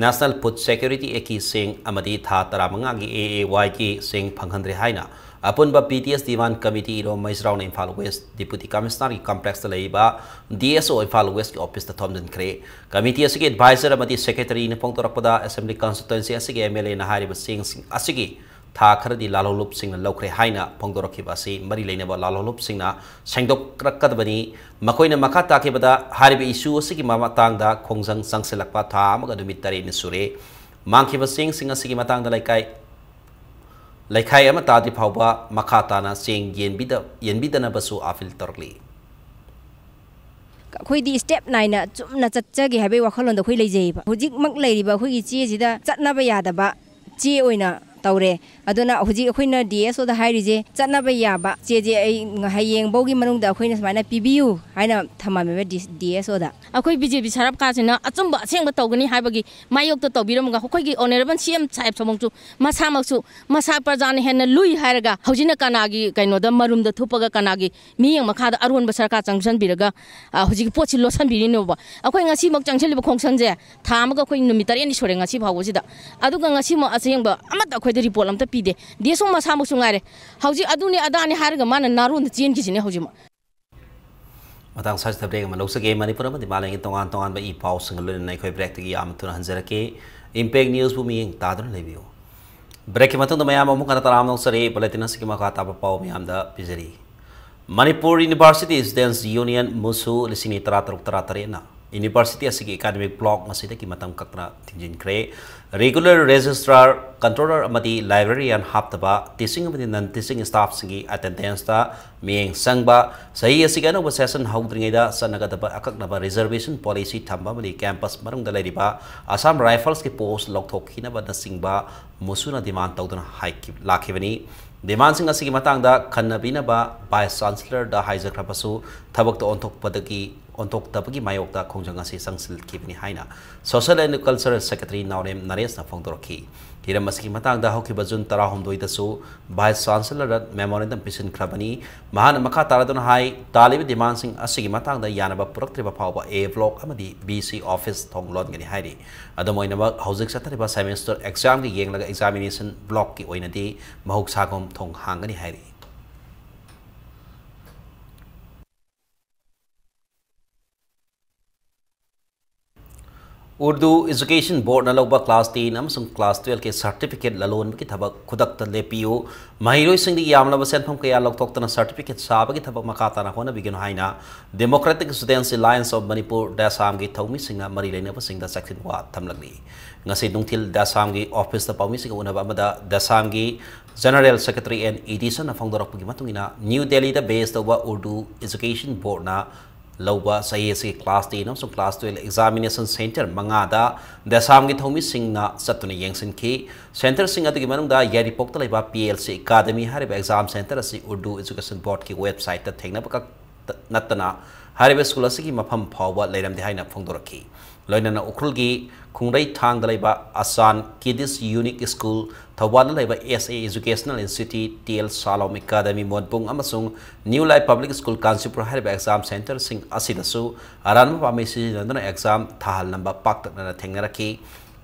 National Food Security Act ꯀꯤ ꯁꯦꯡ ꯑꯃꯗꯤ ꯊꯥ ꯇꯔꯥꯃꯉꯥꯒꯤ ꯑꯦ ꯑꯦ ꯋꯥꯏ ꯀꯤ ꯁꯦꯡ ꯐꯪꯍꯟꯗ꯭ꯔꯦ ꯍꯥꯏꯅ ꯑꯄꯨꯟꯕ ꯄꯤ ꯇꯤ ꯑꯦꯁ ꯗꯤꯃꯥꯟ ꯀꯃꯤꯇꯤ ꯏꯔꯣꯝ ꯃꯩꯁ꯭ꯔꯥꯎꯅ ꯏꯝꯐꯥꯜ ꯋꯦꯁ ꯗꯤꯄꯨꯇꯤ ꯀꯃꯤꯁꯅꯔꯒꯤ ꯀꯝꯄ꯭ꯂꯦꯛꯁꯇ ꯂꯩꯔꯤꯕ ꯗꯤ ꯑꯦꯁ ꯑꯣ ꯏꯝꯐꯥꯜ ꯋꯦꯁꯀꯤ ꯑꯣꯐꯤꯁꯇ ꯊꯣꯝꯖꯤꯟꯈ꯭ꯔꯦ꯫ ꯀꯃꯤꯇꯤ ꯑꯁꯤꯒꯤ ꯑꯦꯗꯚꯥꯏꯖꯔ ꯑꯃꯗꯤ ꯁꯦꯀ꯭ꯔꯦꯇꯔꯤꯅ ꯐꯣꯡꯗꯣꯔꯛꯄꯗ, ꯑꯦꯁꯦꯝꯕ꯭ꯂꯤ ꯀꯟꯁꯇꯤꯇ꯭ꯋꯦꯟꯁꯤ ꯑꯁꯤꯒꯤ ꯑꯦꯝ ꯑꯦꯜ ꯑꯦꯅ ꯍꯥꯏꯔꯤꯕ ꯆꯦꯡꯁꯤꯡ ꯑꯁꯤꯒꯤ ꯊꯥ ꯈꯔꯗꯤ ꯂꯥꯜꯍꯧꯂꯨꯞꯁꯤꯡꯅ ꯂꯧꯈ꯭ꯔꯦ ꯍꯥꯏꯅ ꯐꯣꯡꯗꯣꯔꯛꯈꯤꯕ ꯑꯁꯤ ꯃꯔꯤ ꯂꯩꯅꯕ ꯂꯥꯜꯍꯧꯂꯨꯞꯁꯤꯡꯅ ꯁꯦꯡꯗꯣꯛꯂꯛꯀꯗꯕꯅꯤ꯫ ꯃꯈꯣꯏꯅ ꯃꯈꯥ ꯇꯥꯈꯤꯕꯗ, ꯍꯥꯏꯔꯤꯕ ꯏꯁꯨ ꯑꯁꯤꯒꯤ ꯃꯇꯥꯡꯗ ꯈꯣꯡꯖꯪ ꯆꯪꯁꯤꯜꯂꯛꯄ ꯊꯥ ꯑꯃꯒ ꯅꯨꯃꯤꯠ ꯇꯔꯦꯠꯅꯤ ꯁꯨꯔꯦ꯫ ꯃꯥꯡꯈꯤꯕ ꯆꯦꯡꯁꯤꯡ ꯑꯁꯤꯒꯤ ꯃꯇꯥꯡꯗ ꯂꯩꯀꯥꯏ ꯂꯩꯈꯥꯏ ꯑꯃ ꯇꯥꯗ꯭ꯔꯤ ꯐꯥꯎꯕ ꯃꯈꯥ ꯇꯥꯅ ꯆꯦꯡ ꯌꯦꯟꯕꯤꯗ-, ꯌꯦꯟꯕꯤꯗꯅꯕꯁꯨ ꯑꯥꯄꯤꯜ ꯇꯧꯔꯛꯂꯤ꯫ ꯑꯩꯈꯣꯏꯗꯤ ꯁ꯭ꯇꯦꯞ ꯅꯥꯏꯅ ꯆꯨꯝꯅ ꯆꯠꯆꯒꯦ ꯍꯥꯏꯕꯒꯤ ꯋꯥꯈꯜꯂꯣꯟꯗ ꯑꯩꯈꯣꯏ ꯂꯩꯖꯩꯌꯦꯕ꯫ ꯍꯧꯖꯤꯛꯃꯛ ꯂꯩꯔꯤꯕ ꯑꯩꯈꯣꯏꯒꯤ ꯆꯦꯁꯤꯗ ꯆꯠꯅꯕ ꯌꯥꯗꯕ ꯆꯦ ꯑꯣꯏꯅ ꯇꯧꯔꯦ꯫ ꯑꯗꯨꯅ ꯍꯧꯖꯤꯛ ꯑꯩꯈꯣꯏꯅ ꯗꯤ ꯑꯦꯁ ꯑꯣꯗ ꯍꯥꯏꯔꯤꯁꯦ, ꯆꯠꯅꯕ ꯌꯥꯕ ꯆꯦꯁꯦ ꯑꯩ ꯍꯌꯦꯡꯐꯥꯎꯒꯤ ꯃꯅꯨꯡꯗ ꯑꯩꯈꯣꯏꯅ ꯁꯨꯃꯥꯏꯅ ꯄꯤꯕꯤꯌꯨ ꯍꯥꯏꯅ ꯊꯝꯃꯝꯃꯦꯕ ꯗꯤ ꯑꯦꯁ ꯑꯣꯗ꯫ ꯑꯩꯈꯣꯏ ꯕꯤ ꯖꯦ ꯄꯤ ꯁꯔꯀꯥꯔꯁꯤꯅ ꯑꯆꯨꯝꯕ ꯑꯁꯦꯡꯕ ꯇꯧꯒꯅꯤ ꯍꯥꯏꯕꯒꯤ ꯃꯥꯌꯣꯛꯇ ꯇꯧꯕꯤꯔꯝꯃꯒ, ꯑꯩꯈꯣꯏꯒꯤ ꯑꯣꯅꯔꯦꯕꯜ ꯁꯤ ꯑꯦꯝ ꯁꯥꯍꯦꯕ ꯁꯣꯃꯣꯡꯁꯨ ꯃꯁꯥꯃꯛꯁꯨ ꯃꯁꯥ ꯄ꯭ꯔꯖꯥꯅ ꯍꯦꯟꯅ ꯂꯨꯏ ꯍꯥꯏꯔꯒ, ꯍꯧꯖꯤꯛꯅ ꯀꯅꯥꯒꯤ ꯀꯩꯅꯣꯗ ꯃꯔꯨꯝꯗ ꯊꯨꯞꯄꯒ, ꯀꯅꯥꯒꯤ ꯃꯤꯠꯌꯦꯡ ꯃꯈꯥꯗ ꯑꯔꯣꯟꯕ ꯁꯔꯀꯥꯔ ꯆꯪꯁꯤꯟꯕꯤꯔꯒ, ꯑ, ꯍꯧꯖꯤꯛꯀꯤ ꯄꯣꯠꯁꯤ ꯂꯣꯠꯁꯤꯟꯕꯤꯔꯤꯅꯣꯕ? ꯑꯩꯈꯣꯏ ꯉꯁꯤꯃꯛ ꯆꯪꯁꯤꯜꯂꯤꯕ ꯈꯣꯡꯁꯪꯁꯦ ꯊꯥ ꯑꯃꯒ ꯑꯩꯈꯣꯏ ꯅꯨꯃꯤꯠ ꯇꯔꯦꯠꯅꯤ ꯁꯨꯔꯦ ꯉꯁꯤ ꯐꯥꯎꯕꯁꯤꯗ꯫ ꯑꯗꯨꯒ ꯉꯁꯤꯃꯛ ꯑꯁꯦꯡꯕ ꯑꯃꯠꯇ ꯑꯩꯈꯣꯏꯗ ꯔꯤꯄꯣꯔꯠ ꯑꯝꯇ ꯄꯤꯗꯦ꯫ ꯗꯤ ꯑꯦꯁ ꯑꯣ ꯃꯁꯥꯃꯛꯁꯨ ꯉꯥꯏꯔꯦ꯫ ꯍꯧꯖꯤꯛ ꯑꯗꯨꯅꯤ ꯑꯗꯥꯅꯤ ꯍꯥꯏꯔꯒ ꯃꯥꯅ ꯅꯥꯔꯣꯟꯗ ꯆꯦꯟꯈꯤꯁꯤꯅꯦ ꯍꯧꯖꯤꯛꯃꯛ꯫ ꯃꯇꯥꯡ ꯑꯁꯤꯗ ꯕ꯭ꯔꯦꯛ ꯑꯃ ꯂꯧꯖꯒꯦ꯫ ꯃꯅꯤꯄꯨꯔ ꯑꯃꯗꯤ ꯃꯥꯂꯦꯝꯒꯤ ꯇꯣꯉꯥꯟ ꯇꯣꯉꯥꯟꯕ ꯏ ꯄꯥꯎꯁꯤꯡꯒ ꯂꯣꯏꯅꯅ ꯑꯩꯈꯣꯏ ꯕ꯭ꯔꯦꯛꯇꯒꯤ ꯌꯥꯝꯅ ꯊꯨꯅ ꯍꯟꯖꯔꯛꯀꯦ꯫ ꯏꯝꯄꯦꯛ ꯅ꯭ꯌꯨꯁꯄꯨ ꯃꯤꯠꯌꯦꯡ ꯇꯥꯗꯨꯅ ꯂꯩꯕꯤꯌꯨ꯫ ꯕ꯭ꯔꯦꯛꯀꯤ ꯃꯇꯨꯡꯗ ꯃꯌꯥꯝ ꯑꯃꯨꯛ ꯍꯟꯅ ꯇꯔꯥꯝꯅ ꯑꯣꯛꯆꯔꯤ꯫ ꯕꯨꯂꯦꯇꯤꯟ ꯑꯁꯤꯒꯤ ꯃꯈꯥ ꯇꯥꯕ ꯄꯥꯎ ꯃꯌꯥꯝꯗ ꯄꯤꯖꯔꯤ꯫ ꯃꯅꯤꯄꯨꯔ ꯌꯨꯅꯤꯚꯔꯁꯤꯇꯤ ꯁ꯭ꯇꯨꯗꯦꯟꯠꯁ ꯌꯨꯅꯤꯌꯟ, ꯃꯨꯁꯨ, ꯂꯤꯁꯤꯡ ꯑꯅꯤ ꯇꯔꯥꯇꯔꯨꯛ ꯇꯔꯥꯇꯔꯦꯠꯅ ꯌꯨꯅꯤꯚꯔꯁꯤꯇꯤ ꯑꯁꯤꯒꯤ ꯑꯦꯀꯥꯗꯃꯤꯛ ꯕ꯭ꯂꯣꯛ ꯉꯁꯤꯗꯒꯤ ꯃꯇꯝ ꯀꯛꯇꯅ ꯊꯤꯡꯖꯤꯟꯈ꯭ꯔꯦ꯫ ꯔꯤꯒꯨꯂꯔ ꯔꯦꯖꯤꯁꯇ꯭ꯔꯥꯔ, ꯀꯟꯇ꯭ꯔꯣꯂꯔ ꯑꯃꯗꯤ ꯂꯥꯏꯕ꯭ꯔꯦꯔꯤꯌꯥꯟ ꯍꯥꯞꯇꯕ ꯇꯤꯆꯤꯡ ꯑꯃꯗꯤ ꯅꯟ ꯇꯤꯆꯤꯡ ꯁ꯭ꯇꯥꯐꯁꯤꯡꯒꯤ ꯑꯦꯇꯦꯟꯗꯦꯟꯁꯇ ꯃꯤꯠꯌꯦꯡ ꯆꯪꯕ꯫ ꯆꯍꯤ ꯑꯁꯤꯒꯤ ꯑꯅꯧꯕ ꯁꯦꯁꯟ ꯍꯧꯗ꯭ꯔꯤꯉꯩꯗ ꯆꯠꯅꯒꯗꯕ ꯑꯀꯛꯅꯕ ꯔꯤꯖꯔꯕꯦꯁꯟ ꯄꯣꯂꯤꯁꯤ ꯊꯝꯕ ꯑꯃꯗꯤ ꯀꯦꯝꯄꯁ ꯃꯅꯨꯡꯗ ꯂꯩꯔꯤꯕ ꯑꯁꯥꯝ ꯔꯥꯏꯐꯜꯁꯀꯤ ꯄꯣꯁ ꯂꯧꯊꯣꯛꯈꯤꯅꯕꯅꯆꯤꯡꯕ ꯃꯨꯁꯨꯅ ꯗꯤꯃꯥꯟ ꯇꯧꯗꯨꯅ ꯍꯥꯏꯈꯤ-, ꯂꯥꯛꯈꯤꯕꯅꯤ꯫ ꯗꯤꯃꯥꯟꯁꯤꯡ ꯑꯁꯤꯒꯤ ꯃꯇꯥꯡꯗ ꯈꯟꯅꯕꯤꯅꯕ ꯚꯥꯏꯁ ꯆꯥꯟꯁꯦꯂꯔꯗ ꯍꯥꯏꯖꯈ꯭ꯔꯕꯁꯨ, ꯊꯕꯛꯇ ꯑꯣꯟꯊꯣꯛꯄꯗꯒꯤ ꯑꯣꯟꯊꯣꯛꯇꯕꯒꯤ ꯃꯥꯌꯣꯛꯇ ꯈꯣꯡꯖꯪ ꯑꯁꯤ ꯆꯪꯁꯤꯜꯈꯤꯕꯅꯤ ꯍꯥꯏꯅ Social and Cultural Secretary ꯅꯥꯎꯔꯦꯝ ꯅꯔꯦꯁꯅ ꯐꯣꯡꯗꯣꯔꯛꯈꯤ꯫ ꯍꯤꯔꯝ ꯑꯁꯤꯒꯤ ꯃꯇꯥꯡꯗ ꯍꯧꯈꯤꯕ ꯖꯨꯟ ꯇꯔꯥꯍꯨꯝꯗꯣꯏꯗꯁꯨ Vice Chancellorꯗ memorandum ꯄꯤꯁꯤꯟꯈ꯭ꯔꯕꯅꯤ꯫ ꯃꯍꯥꯛꯅ ꯃꯈꯥ ꯇꯥꯔꯗꯨꯅ ꯍꯥꯏ, ꯇꯥꯜꯂꯤꯕ demandꯁꯤꯡ ꯑꯁꯤꯒꯤ ꯃꯇꯥꯡꯗ ꯌꯥꯅꯕ ꯄꯨꯔꯛꯇ꯭ꯔꯤꯕ ꯐꯥꯎꯕ A Block ꯑꯃꯗꯤ VC office ꯊꯣꯡ ꯂꯣꯟꯒꯅꯤ ꯍꯥꯏꯔꯤ꯫ ꯑꯗꯨꯝ ꯑꯣꯏꯅꯃꯛ, ꯍꯧꯖꯤꯛ ꯆꯠꯊꯔꯤꯕ semester examꯒꯤ ꯌꯦꯡꯂꯒ examination blockꯀꯤ ꯑꯣꯏꯅꯗꯤ ꯃꯍꯧꯁꯥꯒꯨꯝ ꯊꯣꯡ ꯍꯥꯡꯒꯅꯤ ꯍꯥꯏꯔꯤ꯫ Urdu Education Boardꯅ ꯂꯧꯕ class ten ꯑꯃꯁꯨꯡ class twelveꯀꯤ certificate ꯂꯂꯣꯟꯕꯒꯤ ꯊꯕꯛ ꯈꯨꯗꯛꯇ ꯂꯦꯞꯄꯤꯌꯨ꯫ ꯃꯍꯩꯔꯣꯏꯁꯤꯡꯗꯒꯤ ꯌꯥꯝꯂꯕ ꯁꯦꯟꯐꯝ ꯀꯌꯥ ꯂꯧꯊꯣꯛꯇꯨꯅ certificate ꯁꯥꯕꯒꯤ ꯊꯕꯛ ꯃꯈꯥ ꯇꯥꯅ ꯍꯣꯠꯅꯕꯤꯒꯅꯨ ꯍꯥꯏꯅ Democratic Students Alliance of Manipur, ꯗꯦꯁꯥꯝꯒꯤ ꯊꯧꯃꯤꯁꯤꯡꯅ ꯃꯔꯤ ꯂꯩꯅꯕꯁꯤꯡꯗ ꯆꯦꯛꯁꯤꯟ ꯋꯥ ꯊꯝꯂꯛꯂꯤ꯫ ꯉꯁꯤ ꯅꯨꯡꯊꯤꯜ ꯗꯦꯁꯥꯝꯒꯤ officeꯇ ꯄꯥꯎꯃꯤꯁꯤꯡꯒ ꯎꯅꯕ ꯑꯃꯗ ꯗꯦꯁꯥꯝꯒꯤ General Secretary N Edisonꯅ ꯐꯣꯡꯗꯣꯔꯛꯄꯒꯤ ꯃꯇꯨꯡ ꯏꯟꯅ, New Delhiꯗ base ꯇꯧꯕ Urdu Education Boardꯅ ꯂꯧꯕ ꯆꯍꯤ ꯑꯁꯤꯒꯤ class ten ꯑꯃꯁꯨꯡ class twelve examination centre ꯃꯉꯥꯗ ꯗꯦꯁꯥꯝꯒꯤ ꯊꯧꯃꯤꯁꯤꯡꯅ ꯆꯠꯇꯨꯅ ꯌꯦꯡꯁꯤꯟꯈꯤ꯫ Centreꯁꯤꯡ ꯑꯗꯨꯒꯤ ꯃꯅꯨꯡꯗ ꯌꯥꯏꯔꯤꯄꯣꯛꯇ ꯂꯩꯕ P L C Academy ꯍꯥꯏꯔꯤꯕ exam centre ꯑꯁꯤ Urdu Education Boardꯀꯤ websiteꯇ ꯊꯦꯡꯅꯕ ꯈꯛꯇ ꯅꯠꯇꯅ ꯍꯥꯏꯔꯤꯕ school ꯑꯁꯤꯒꯤ ꯃꯐꯝ ꯐꯥꯎꯕ ꯂꯩꯔꯝꯗꯦ ꯍꯥꯏꯅ ꯐꯣꯡꯗꯣꯔꯛꯈꯤ꯫ ꯂꯣꯏꯅꯅ ꯎꯈ꯭ꯔꯨꯜꯒꯤ ꯈꯨꯡꯔꯩꯊꯥꯡꯗ ꯂꯩꯕ ꯑꯁꯥꯟ Kiddies Unique School, ꯊꯧꯕꯥꯜꯗ ꯂꯩꯕ S A Educational Institute, T L Shalom Academy ꯃꯣꯟꯄꯨꯡ ꯑꯃꯁꯨꯡ New Life Public School Kanchipur ꯍꯥꯏꯔꯤꯕ exam centreꯁꯤꯡ ꯑꯁꯤꯗꯁꯨ ꯑꯔꯥꯟꯕ ꯄꯥꯝꯕꯩ ꯁꯤꯖꯤꯟꯅꯗꯨꯅ exam ꯊꯥꯍꯜꯂꯝꯕ ꯄꯥꯛꯇꯛꯅꯅ ꯊꯦꯡꯅꯔꯛꯈꯤ꯫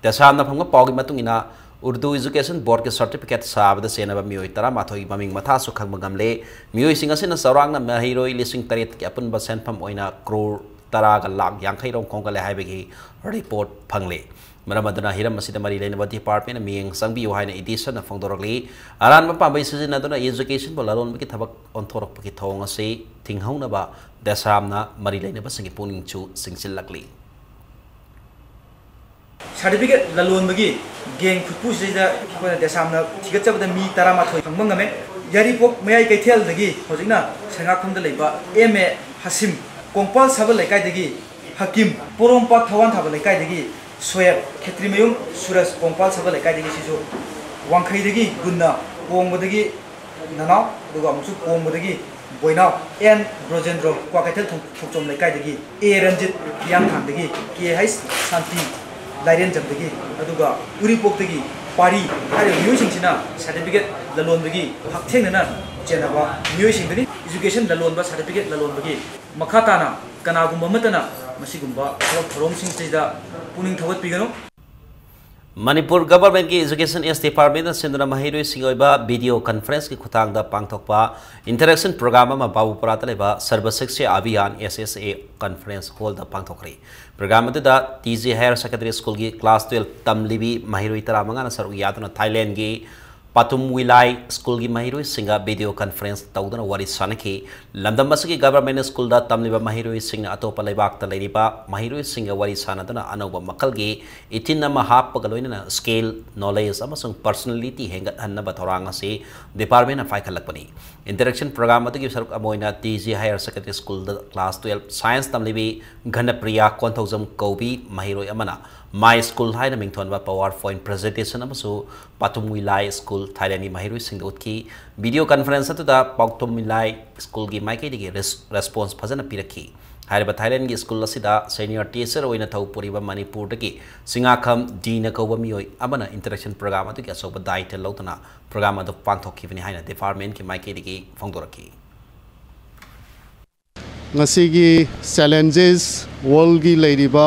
ꯗꯦꯁꯥꯝꯅ ꯐꯪꯕ ꯄꯥꯎꯒꯤ ꯃꯇꯨꯡ ꯏꯟꯅ, Urdu Education Boardꯀꯤ certificate ꯁꯥꯕꯗ ꯆꯦꯟꯅꯕ ꯃꯤꯑꯣꯏ ꯇꯔꯥꯃꯥꯊꯣꯏꯒꯤ ꯃꯃꯤꯡ ꯃꯊꯥꯁꯨ ꯈꯪꯕ ꯉꯝꯂꯦ꯫ ꯃꯤꯑꯣꯏꯁꯤꯡ ꯑꯁꯤꯅ ꯆꯥꯎꯔꯥꯛꯅ ꯃꯍꯩꯔꯣꯏ ꯂꯤꯁꯤꯡ ꯇꯔꯦꯠꯀꯤ ꯑꯄꯨꯟꯕ ꯁꯦꯟꯐꯝ ꯑꯣꯏꯅ ꯀ꯭ꯔꯣꯔ ꯇꯔꯥꯒ ꯂꯥꯈ ꯌꯥꯡꯈꯩ ꯔꯣꯝ ꯈꯣꯝꯒꯠꯂꯦ ꯍꯥꯏꯕꯒꯤ report ꯐꯪꯂꯦ꯫ ꯃꯔꯝ ꯑꯗꯨꯅ ꯍꯤꯔꯝ ꯑꯁꯤꯗ ꯃꯔꯤ ꯂꯩꯅꯕ departmentꯅ ꯃꯤꯠꯌꯦꯡ ꯆꯪꯕꯤꯌꯨ ꯍꯥꯏꯅ Edisonꯅ ꯐꯣꯡꯗꯣꯔꯛꯂꯤ꯫ ꯑꯔꯥꯟꯕ ꯄꯥꯝꯕꯩ ꯁꯤꯖꯤꯟꯅꯗꯨꯅ educationꯕꯨ ꯂꯂꯣꯟꯕꯒꯤ ꯊꯕꯛ ꯑꯣꯟꯊꯣꯔꯛꯄꯒꯤ ꯊꯧꯑꯣꯡ ꯑꯁꯤ ꯊꯤꯡꯍꯧꯅꯕ ꯗꯦꯁꯥꯝꯅ ꯃꯔꯤ ꯂꯩꯅꯕꯁꯤꯡꯒꯤ ꯄꯨꯛꯅꯤꯡꯁꯨ ꯆꯤꯡꯁꯤꯜꯂꯛꯂꯤ꯫ Certificate ꯂꯂꯣꯟꯕꯒꯤ gang ꯈꯨꯠꯄꯨꯁꯤꯗ ꯑꯩꯈꯣꯏꯅ ꯗꯦꯁꯥꯝꯅ ꯊꯤꯒꯠꯆꯕꯗ ꯃꯤ ꯇꯔꯥꯃꯥꯊꯣꯏ ꯐꯪꯕ ꯉꯝꯃꯦ꯫ ꯌꯥꯏꯔꯤꯄꯣꯛ ꯃꯌꯥꯏ ꯀꯩꯊꯦꯜꯗꯒꯤ ꯍꯧꯖꯤꯛꯅ ꯁꯉꯥꯛꯐꯝꯗ ꯂꯩꯕ M A ꯍꯥꯁꯤꯝ, ꯀꯣꯡꯄꯥꯜ ꯁꯥꯕ ꯂꯩꯀꯥꯏꯗꯒꯤ ꯍꯀꯤꯝ, ꯄꯣꯔꯣꯝꯄꯥꯠ ꯊꯋꯥꯟ ꯊꯥꯕ ꯂꯩꯀꯥꯏꯗꯒꯤ ꯁꯣꯌꯦꯕ, ꯈꯦꯇ꯭ꯔꯤꯃꯌꯨꯝ ꯁꯨꯔꯖ, ꯀꯣꯡꯄꯥꯜ ꯁꯥꯕ ꯂꯩꯀꯥꯏꯗꯒꯤ ꯁꯤꯁꯨ, ꯋꯥꯡꯈꯩꯗꯒꯤ ꯒꯨꯟꯅ, ꯀꯣꯡꯕꯗꯒꯤ ꯅꯅꯥꯎ, ꯑꯗꯨꯒ ꯑꯃꯨꯛꯁꯨ ꯀꯣꯡꯕꯗꯒꯤ ꯕꯣꯏꯅꯥꯎ, ꯑꯦꯟ ꯕ꯭ꯔꯣꯖꯦꯟꯗ꯭ꯔꯣ, ꯀ꯭ꯋꯥꯀꯩꯊꯦꯜ ꯊꯣꯡ-, ꯊꯣꯡꯆꯣꯝ ꯂꯩꯀꯥꯏꯗꯒꯤ, ꯑꯦ ꯔꯟꯖꯤꯠ, ꯍꯤꯌꯥꯡꯊꯥꯡꯗꯒꯤ, ꯀꯦ ꯍꯩꯁ ꯁꯥꯟꯇꯤ, ꯂꯥꯏꯔꯦꯟꯖꯝꯗꯒꯤ, ꯑꯗꯨꯒ ꯎꯔꯤꯄꯣꯛꯇꯒꯤ ꯄꯥꯔꯤ ꯍꯥꯏꯔꯤꯕ ꯃꯤꯑꯣꯏꯁꯤꯡꯁꯤꯅ certificate ꯂꯂꯣꯟꯕꯒꯤ ꯍꯛꯊꯦꯡꯅꯅ ꯆꯦꯟꯅꯕ ꯃꯤꯑꯣꯏꯁꯤꯡꯗꯨꯅꯤ꯫ Education ꯂꯂꯣꯟꯕ, certificate ꯂꯂꯣꯟꯕꯒꯤ ꯃꯈꯥ ꯇꯥꯅ ꯀꯅꯥꯒꯨꯝꯕ ꯑꯃꯠꯇꯅ ꯃꯁꯤꯒꯨꯝꯕ ꯊꯕꯛ ꯊꯧꯔꯝꯁꯤꯡꯁꯤꯗ ꯄꯨꯛꯅꯤꯡ ꯊꯧꯒꯠꯄꯤꯒꯅꯨ꯫ ꯃꯅꯤꯄꯨꯔ ꯒꯚꯔꯟꯃꯦꯟꯠꯀꯤ Education S Department ꯅ ꯁꯤꯟꯗꯨꯅ ꯃꯍꯩꯔꯣꯏꯁꯤꯡꯒꯤ ꯑꯣꯏꯕ video conference ꯀꯤ ꯈꯨꯠꯊꯥꯡꯗ ꯄꯥꯡꯊꯣꯛꯄ interaction program ꯑꯃ ꯕꯥꯕꯨꯄꯨꯔꯥꯗ ꯂꯩꯕ ꯁꯔꯕ ꯁꯤꯛꯁꯥ ꯑꯚꯤꯌꯥꯟ S S A conference hall the ꯄꯥꯡꯊꯣꯛꯈ꯭ꯔꯦ꯫ Program ꯑꯗꯨꯗ T G Higher Secondary School ꯒꯤ class twelve ꯇꯝꯂꯤꯕꯤ ꯃꯍꯩꯔꯣꯏ ꯇꯔꯥꯃꯉꯥꯅ ꯁꯔꯨꯛ ꯌꯥꯗꯨꯅ ꯊꯥꯏꯂꯦꯟꯒꯤ ꯄꯥꯊꯨꯝ ꯋꯤꯂꯥꯏ ꯁ꯭ꯀꯨꯜꯒꯤ ꯃꯍꯩꯔꯣꯏꯁꯤꯡꯒ video conference ꯇꯧꯗꯨꯅ ꯋꯥꯔꯤ ꯁꯥꯅꯈꯤ꯫ ꯂꯝꯗꯝ ꯑꯁꯤꯒꯤ ꯒꯚꯔꯟꯃꯦꯟꯠ ꯁ꯭ꯀꯨꯜꯗ ꯇꯝꯂꯤꯕ ꯃꯍꯩꯔꯣꯏꯁꯤꯡꯅ ꯑꯇꯣꯞꯄ ꯂꯩꯕꯥꯛꯇ ꯂꯩꯔꯤꯕ ꯃꯍꯩꯔꯣꯏꯁꯤꯡꯒ ꯋꯥꯔꯤ ꯁꯥꯅꯗꯨꯅ ꯑꯅꯧꯕ ꯃꯈꯜꯒꯤ ꯏꯊꯤꯟ ꯑꯃ ꯍꯥꯞꯄꯒ ꯂꯣꯏꯅꯅ skill, knowledge ꯑꯃꯁꯨꯡ personality ꯍꯦꯟꯒꯠꯍꯟꯅꯕ ꯊꯧꯔꯥꯡ ꯑꯁꯤ department ꯅ ꯄꯥꯏꯈꯠꯂꯛꯄꯅꯤ꯫ Interaction program ꯑꯗꯨꯒꯤ ꯁꯔꯨꯛ ꯑꯃ ꯑꯣꯏꯅ T G Higher Secondary School ꯗ class twelve science ꯇꯝꯂꯤꯕꯤ Ghanapriya Konthoujam ꯀꯧꯕꯤ ꯃꯍꯩꯔꯣꯏ ꯑꯃꯅ My School ꯍꯥꯏꯅ ꯃꯤꯡꯊꯣꯟꯕ PowerPoint presentation ꯑꯃꯁꯨ ꯄꯥꯊꯨꯝ ꯋꯤꯂꯥꯏ ꯁ꯭ꯀꯨꯜ ꯊꯥꯏꯂꯦꯟꯒꯤ ꯃꯍꯩꯔꯣꯏꯁꯤꯡꯗ ꯎꯠꯈꯤ꯫ Video conference ꯑꯗꯨꯗ ꯄꯥꯊꯨꯝ ꯋꯤꯂꯥꯏ ꯁ꯭ꯀꯨꯜꯒꯤ ꯃꯥꯏꯀꯩꯗꯒꯤ ꯔꯦꯁ-, response ꯐꯖꯅ ꯄꯤꯔꯛꯈꯤ꯫ ꯍꯥꯏꯔꯤꯕ ꯊꯥꯏꯂꯦꯟꯒꯤ ꯁ꯭ꯀꯨꯜ ꯑꯁꯤꯗ senior teacher ꯑꯣꯏꯅ ꯊꯧ ꯄꯨꯔꯤꯕ ꯃꯅꯤꯄꯨꯔꯗꯒꯤ ꯁꯤꯡꯉꯥꯈꯝ ꯗꯤꯅ ꯀꯧꯕ ꯃꯤꯑꯣꯏ ꯑꯃꯅ interaction program ꯑꯗꯨꯒꯤ ꯑꯆꯧꯕ ꯗꯥꯏꯇ꯭ꯋ ꯂꯧꯗꯨꯅ program ꯑꯗꯨ ꯄꯥꯡꯊꯣꯛꯈꯤꯕꯅꯤ ꯍꯥꯏꯅ department ꯀꯤ ꯃꯥꯏꯀꯩꯗꯒꯤ ꯐꯣꯡꯗꯣꯔꯛꯈꯤ꯫ ꯉꯁꯤꯒꯤ challenges, world ꯀꯤ ꯂꯩꯔꯤꯕ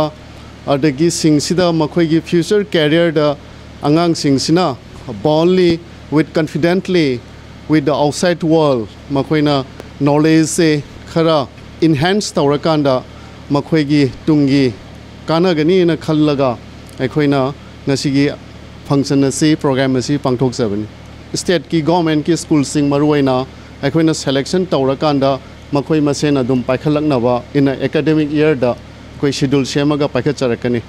ꯑꯗꯒꯤ ꯁꯤꯡꯁꯤꯗ ꯃꯈꯣꯏꯒꯤ future career ꯗ ꯑꯉꯥꯡꯁꯤꯡꯁꯤꯅ boldly, with confidently, with the outside world ꯃꯈꯣꯏꯅ knowledge ꯁꯦ ꯈꯔ enhance ꯇꯧꯔꯀꯥꯟꯗ ꯃꯈꯣꯏꯒꯤ ꯇꯨꯡꯒꯤ ꯀꯥꯟꯅꯒꯅꯤꯅ ꯈꯜꯂꯒ ꯑꯩꯈꯣꯏꯅ ꯉꯁꯤꯒꯤ function ꯑꯁꯤ, program ꯑꯁꯤ ꯄꯥꯡꯊꯣꯛꯆꯕꯅꯤ꯫ State ꯀꯤ government ꯀꯤ ꯁ꯭ꯀꯨꯜꯁꯤꯡ ꯃꯔꯨꯑꯣꯏꯅ ꯑꯩꯈꯣꯏꯅ selection ꯇꯧꯔꯀꯥꯟꯗ ꯃꯈꯣꯏ ꯃꯁꯦꯟ ꯑꯗꯨꯝ ꯄꯥꯏꯈꯠꯂꯛꯅꯕ in a academic year ꯗ ꯑꯩꯈꯣꯏ schedule ꯁꯦꯝꯃꯒ ꯄꯥꯏꯈꯠꯆꯔꯛꯀꯅꯤ꯫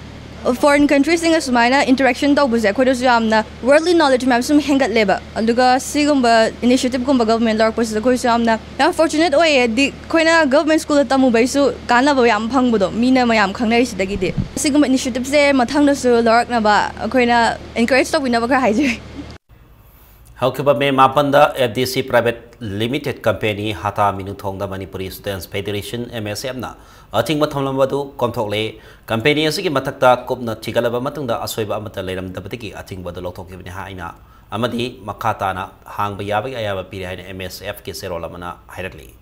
Foreign countries ꯁꯤꯡꯒ ꯁꯨꯃꯥꯏꯅ interaction ꯇꯧꯕꯁꯦ ꯑꯩꯈꯣꯏꯗꯁꯨ ꯌꯥꯝꯅ worldly knowledge ꯃꯌꯥꯝ ꯁꯨꯝ ꯍꯦꯟꯒꯠꯂꯦꯕ꯫ ꯑꯗꯨꯒ ꯁꯤꯒꯨꯝꯕ initiative ꯀꯨꯝꯕ government ꯂꯧꯔꯛꯄꯁꯤꯗ ꯑꯩꯈꯣꯏꯁꯨ ꯌꯥꯝꯅ, ꯌꯥꯝ fortunate ꯑꯣꯏꯌꯦ꯫ ꯍꯥꯏꯗꯤ ꯑꯩꯈꯣꯏꯅ government ꯁ꯭ꯀꯨꯜꯗ ꯇꯝꯃꯨꯕꯩꯁꯨ ꯀꯥꯟꯅꯕ ꯌꯥꯝ ꯐꯪꯕꯗꯣ, ꯃꯤꯅ ꯃꯌꯥꯝ ꯈꯪꯅꯔꯤꯁꯤꯗꯒꯤꯗꯤ꯫ ꯁꯤꯒꯨꯝꯕ initiative ꯁꯦ ꯃꯊꯪꯗꯁꯨ ꯂꯧꯔꯛꯅꯕ ꯑꯩꯈꯣꯏꯅ encourage ꯇꯧꯕꯤꯅꯕ ꯈꯔ ꯍꯥꯏꯖꯔꯤ꯫ ꯍꯧꯈꯤꯕ ꯃꯦ ꯃꯥꯄꯟꯗ F D C private Limited Company ꯍꯥꯇꯥ ꯃꯤꯅꯨꯊꯣꯡꯗ Manipuri Students Federation, M S F ꯅ ꯑꯊꯤꯡꯕ ꯊꯝꯂꯝꯕ ꯑꯗꯨ ꯀꯣꯝꯊꯣꯛꯂꯦ꯫ Company ꯑꯁꯤꯒꯤ ꯃꯊꯛꯇ ꯀꯨꯞꯅ ꯊꯤꯒꯠꯂꯕ ꯃꯇꯨꯡꯗ ꯑꯁꯣꯏꯕ ꯑꯃꯠꯇ ꯂꯩꯔꯝꯗꯕꯗꯒꯤ ꯑꯊꯤꯡꯕ ꯑꯗꯨ ꯂꯧꯊꯣꯛꯈꯤꯕꯅꯤ ꯍꯥꯏꯅ ꯑꯃꯗꯤ ꯃꯈꯥ ꯇꯥꯅ ꯍꯥꯡꯕ ꯌꯥꯕꯒꯤ ꯑꯌꯥꯕ ꯄꯤꯔꯦ ꯍꯥꯏꯅ M S F ꯀꯤ ꯆꯦꯔꯣꯜ ꯑꯃꯅ ꯍꯥꯏꯔꯛꯂꯤ꯫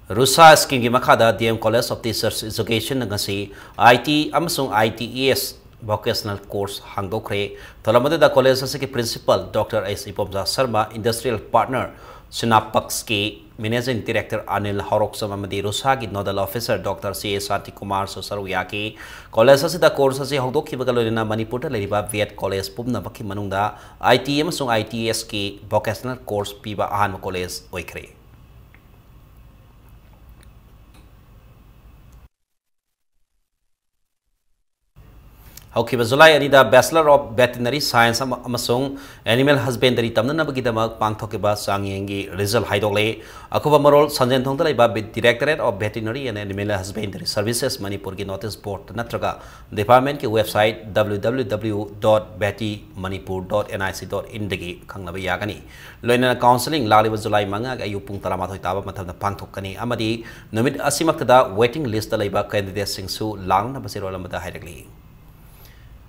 ꯔꯨꯁꯥ scheme ꯒꯤ ꯃꯈꯥꯗ D M College of Teachers Education ꯅ ꯉꯁꯤ I T ꯑꯃꯁꯨꯡ I T E S vocational course ꯍꯥꯡꯗꯣꯛꯈ꯭ꯔꯦ꯫ ꯊꯧꯔꯝ ꯑꯗꯨꯗ college ꯑꯁꯤꯒꯤ principal Doctor S ꯏꯄꯣꯝꯆꯥ Sharma, industrial partner Synapse ꯀꯤ managing director ꯑꯅꯤꯜ ꯍꯧꯔꯣꯛꯆꯝ ꯑꯃꯗꯤ ꯔꯨꯁꯥꯒꯤ nodal officer Doctor C A ꯁꯥꯟꯇꯤꯀꯨꯃꯥꯔꯁꯨ ꯁꯔꯨꯛ ꯌꯥꯈꯤ꯫ College ꯑꯁꯤꯗ course ꯑꯁꯤ ꯍꯧꯗꯣꯛꯈꯤꯕꯒ ꯂꯣꯏꯅꯅ ꯃꯅꯤꯄꯨꯔꯗ ꯂꯩꯔꯤꯕ B Ed college ꯄꯨꯝꯅꯃꯛꯀꯤ ꯃꯅꯨꯡꯗ I T ꯑꯃꯁꯨꯡ I T E S ꯀꯤ vocational course ꯄꯤꯕ ꯑꯍꯥꯟꯕ college ꯑꯣꯏꯈ꯭ꯔꯦ꯫ ꯍꯧꯈꯤꯕ ꯖꯨꯂꯥꯏ ꯑꯅꯤꯗ Bachelor of Veterinary Science ꯑꯃ-, ꯑꯃꯁꯨꯡ Animal Husbandry ꯇꯝꯅꯅꯕꯒꯤꯗꯃꯛ ꯄꯥꯡꯊꯣꯛꯈꯤꯕ ꯆꯥꯡꯌꯦꯡꯒꯤ result ꯍꯥꯏꯗꯣꯛꯂꯦ꯫ ꯑꯀꯨꯞꯄ ꯃꯔꯣꯜ ꯁꯟꯖꯦꯟꯊꯣꯡꯗ ꯂꯩꯕ Directorate of Veterinary and Animal Husbandry Services ꯃꯅꯤꯄꯨꯔꯒꯤ notice board ꯅꯠꯇ꯭ꯔꯒ department ꯀꯤ website W W W dot veti manipur dot N I C dot in ꯗꯒꯤ ꯈꯪꯅꯕ ꯌꯥꯒꯅꯤ꯫ ꯂꯣꯏꯅꯅ counselling ꯂꯥꯛꯂꯤꯕ ꯖꯨꯂꯥꯏ ꯃꯉꯥꯒꯤ ꯑꯌꯨꯛ ꯄꯨꯡ ꯇꯔꯥꯃꯥꯊꯣꯏ ꯇꯥꯕ ꯃꯇꯝꯗ ꯄꯥꯡꯊꯣꯛꯀꯅꯤ ꯑꯃꯗꯤ ꯅꯨꯃꯤꯠ ꯑꯁꯤꯃꯛꯇꯗ waiting list ꯇ ꯂꯩꯕ candidate ꯁꯤꯡꯁꯨ ꯂꯥꯛꯅꯅꯕ ꯆꯦꯔꯣꯜ ꯑꯃꯗ ꯍꯥꯏꯔꯛꯂꯤ꯫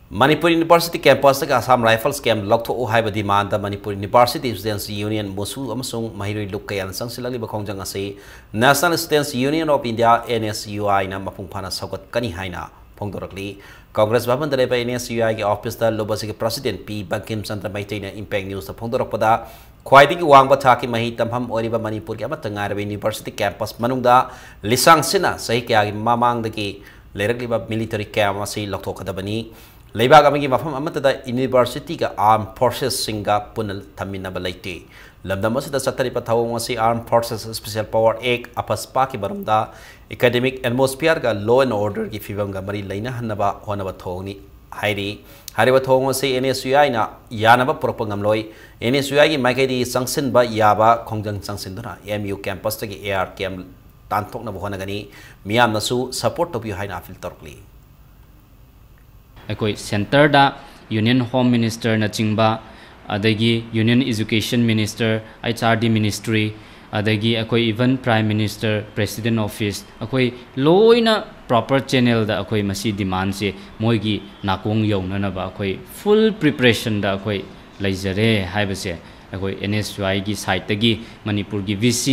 ꯃꯅꯤꯄꯨꯔ University campus ꯇꯒꯤ Assam Rifles camp ꯂꯧꯊꯣꯛꯎ ꯍꯥꯏꯕ demand ꯗ ꯃꯅꯤꯄꯨꯔ University Students Union, ꯃꯨꯁꯨ ꯑꯃꯁꯨꯡ ꯃꯍꯩꯔꯣꯏ ꯂꯨꯞ ꯀꯌꯥꯅ ꯆꯪꯁꯤꯜꯂꯛꯂꯤꯕ ꯈꯣꯡꯖꯪ ꯑꯁꯤ National Students Union of India, N S U I ꯅ ꯃꯄꯨꯡ ꯐꯥꯅ ꯁꯧꯒꯠꯀꯅꯤ ꯍꯥꯏꯅ ꯐꯣꯡꯗꯣꯔꯛꯂꯤ꯫ Congress ꯚꯕꯟꯗ ꯂꯩꯕ N S U I ꯒꯤ office ꯇ ꯂꯨꯞ ꯑꯁꯤꯒꯤ President P Bangkim Chandra ꯃꯩꯇꯩꯅ Impact News ꯇ ꯐꯣꯡꯗꯣꯔꯛꯄꯗ, ꯈ꯭ꯋꯥꯏꯗꯒꯤ ꯋꯥꯡꯕ ꯊꯥꯛꯀꯤ ꯃꯍꯩ ꯇꯝꯐꯝ ꯑꯣꯏꯔꯤꯕ ꯃꯅꯤꯄꯨꯔꯒꯤ ꯑꯃꯠꯇ ꯉꯥꯏꯔꯕ university campus ꯃꯅꯨꯡꯗ ꯂꯤꯁꯥꯡ ꯁꯤꯠꯅ ꯆꯍꯤ ꯀꯌꯥꯒꯤ ꯃꯃꯥꯡꯗꯒꯤ ꯂꯩꯔꯛꯂꯤꯕ military camp ꯑꯁꯤ ꯂꯧꯊꯣꯛꯀꯗꯕꯅꯤ꯫ ꯂꯩꯕꯥꯛ ꯑꯃꯒꯤ ꯃꯐꯝ ꯑꯃꯠꯇꯗ university ꯒ armed forces ꯁꯤꯡꯒ ꯄꯨꯟꯅ ꯊꯝꯃꯤꯟꯅꯕ ꯂꯩꯇꯦ꯫ ꯂꯝꯗꯝ ꯑꯁꯤꯗ ꯆꯠꯊꯔꯤꯕ ꯊꯧꯑꯣꯡ ꯑꯁꯤ Armed Forces Special Power Act, AFSPA ꯒꯤ ꯃꯔꯨꯝꯗ academic atmosphere ꯒ law and order ꯒꯤ ꯐꯤꯕꯝꯒ ꯃꯔꯤ ꯂꯩꯅꯍꯟꯅꯕ ꯍꯣꯠꯅꯕ ꯊꯧꯑꯣꯡꯅꯤ ꯍꯥꯏꯔꯤ꯫ ꯍꯥꯏꯔꯤꯕ ꯊꯧꯑꯣꯡ ꯑꯁꯤ N S U I ꯅ ꯌꯥꯅꯕ ꯄꯨꯔꯛꯄ ꯉꯝꯂꯣꯏ꯫ N S U I ꯒꯤ ꯃꯥꯏꯀꯩꯗꯒꯤ ꯆꯪꯁꯤꯟꯕ ꯌꯥꯕ ꯈꯣꯡꯖꯪ ꯆꯪꯁꯤꯟꯗꯨꯅ M U campus ꯇꯒꯤ A R camp ꯇꯥꯟꯊꯣꯛꯅꯕ ꯍꯣꯠꯅꯒꯅꯤ꯫ ꯃꯤꯌꯥꯝꯅꯁꯨ support ꯇꯧꯕꯤꯌꯨ ꯍꯥꯏꯅ appeal ꯇꯧꯔꯛꯂꯤ꯫ ꯑꯩꯈꯣꯏ centre ꯗ Union Home Minister ꯅꯆꯤꯡꯕ ꯑꯗꯒꯤ Union Education Minister, H R D Ministry, ꯑꯗꯒꯤ ꯑꯩꯈꯣꯏ even Prime Minister, President Office, ꯑꯩꯈꯣꯏ ꯂꯣꯏꯅ proper channelꯗ ꯑꯩꯈꯣꯏ ꯃꯁꯤ demandꯁꯦ ꯃꯣꯏꯒꯤ ꯅꯥꯀꯣꯡ ꯌꯧꯅꯅꯕ ꯑꯩꯈꯣꯏ full preparationꯗ ꯑꯩꯈꯣꯏ ꯂꯩꯖꯔꯦ ꯍꯥꯏꯕꯁꯦ ꯑꯩꯈꯣꯏ N S U Iꯒꯤ sideꯇꯒꯤ ꯃꯅꯤꯄꯨꯔꯒꯤ V C,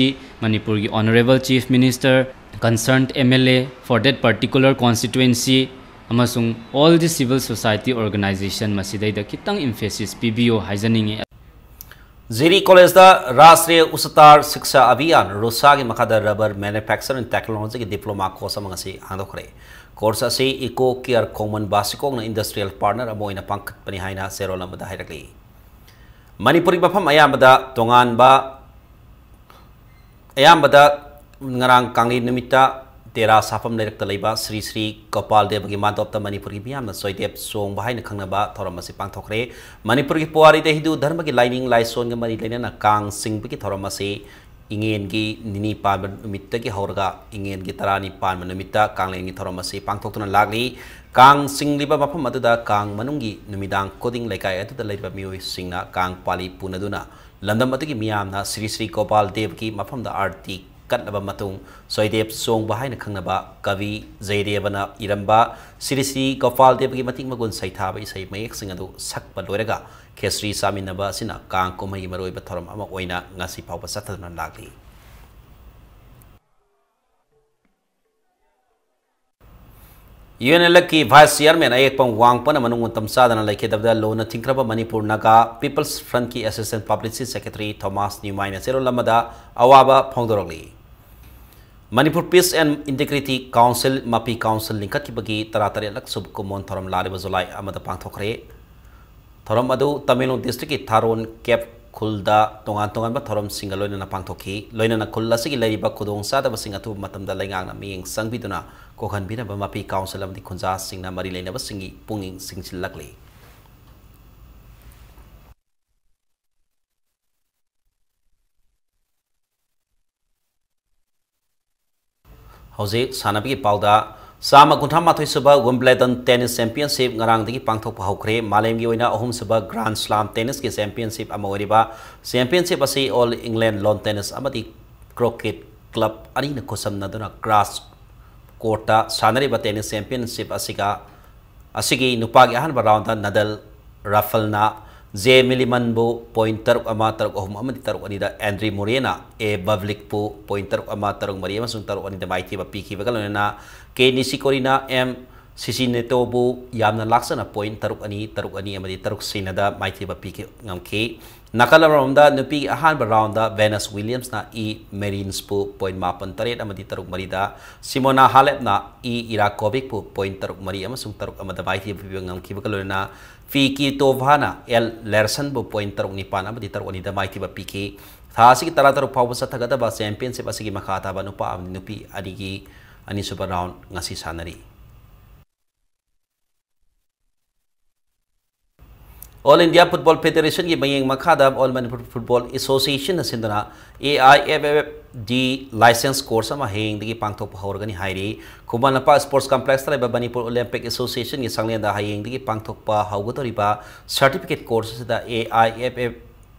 ꯃꯅꯤꯄꯨꯔꯒꯤ Honourable Chief Minister, concerned M L A for that particular constituency, ꯑꯃꯁꯨꯡ all the civil society organisation ꯃꯁꯤꯗꯩꯗ ꯈꯤꯇꯪ emphasis ꯄꯤꯕꯤꯌꯨ ꯍꯥꯏꯖꯅꯤꯡꯉꯤ꯫ ꯖꯤꯔꯤ ꯀꯣꯂꯦꯖꯇ ꯔꯥꯁꯇ꯭ꯔꯤꯌ ꯎꯆꯇꯥꯔ ꯁꯤꯛꯁꯥ ꯑꯚꯤꯌꯥꯟ, ꯔꯨꯁꯥꯒꯤ ꯃꯈꯥꯗ rubber manufacturing technologyꯒꯤ diploma course ꯑꯃ ꯉꯁꯤ ꯍꯥꯡꯗꯣꯛꯈ꯭ꯔꯦ꯫ Course ꯑꯁꯤ Eco Care ꯈꯣꯡꯃꯟ ꯕꯥꯁꯤꯀꯣꯡꯅ industrial partner ꯑꯃ ꯑꯣꯏꯅ ꯄꯥꯡꯈꯠꯄꯅꯤ ꯍꯥꯏꯅ ꯆꯦꯔꯣꯜ ꯑꯃꯗ ꯍꯥꯏꯔꯛꯂꯤ꯫ ꯃꯅꯤꯄꯨꯔꯒꯤ ꯃꯐꯝ ꯑꯌꯥꯝꯕꯗ ꯇꯣꯉꯥꯟꯕ, ꯑꯌꯥꯝꯕꯗ ꯉꯔꯥꯡ ꯀꯥꯡꯂꯦꯟ ꯅꯨꯃꯤꯠꯇ ꯇꯦꯔꯥ ꯁꯥꯐꯝ ꯂꯩꯔꯛꯇ ꯂꯩꯕ ꯁ꯭ꯔꯤ ꯁ꯭ꯔꯤ ꯒꯣꯄꯥꯜ ꯗꯦꯕꯒꯤ ꯃꯥꯟꯗꯣꯞꯇ ꯃꯅꯤꯄꯨꯔꯒꯤ ꯃꯤꯌꯥꯝꯅ ꯖꯣꯏꯗꯦꯕ ꯆꯣꯡꯕ ꯍꯥꯏꯅ ꯈꯪꯅꯕ ꯊꯧꯔꯝ ꯑꯁꯤ ꯄꯥꯡꯊꯣꯛꯈ꯭ꯔꯦ꯫ ꯃꯅꯤꯄꯨꯔꯒꯤ ꯄꯨꯋꯥꯔꯤꯗ ꯍꯤꯟꯗꯨ ꯙꯔꯃꯒꯤ ꯂꯥꯏꯅꯤꯡ ꯂꯥꯏꯁꯣꯟꯒ ꯃꯔꯤ ꯂꯩꯅꯅ ꯀꯥꯡ ꯆꯤꯡꯕꯒꯤ ꯊꯧꯔꯝ ꯑꯁꯤ ꯏꯉꯦꯟꯒꯤ ꯅꯤꯅꯤ ꯄꯥꯟꯕ ꯅꯨꯃꯤꯠꯇꯒꯤ ꯍꯧꯔꯒ ꯏꯉꯦꯟꯒꯤ ꯇꯔꯥꯅꯤ ꯄꯥꯟꯕ ꯅꯨꯃꯤꯠꯇ ꯀꯥꯡꯂꯦꯟꯒꯤ ꯊꯧꯔꯝ ꯑꯁꯤ ꯄꯥꯡꯊꯣꯛꯇꯨꯅ ꯂꯥꯛꯂꯤ꯫ ꯀꯥꯡ ꯆꯤꯡꯂꯤꯕ ꯃꯐꯝ ꯑꯗꯨꯗ ꯀꯥꯡ ꯃꯅꯨꯡꯒꯤ ꯅꯨꯃꯤꯗꯥꯡ ꯈꯨꯗꯤꯡ ꯂꯩꯀꯥꯏ ꯑꯗꯨꯗ ꯂꯩꯔꯤꯕ ꯃꯤꯑꯣꯏꯁꯤꯡꯅ ꯀꯥꯡ ꯄꯥꯂꯤ ꯄꯨꯅꯗꯨꯅ ꯂꯝꯗꯝ ꯑꯗꯨꯒꯤ ꯃꯤꯌꯥꯝꯅ ꯁ꯭ꯔꯤ ꯁ꯭ꯔꯤ ꯒꯣꯄꯥꯜ ꯗꯦꯕꯒꯤ ꯃꯐꯝꯗ ꯑꯥꯔꯇꯤ ꯀꯠꯂꯕ ꯃꯇꯨꯡ, ꯖꯣꯏꯗꯦꯕ ꯆꯣꯡꯕ ꯍꯥꯏꯅ ꯈꯪꯅꯕ ꯀꯕꯤ ꯖꯌꯗꯦꯕꯅ ꯏꯔꯝꯕ ꯁ꯭ꯔꯤ ꯁ꯭ꯔꯤ ꯒꯣꯄꯥꯜ ꯗꯦꯕꯒꯤ ꯃꯇꯤꯛ ꯃꯒꯨꯟ ꯁꯩꯊꯥꯕ ꯏꯁꯩ ꯃꯌꯦꯛꯁꯤꯡ ꯑꯗꯨ ꯁꯛꯄ ꯂꯣꯏꯔꯒ, ꯈꯦꯆ꯭ꯔꯤ ꯆꯥꯃꯤꯟꯅꯕ ꯑꯁꯤꯅ ꯀꯥꯡ ꯀꯨꯝꯍꯩꯒꯤ ꯃꯔꯨꯑꯣꯏꯕ ꯊꯧꯔꯝ ꯑꯃ ꯑꯣꯏꯅ ꯉꯁꯤ ꯐꯥꯎꯕ ꯆꯠꯊꯗꯨꯅ ꯂꯥꯛꯂꯤ꯫ UNLFꯀꯤ Vice Chairman ꯑꯌꯦꯛꯄꯝ ꯋꯥꯡꯄꯅ ꯃꯅꯨꯡ ꯃꯇꯝ ꯆꯥꯗꯅ ꯂꯩꯈꯤꯗꯕꯗ ꯂꯨꯅ ꯊꯤꯡꯈ꯭ꯔꯕ ꯃꯅꯤꯄꯨꯔ ꯅꯥꯒꯥ People's Frontꯀꯤ Assistant Publicity Secretary ꯊꯣꯃꯥꯁ ꯅ꯭ꯌꯨꯃꯥꯏꯅ ꯆꯦꯔꯣꯜ ꯑꯃꯗ ꯑꯋꯥꯕ ꯐꯣꯡꯗꯣꯔꯛꯂꯤ꯫ Manipur Peace and Integrity Council, ꯃꯄꯤ Council ꯂꯤꯡꯈꯠꯈꯤꯕꯒꯤ ꯇꯔꯥꯇꯔꯦꯠꯂꯛ ꯁꯨꯕ ꯀꯨꯝꯑꯣꯟ ꯊꯧꯔꯝ ꯂꯥꯛꯂꯤꯕ ꯖꯨꯂꯥꯏ ꯑꯃꯗ ꯄꯥꯡꯊꯣꯛꯈ꯭ꯔꯦ꯫ ꯊꯧꯔꯝ ꯑꯗꯨ ꯇꯃꯦꯡꯂꯣꯡ districtꯀꯤ ꯊꯥꯔꯣꯟ ꯀꯦꯞ ꯈꯨꯜꯗ ꯇꯣꯉꯥꯟ ꯇꯣꯉꯥꯟꯕ ꯊꯧꯔꯝꯁꯤꯡꯒ ꯂꯣꯏꯅꯅ ꯄꯥꯡꯊꯣꯛꯈꯤ꯫ ꯂꯣꯏꯅꯅ ꯈꯨꯜ ꯑꯁꯤꯒꯤ ꯂꯩꯔꯤꯕ ꯈꯨꯗꯣꯡꯆꯥꯗꯕꯁꯤꯡ ꯑꯊꯨꯕ ꯃꯇꯝꯗ ꯂꯩꯉꯥꯛꯅ ꯃꯤꯠꯌꯦꯡ ꯆꯪꯕꯤꯗꯨꯅ ꯀꯣꯛꯍꯟꯕꯤꯅꯕ ꯃꯄꯤ Council ꯑꯃꯗꯤ ꯈꯨꯟꯖꯥꯁꯤꯡꯅ ꯃꯔꯤ ꯂꯩꯅꯕꯁꯤꯡꯒꯤ ꯄꯨꯛꯅꯤꯡ ꯆꯤꯡꯁꯤꯜꯂꯛꯂꯤ꯫ ꯍꯧꯖꯤꯛ ꯁꯥꯟꯅꯕꯒꯤ ꯄꯥꯎꯗ꯫ ꯆꯥꯝꯃ ꯀꯨꯟꯊ꯭ꯔꯥ ꯃꯥꯊꯣꯏ ꯁꯨꯕ Wimbledon Tennis Championship ꯉꯔꯥꯡꯗꯒꯤ ꯄꯥꯡꯊꯣꯛꯄ ꯍꯧꯈ꯭ꯔꯦ꯫ ꯃꯥꯂꯦꯝꯒꯤ ꯑꯣꯏꯅ ꯑꯍꯨꯝꯁꯨꯕ Grand Slam Tennisꯀꯤ championship ꯑꯃ ꯑꯣꯏꯔꯤꯕ championship ꯑꯁꯤ All England Lawn Tennis ꯑꯃꯗꯤ Croquet Club ꯑꯅꯤꯅ ꯈꯨꯠꯁꯝꯅꯗꯨꯅ grass courtꯇ ꯁꯥꯟꯅꯔꯤꯕ tennis championship ꯑꯁꯤꯒ, ꯑꯁꯤꯒꯤ ꯅꯨꯄꯥꯒꯤ ꯑꯍꯥꯟꯕ roundꯗ Nadal Rafaelꯅ Jay Millmanꯕꯨ point ꯇꯔꯨꯛ ꯑꯃ, ꯇꯔꯨꯛ ꯑꯍꯨꯝ ꯑꯃꯗꯤ ꯇꯔꯨꯛ ꯑꯅꯤꯗ, Andy Murrayꯅ A Pavlicꯄꯨ point ꯇꯔꯨꯛ ꯑꯃ, ꯇꯔꯨꯛ ꯃꯔꯤ ꯑꯃꯁꯨꯡ ꯇꯔꯨꯛ ꯑꯅꯤꯗ ꯃꯥꯏꯊꯤꯕ ꯄꯤꯈꯤꯕꯒ ꯂꯣꯏꯅꯅ Kei Nishikoriꯅ M Shishinetoꯕꯨ ꯌꯥꯝꯅ ꯂꯥꯛꯆꯅ point ꯇꯔꯨꯛ ꯑꯅꯤ, ꯇꯔꯨꯛ ꯑꯅꯤ ꯑꯃꯗꯤ ꯇꯔꯨꯛ ꯁꯤꯅꯣꯗ ꯃꯥꯏꯊꯤꯕ ꯄꯤꯈꯤ, ꯉꯝꯈꯤ꯫ ꯅꯥꯀꯜ ꯑꯃꯔꯣꯝꯗ ꯅꯨꯄꯤꯒꯤ ꯑꯍꯥꯟꯕ roundꯗ Venus Williamsꯅ E Marinesꯄꯨ point ꯃꯥꯄꯟ ꯇꯔꯦꯠ ꯑꯃꯗꯤ ꯇꯔꯨꯛ ꯃꯔꯤꯗ, Simona Halepꯅ E Irakovicꯄꯨ point ꯇꯔꯨꯛ ꯃꯔꯤ ꯑꯃꯁꯨꯡ ꯇꯔꯨꯛ ꯑꯃꯗ ꯃꯥꯏꯊꯤꯕ ꯄꯤꯕ ꯉꯝꯈꯤꯕꯒ ꯂꯣꯏꯅꯅ Kvitovana L Larssonꯕꯨ point ꯇꯔꯨꯛ ꯅꯤꯄꯥꯟ ꯑꯃꯗꯤ ꯇꯔꯨꯛ ꯑꯅꯤꯗ ꯃꯥꯏꯊꯤꯕ ꯄꯤꯈꯤ꯫ ꯊꯥ ꯑꯁꯤꯒꯤ ꯇꯔꯥꯇꯔꯨꯛ ꯐꯥꯎꯕ ꯆꯠꯊꯒꯗꯕ championship ꯑꯁꯤꯒꯤ ꯃꯈꯥ ꯇꯥꯕ ꯅꯨꯄꯥ ꯑꯃꯗꯤ ꯅꯨꯄꯤ ꯑꯅꯤꯒꯤ ꯑꯅꯤꯁꯨꯕ round ꯉꯁꯤ ꯁꯥꯟꯅꯔꯤ꯫ All India Football Federationꯒꯤ ꯃꯌꯦꯡ ꯃꯈꯥꯗ All Manipur Football Associationꯅ ꯁꯤꯟꯗꯨꯅ A I F F D license course ꯑꯃ ꯍꯌꯦꯡꯗꯒꯤ ꯄꯥꯡꯊꯣꯛꯄ ꯍꯧꯔꯒꯅꯤ ꯍꯥꯏꯔꯤ꯫ ꯈꯨꯃꯟ ꯂꯝꯄꯥꯛ Sports Complexꯇ ꯂꯩꯕ Manipur Olympic Associationꯒꯤ ꯁꯪꯂꯦꯟꯗ ꯍꯌꯦꯡꯗꯒꯤ ꯄꯥꯡꯊꯣꯛꯄ ꯍꯧꯒꯗꯧꯔꯤꯕ certificate course ꯑꯁꯤꯗ A I F F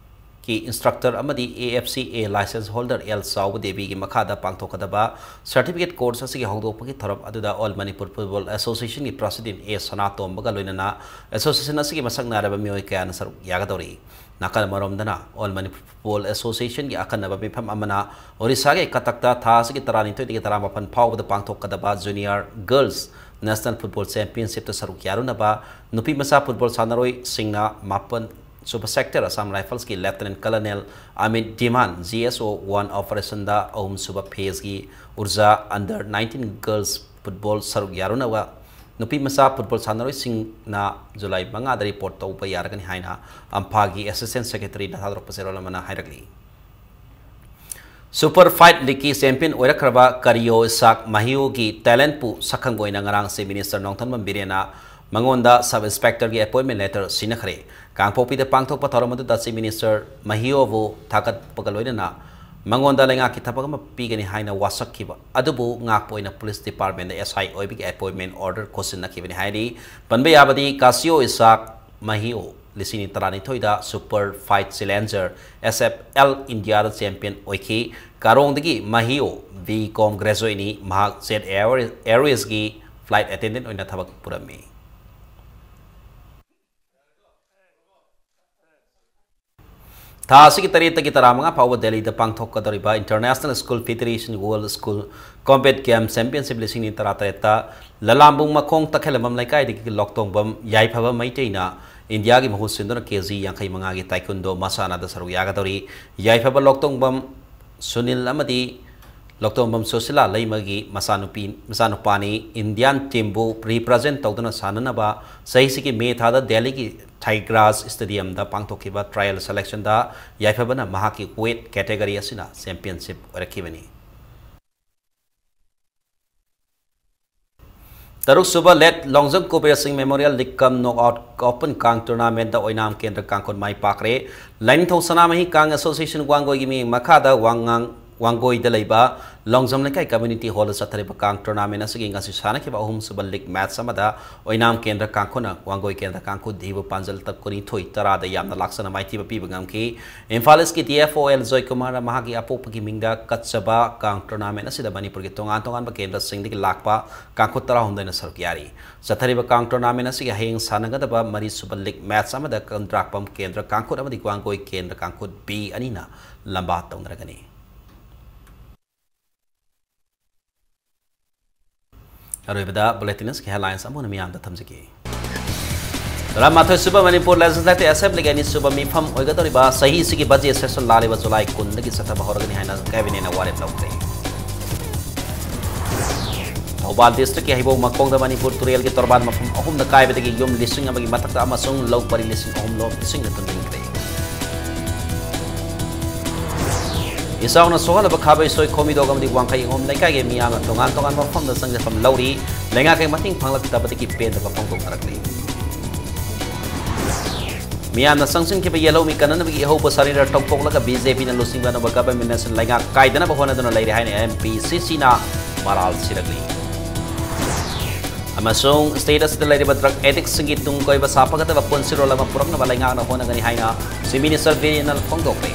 ꯀꯤ instructor ꯑꯃꯗꯤ A F C A license holder L ꯆꯥꯎꯕ ꯗꯦꯕꯤꯒꯤ ꯃꯈꯥꯗ ꯄꯥꯡꯊꯣꯛꯀꯗꯕ certificate course ꯑꯁꯤꯒꯤ ꯍꯧꯗꯣꯛꯄꯒꯤ ꯊꯧꯔꯝ ꯑꯗꯨꯗ All Manipur Football Associationꯒꯤ president A ꯁꯅꯥꯇꯣꯝꯕꯒ ꯂꯣꯏꯅꯅ association ꯑꯁꯤꯒꯤ ꯃꯁꯛ ꯅꯥꯏꯔꯕ ꯃꯤꯑꯣꯏ ꯀꯌꯥꯅ ꯁꯔꯨꯛ ꯌꯥꯒꯗꯧꯔꯤ꯫ ꯅꯥꯀꯜ ꯑꯃꯔꯣꯝꯗꯅ All Manipur Football Associationꯒꯤ ꯑꯈꯟꯅꯕ ꯃꯤꯐꯝ ꯑꯃꯅ ꯑꯣꯔꯤꯁꯥꯒꯤ ꯀꯇꯛꯇ ꯊꯥ ꯑꯁꯤꯒꯤ ꯇꯔꯥꯅꯤꯊꯣꯏꯗꯒꯤ ꯇꯔꯥꯃꯥꯄꯟ ꯐꯥꯎꯕꯗ ꯄꯥꯡꯊꯣꯛꯀꯗꯕ Junior Girls National Football Championshipꯇ ꯁꯔꯨꯛ ꯌꯥꯔꯨꯅꯕ ꯅꯨꯄꯤ ꯃꯆꯥ football ꯁꯥꯟꯅꯔꯣꯏꯁꯤꯡꯅ ꯃꯥꯄꯟ ꯁꯨꯕ sector Assam Riflesꯀꯤ Lieutenant Colonel Amit Dhiman G S O one operationꯗ ꯑꯍꯨꯝꯁꯨꯕ phaseꯀꯤ Urja under nineteen girls football ꯁꯔꯨꯛ ꯌꯥꯔꯨꯅꯕ ꯅꯨꯄꯤ ꯃꯆꯥ football ꯁꯥꯟꯅꯔꯣꯏꯁꯤꯡꯅ ꯖꯨꯂꯥꯏ ꯃꯉꯥꯗ report ꯇꯧꯕ ꯌꯥꯔꯒꯅꯤ ꯍꯥꯏꯅ ꯑꯝꯐꯥꯒꯤ Assistant Secretaryꯅ ꯊꯥꯗꯣꯔꯛꯄ ꯆꯦꯔꯣꯜ ꯑꯃꯅ ꯍꯥꯏꯔꯛꯂꯤ꯫ Super Fight Leagueꯀꯤ champion ꯑꯣꯏꯔꯛꯈ꯭ꯔꯕ ꯀꯔꯤꯌꯣ ꯏꯁꯥꯛ ꯃꯍꯤꯌꯣꯒꯤ talentꯄꯨ ꯁꯛꯈꯪꯕ ꯑꯣꯏꯅ ꯉꯔꯥꯡ Chief Minister ꯅꯣꯡꯊꯣꯝꯕꯝ ꯕꯤꯔꯦꯟꯅ ꯃꯉꯣꯟꯗ sub inspectorꯒꯤ appointment letter ꯁꯤꯟꯅꯈ꯭ꯔꯦ꯫ ꯀꯥꯡꯄꯣꯛꯄꯤꯗ ꯄꯥꯡꯊꯣꯛꯄ ꯊꯧꯔꯝ ꯑꯗꯨꯗ Chief Minister ꯃꯍꯤꯌꯣꯕꯨ ꯊꯥꯒꯠꯄꯒ ꯂꯣꯏꯅꯅ ꯃꯉꯣꯟꯗ ꯂꯩꯉꯥꯛꯀꯤ ꯊꯕꯛ ꯑꯃ ꯄꯤꯒꯅꯤ ꯍꯥꯏꯅ ꯋꯥꯁꯛꯈꯤꯕ ꯑꯗꯨꯕꯨ ꯉꯥꯛꯄ ꯑꯣꯏꯅ ꯄꯨꯂꯤꯁ ꯗꯤꯄꯥꯔꯠꯃꯦꯟꯗ S I ꯑꯣꯏꯕꯒꯤ ꯑꯦꯄꯣꯏꯟꯃꯦꯟ ꯑꯣꯔꯗꯔ ꯈꯣꯠꯆꯤꯟꯅꯈꯤꯕꯅꯤ ꯍꯥꯏꯔꯤ꯫ ꯄꯟꯕ ꯌꯥꯕꯗꯤ ꯀꯥꯁꯤꯌꯣ ꯏꯁꯥꯛ ꯃꯍꯤꯌꯣ ꯂꯤꯁꯤꯡ ꯑꯅꯤ ꯇꯔꯥꯅꯤꯊꯣꯏꯗ super fight challenger S F L ꯏꯟꯗꯤꯌꯥꯗ ꯆꯦꯝꯄꯤꯌꯟ ꯑꯣꯏꯈꯤ꯫ ꯀꯥꯔꯣꯡꯗꯒꯤ ꯃꯍꯤꯌꯣ V Com ꯒ꯭ꯔꯦꯖꯨꯋꯦꯠꯅꯤ꯫ ꯃꯍꯥꯛ ꯖꯦꯠ ꯑꯦꯌꯔ-, ꯑꯦꯌꯔꯋꯦꯖꯒꯤ ꯐ꯭ꯂꯥꯏꯠ ꯑꯦꯇꯦꯟꯗꯦꯟꯠ ꯑꯣꯏꯅ ꯊꯕꯛ ꯄꯨꯔꯝꯃꯤ꯫ ꯊꯥ ꯑꯁꯤꯒꯤ ꯇꯔꯦꯠꯇꯒꯤ ꯇꯔꯥꯃꯉꯥ ꯐꯥꯎꯕ ꯗꯦꯜꯂꯤꯗ ꯄꯥꯡꯊꯣꯛꯀꯗꯧꯔꯤꯕ International School Federation World School Combat Game Championship ꯂꯤꯁꯤꯡ ꯑꯅꯤ ꯇꯔꯥꯇꯔꯦꯠꯇ ꯂꯂꯥꯝꯕꯨꯡ ꯃꯈꯣꯡ ꯇꯈꯦꯂꯝꯕꯝ ꯂꯩꯀꯥꯏꯗꯒꯤ ꯂꯣꯛꯇꯣꯡꯕꯝ ꯌꯥꯏꯐꯕ ꯃꯩꯇꯩꯅ ꯏꯟꯗꯤꯌꯥꯒꯤ ꯃꯍꯨꯠ ꯁꯤꯟꯗꯨꯅ ꯀꯦ ꯖꯤ ꯌꯥꯡꯈꯩ ꯃꯉꯥꯒꯤ ꯇꯥꯏꯀꯨꯟꯗꯣ ꯃꯁꯥꯟꯅꯗ ꯁꯔꯨꯛ ꯌꯥꯒꯗꯧꯔꯤ꯫ ꯌꯥꯏꯐꯕ ꯂꯣꯛꯇꯣꯡꯕꯝ ꯁꯨꯅꯤꯜ ꯑꯃꯗꯤ ꯂꯣꯛꯇꯣꯡꯕꯝ ꯁꯨꯁꯤꯂꯥ ꯂꯩꯃꯒꯤ ꯃꯆꯥꯅꯨꯄꯤ, ꯃꯆꯥꯅꯨꯄꯥꯅꯤ꯫ ꯏꯟꯗꯤꯌꯥꯟ ꯇꯤꯝꯕꯨ ꯔꯤꯄ꯭ꯔꯖꯦꯟ ꯇꯧꯗꯨꯅ ꯁꯥꯟꯅꯅꯕ ꯆꯍꯤꯁꯤꯒꯤ ꯃꯦ ꯊꯥꯗ ꯗꯦꯜꯂꯤꯒꯤ ꯊꯥꯏꯒ꯭ꯔꯥꯁ ꯁ꯭ꯇꯦꯗꯤꯌꯝꯗ ꯄꯥꯡꯊꯣꯛꯈꯤꯕ ꯇ꯭ꯔꯥꯌꯦꯜ ꯁꯦꯂꯦꯛꯁꯟꯗ ꯌꯥꯏꯐꯕꯅ ꯃꯍꯥꯛꯀꯤ ꯋꯦꯠ ꯀꯦꯇꯦꯒꯣꯔꯤ ꯑꯁꯤꯅ ꯆꯦꯝꯄꯤꯌꯟꯁꯤꯞ ꯑꯣꯏꯔꯛꯈꯤꯕꯅꯤ꯫ ꯇꯔꯨꯛꯁꯨꯕ ꯂꯦꯠ ꯂꯣꯡꯖꯝ ꯀꯨꯕꯦꯔ ꯁꯤꯡ ꯃꯦꯃꯣꯔꯤꯌꯦꯜ ꯂꯤꯛ ꯀꯝ ꯅꯣꯛꯑꯥꯎꯠ ꯑꯣꯄꯟ ꯀꯥꯡ ꯇꯣꯔꯅꯥꯃꯦꯟꯗ ꯑꯣꯏꯅꯥꯝ ꯀꯦꯟꯗ꯭ꯔ ꯀꯥꯡꯈꯨꯜ ꯃꯥꯏ ꯄꯥꯛꯈ꯭ꯔꯦ꯫ ꯂꯥꯏꯅꯤꯡꯊꯧ ꯁꯅꯥꯃꯍꯤ ꯀꯥꯡ ꯑꯦꯁꯣꯁꯤꯌꯦꯁꯟ ꯋꯥꯡꯒꯣꯏꯒꯤ ꯃꯤꯠꯌꯦꯡ ꯃꯈꯥꯗ ꯋꯥꯉꯥꯡ ꯋꯥꯡꯒꯣꯏꯗ ꯂꯩꯕ ꯂꯣꯡꯖꯝ ꯂꯩꯀꯥꯏ ꯀꯝꯃ꯭ꯌꯨꯅꯤꯇꯤ ꯍꯣꯜꯗ ꯆꯠꯊꯔꯤꯕ ꯀꯥꯡ ꯇꯣꯔꯅꯥꯃꯦꯟ ꯑꯁꯤꯒꯤ ꯉꯁꯤ ꯁꯥꯟꯅꯈꯤꯕ ꯑꯍꯨꯝꯁꯨꯕ ꯂꯤꯛ ꯃꯦꯠꯆ ꯑꯃꯗ ꯑꯣꯏꯅꯥꯝ ꯀꯦꯟꯗ꯭ꯔ ꯀꯥꯡꯈꯨꯅ ꯋꯥꯡꯒꯣꯏ ꯀꯦꯟꯗ꯭ꯔ ꯀꯥꯡꯈꯨ ꯙꯤꯕꯨ ꯄꯥꯟꯖꯜ ꯇ ꯀꯨꯟꯅꯤꯊꯣꯏ ꯇꯔꯥꯗ ꯌꯥꯝꯅ ꯂꯥꯛꯆꯅ ꯃꯥꯏꯊꯤꯕ ꯄꯤꯕ ꯉꯝꯈꯤ꯫ ꯏꯝꯐꯥꯜ ꯏꯁꯀꯤ D F O L ꯖꯣꯏꯀꯨꯃꯥꯔꯅ ꯃꯍꯥꯛꯀꯤ ꯑꯄꯣꯛꯄꯒꯤ ꯃꯤꯡꯗ ꯀꯠꯆꯕ ꯀꯥꯡ ꯇꯣꯔꯅꯥꯃꯦꯟ ꯑꯁꯤꯗ ꯃꯅꯤꯄꯨꯔꯒꯤ ꯇꯣꯉꯥꯟ ꯇꯣꯉꯥꯟꯕ ꯀꯦꯟꯗ꯭ꯔꯁꯤꯡꯗꯒꯤ ꯂꯥꯛꯄ ꯀꯥꯡꯈꯨ ꯇꯔꯥꯍꯨꯝꯗꯣꯏꯅ ꯁꯔꯨꯛ ꯌꯥꯔꯤ꯫ ꯆꯠꯊꯔꯤꯕ ꯀꯥꯡ ꯇꯣꯔꯅꯥꯃꯦꯟ ꯑꯁꯤꯒꯤ ꯍꯌꯦꯡ ꯁꯥꯟꯅꯒꯗꯕ ꯃꯔꯤꯁꯨꯕ ꯂꯤꯛ ꯃꯦꯠꯆ ꯑꯃꯗ ꯀꯟꯗ꯭ꯔꯥꯛꯄꯝ ꯀꯦꯟꯗ꯭ꯔ ꯀꯥꯡꯈꯨꯠ ꯑꯃꯗꯤ ꯋꯥꯡꯒꯣꯏ ꯀꯦꯟꯗ꯭ꯔ ꯀꯥꯡꯈꯨꯠ B ꯑꯅꯤꯅ ꯂꯝꯕꯥ ꯇꯧꯅꯔꯒꯅꯤ꯫ ꯑꯔꯣꯏꯕꯗ ꯕꯨꯂꯦꯇꯤꯟꯁꯀꯤ ꯍꯦꯗꯂꯥꯏꯟꯁ ꯑꯃꯨꯛ ꯍꯟꯅ ꯃꯤꯌꯥꯝꯗ ꯊꯝꯖꯒꯦ꯫ ꯇꯔꯥꯃꯥꯊꯣꯏꯁꯨꯕ ꯃꯅꯤꯄꯨꯔ ꯂꯦꯖꯤꯁꯂꯦꯇꯤꯚ ꯑꯦꯁꯦꯝꯕ꯭ꯂꯤꯒꯤ ꯑꯅꯤꯁꯨꯕ ꯃꯤꯐꯝ ꯑꯣꯏꯒꯗꯧꯔꯤꯕ ꯆꯍꯤꯁꯤꯒꯤ ꯕꯖꯦꯠ ꯁꯦꯁꯟ ꯂꯥꯛꯂꯤꯕ ꯖꯨꯂꯥꯏ ꯀꯨꯟꯗꯒꯤ ꯆꯠꯊꯕ ꯍꯧꯔꯒꯅꯤ ꯍꯥꯏꯅ ꯀꯦꯕꯤꯅꯦꯠꯅ ꯋꯥꯔꯦꯞ ꯂꯧꯈ꯭ꯔꯦ꯫ ꯊꯧꯕꯥꯜ ꯗꯤꯁꯇ꯭ꯔꯤꯛꯀꯤ ꯍꯩꯕꯣꯡ ꯃꯈꯣꯡꯗ ꯃꯅꯤꯄꯨꯔ ꯇꯨꯔꯦꯜꯒꯤ ꯇꯣꯔꯕꯥꯟ ꯃꯐꯝ ꯑꯍꯨꯝꯗ ꯀꯥꯏꯕꯗꯒꯤ ꯌꯨꯝ ꯂꯤꯁꯤꯡ ꯑꯃꯒꯤ ꯃꯊꯛꯇ ꯑꯃꯁꯨꯡ ꯂꯧ ꯄꯔꯤ ꯂꯤꯁꯤꯡ ꯑꯍꯨꯝ ꯂꯣꯝ ꯏꯁꯤꯡꯅ ꯊꯨꯝꯖꯤꯟꯈ꯭ꯔꯦ꯫ ꯏꯆꯥꯎꯅ ꯁꯣꯛꯍꯜꯂꯕ ꯈꯥꯕꯩꯁꯣꯏ, ꯈꯣꯃꯤꯗꯣꯛ ꯑꯃꯗꯤ ꯋꯥꯡꯈꯩ ꯑꯍꯨꯝ ꯂꯩꯀꯥꯏꯒꯤ ꯃꯤꯌꯥꯝꯅ ꯇꯣꯉꯥꯟ ꯇꯣꯉꯥꯟꯕ ꯃꯐꯝꯗ ꯆꯪꯖꯐꯝ ꯂꯧꯔꯤ꯫ ꯂꯩꯉꯥꯛꯀꯤ ꯃꯇꯦꯡ ꯐꯪꯂꯛꯇꯕꯗꯒꯤ ꯄꯦꯟꯗꯕ ꯐꯣꯡꯗꯣꯛꯅꯔꯛꯂꯤ꯫ ꯃꯤꯌꯥꯝꯅ ꯆꯪꯁꯤꯟꯈꯤꯕ ꯌꯦꯜꯍꯧꯃꯤ ꯀꯟꯅꯅꯕꯒꯤ ꯑꯍꯧꯕ ꯁꯔꯦꯟꯗꯔ ꯇꯧꯊꯣꯛꯂꯒ ꯕꯤ ꯖꯦ ꯄꯤꯅ ꯂꯨꯆꯤꯡꯕ ꯑꯅꯧꯕ ꯒꯚꯔꯟꯃꯦꯟꯠ ꯑꯁꯤꯅ ꯂꯩꯉꯥꯛ ꯀꯥꯏꯗꯅꯕ ꯍꯣꯠꯅꯗꯨꯅ ꯂꯩꯔꯦ ꯍꯥꯏꯅ ꯑꯦꯝ ꯄꯤ ꯁꯤ ꯁꯤꯅ ꯃꯔꯥꯜ ꯁꯤꯔꯛꯂꯤ꯫ ꯑꯃꯁꯨꯡ state ꯑꯁꯤꯗ ꯂꯩꯔꯤꯕ drug addictꯁꯤꯡꯒꯤ ꯇꯨꯡ ꯀꯣꯏꯕ ꯁꯥꯐꯒꯗꯕ ꯄꯨꯟꯁꯤꯔꯣꯜ ꯑꯃ ꯄꯨꯔꯛꯅꯕ ꯂꯩꯉꯥꯛꯅ ꯍꯣꯠꯅꯒꯅꯤ ꯍꯥꯏꯅ Chief Minister ꯕꯤꯔꯦꯟꯅ ꯐꯣꯡꯗꯣꯛꯂꯦ꯫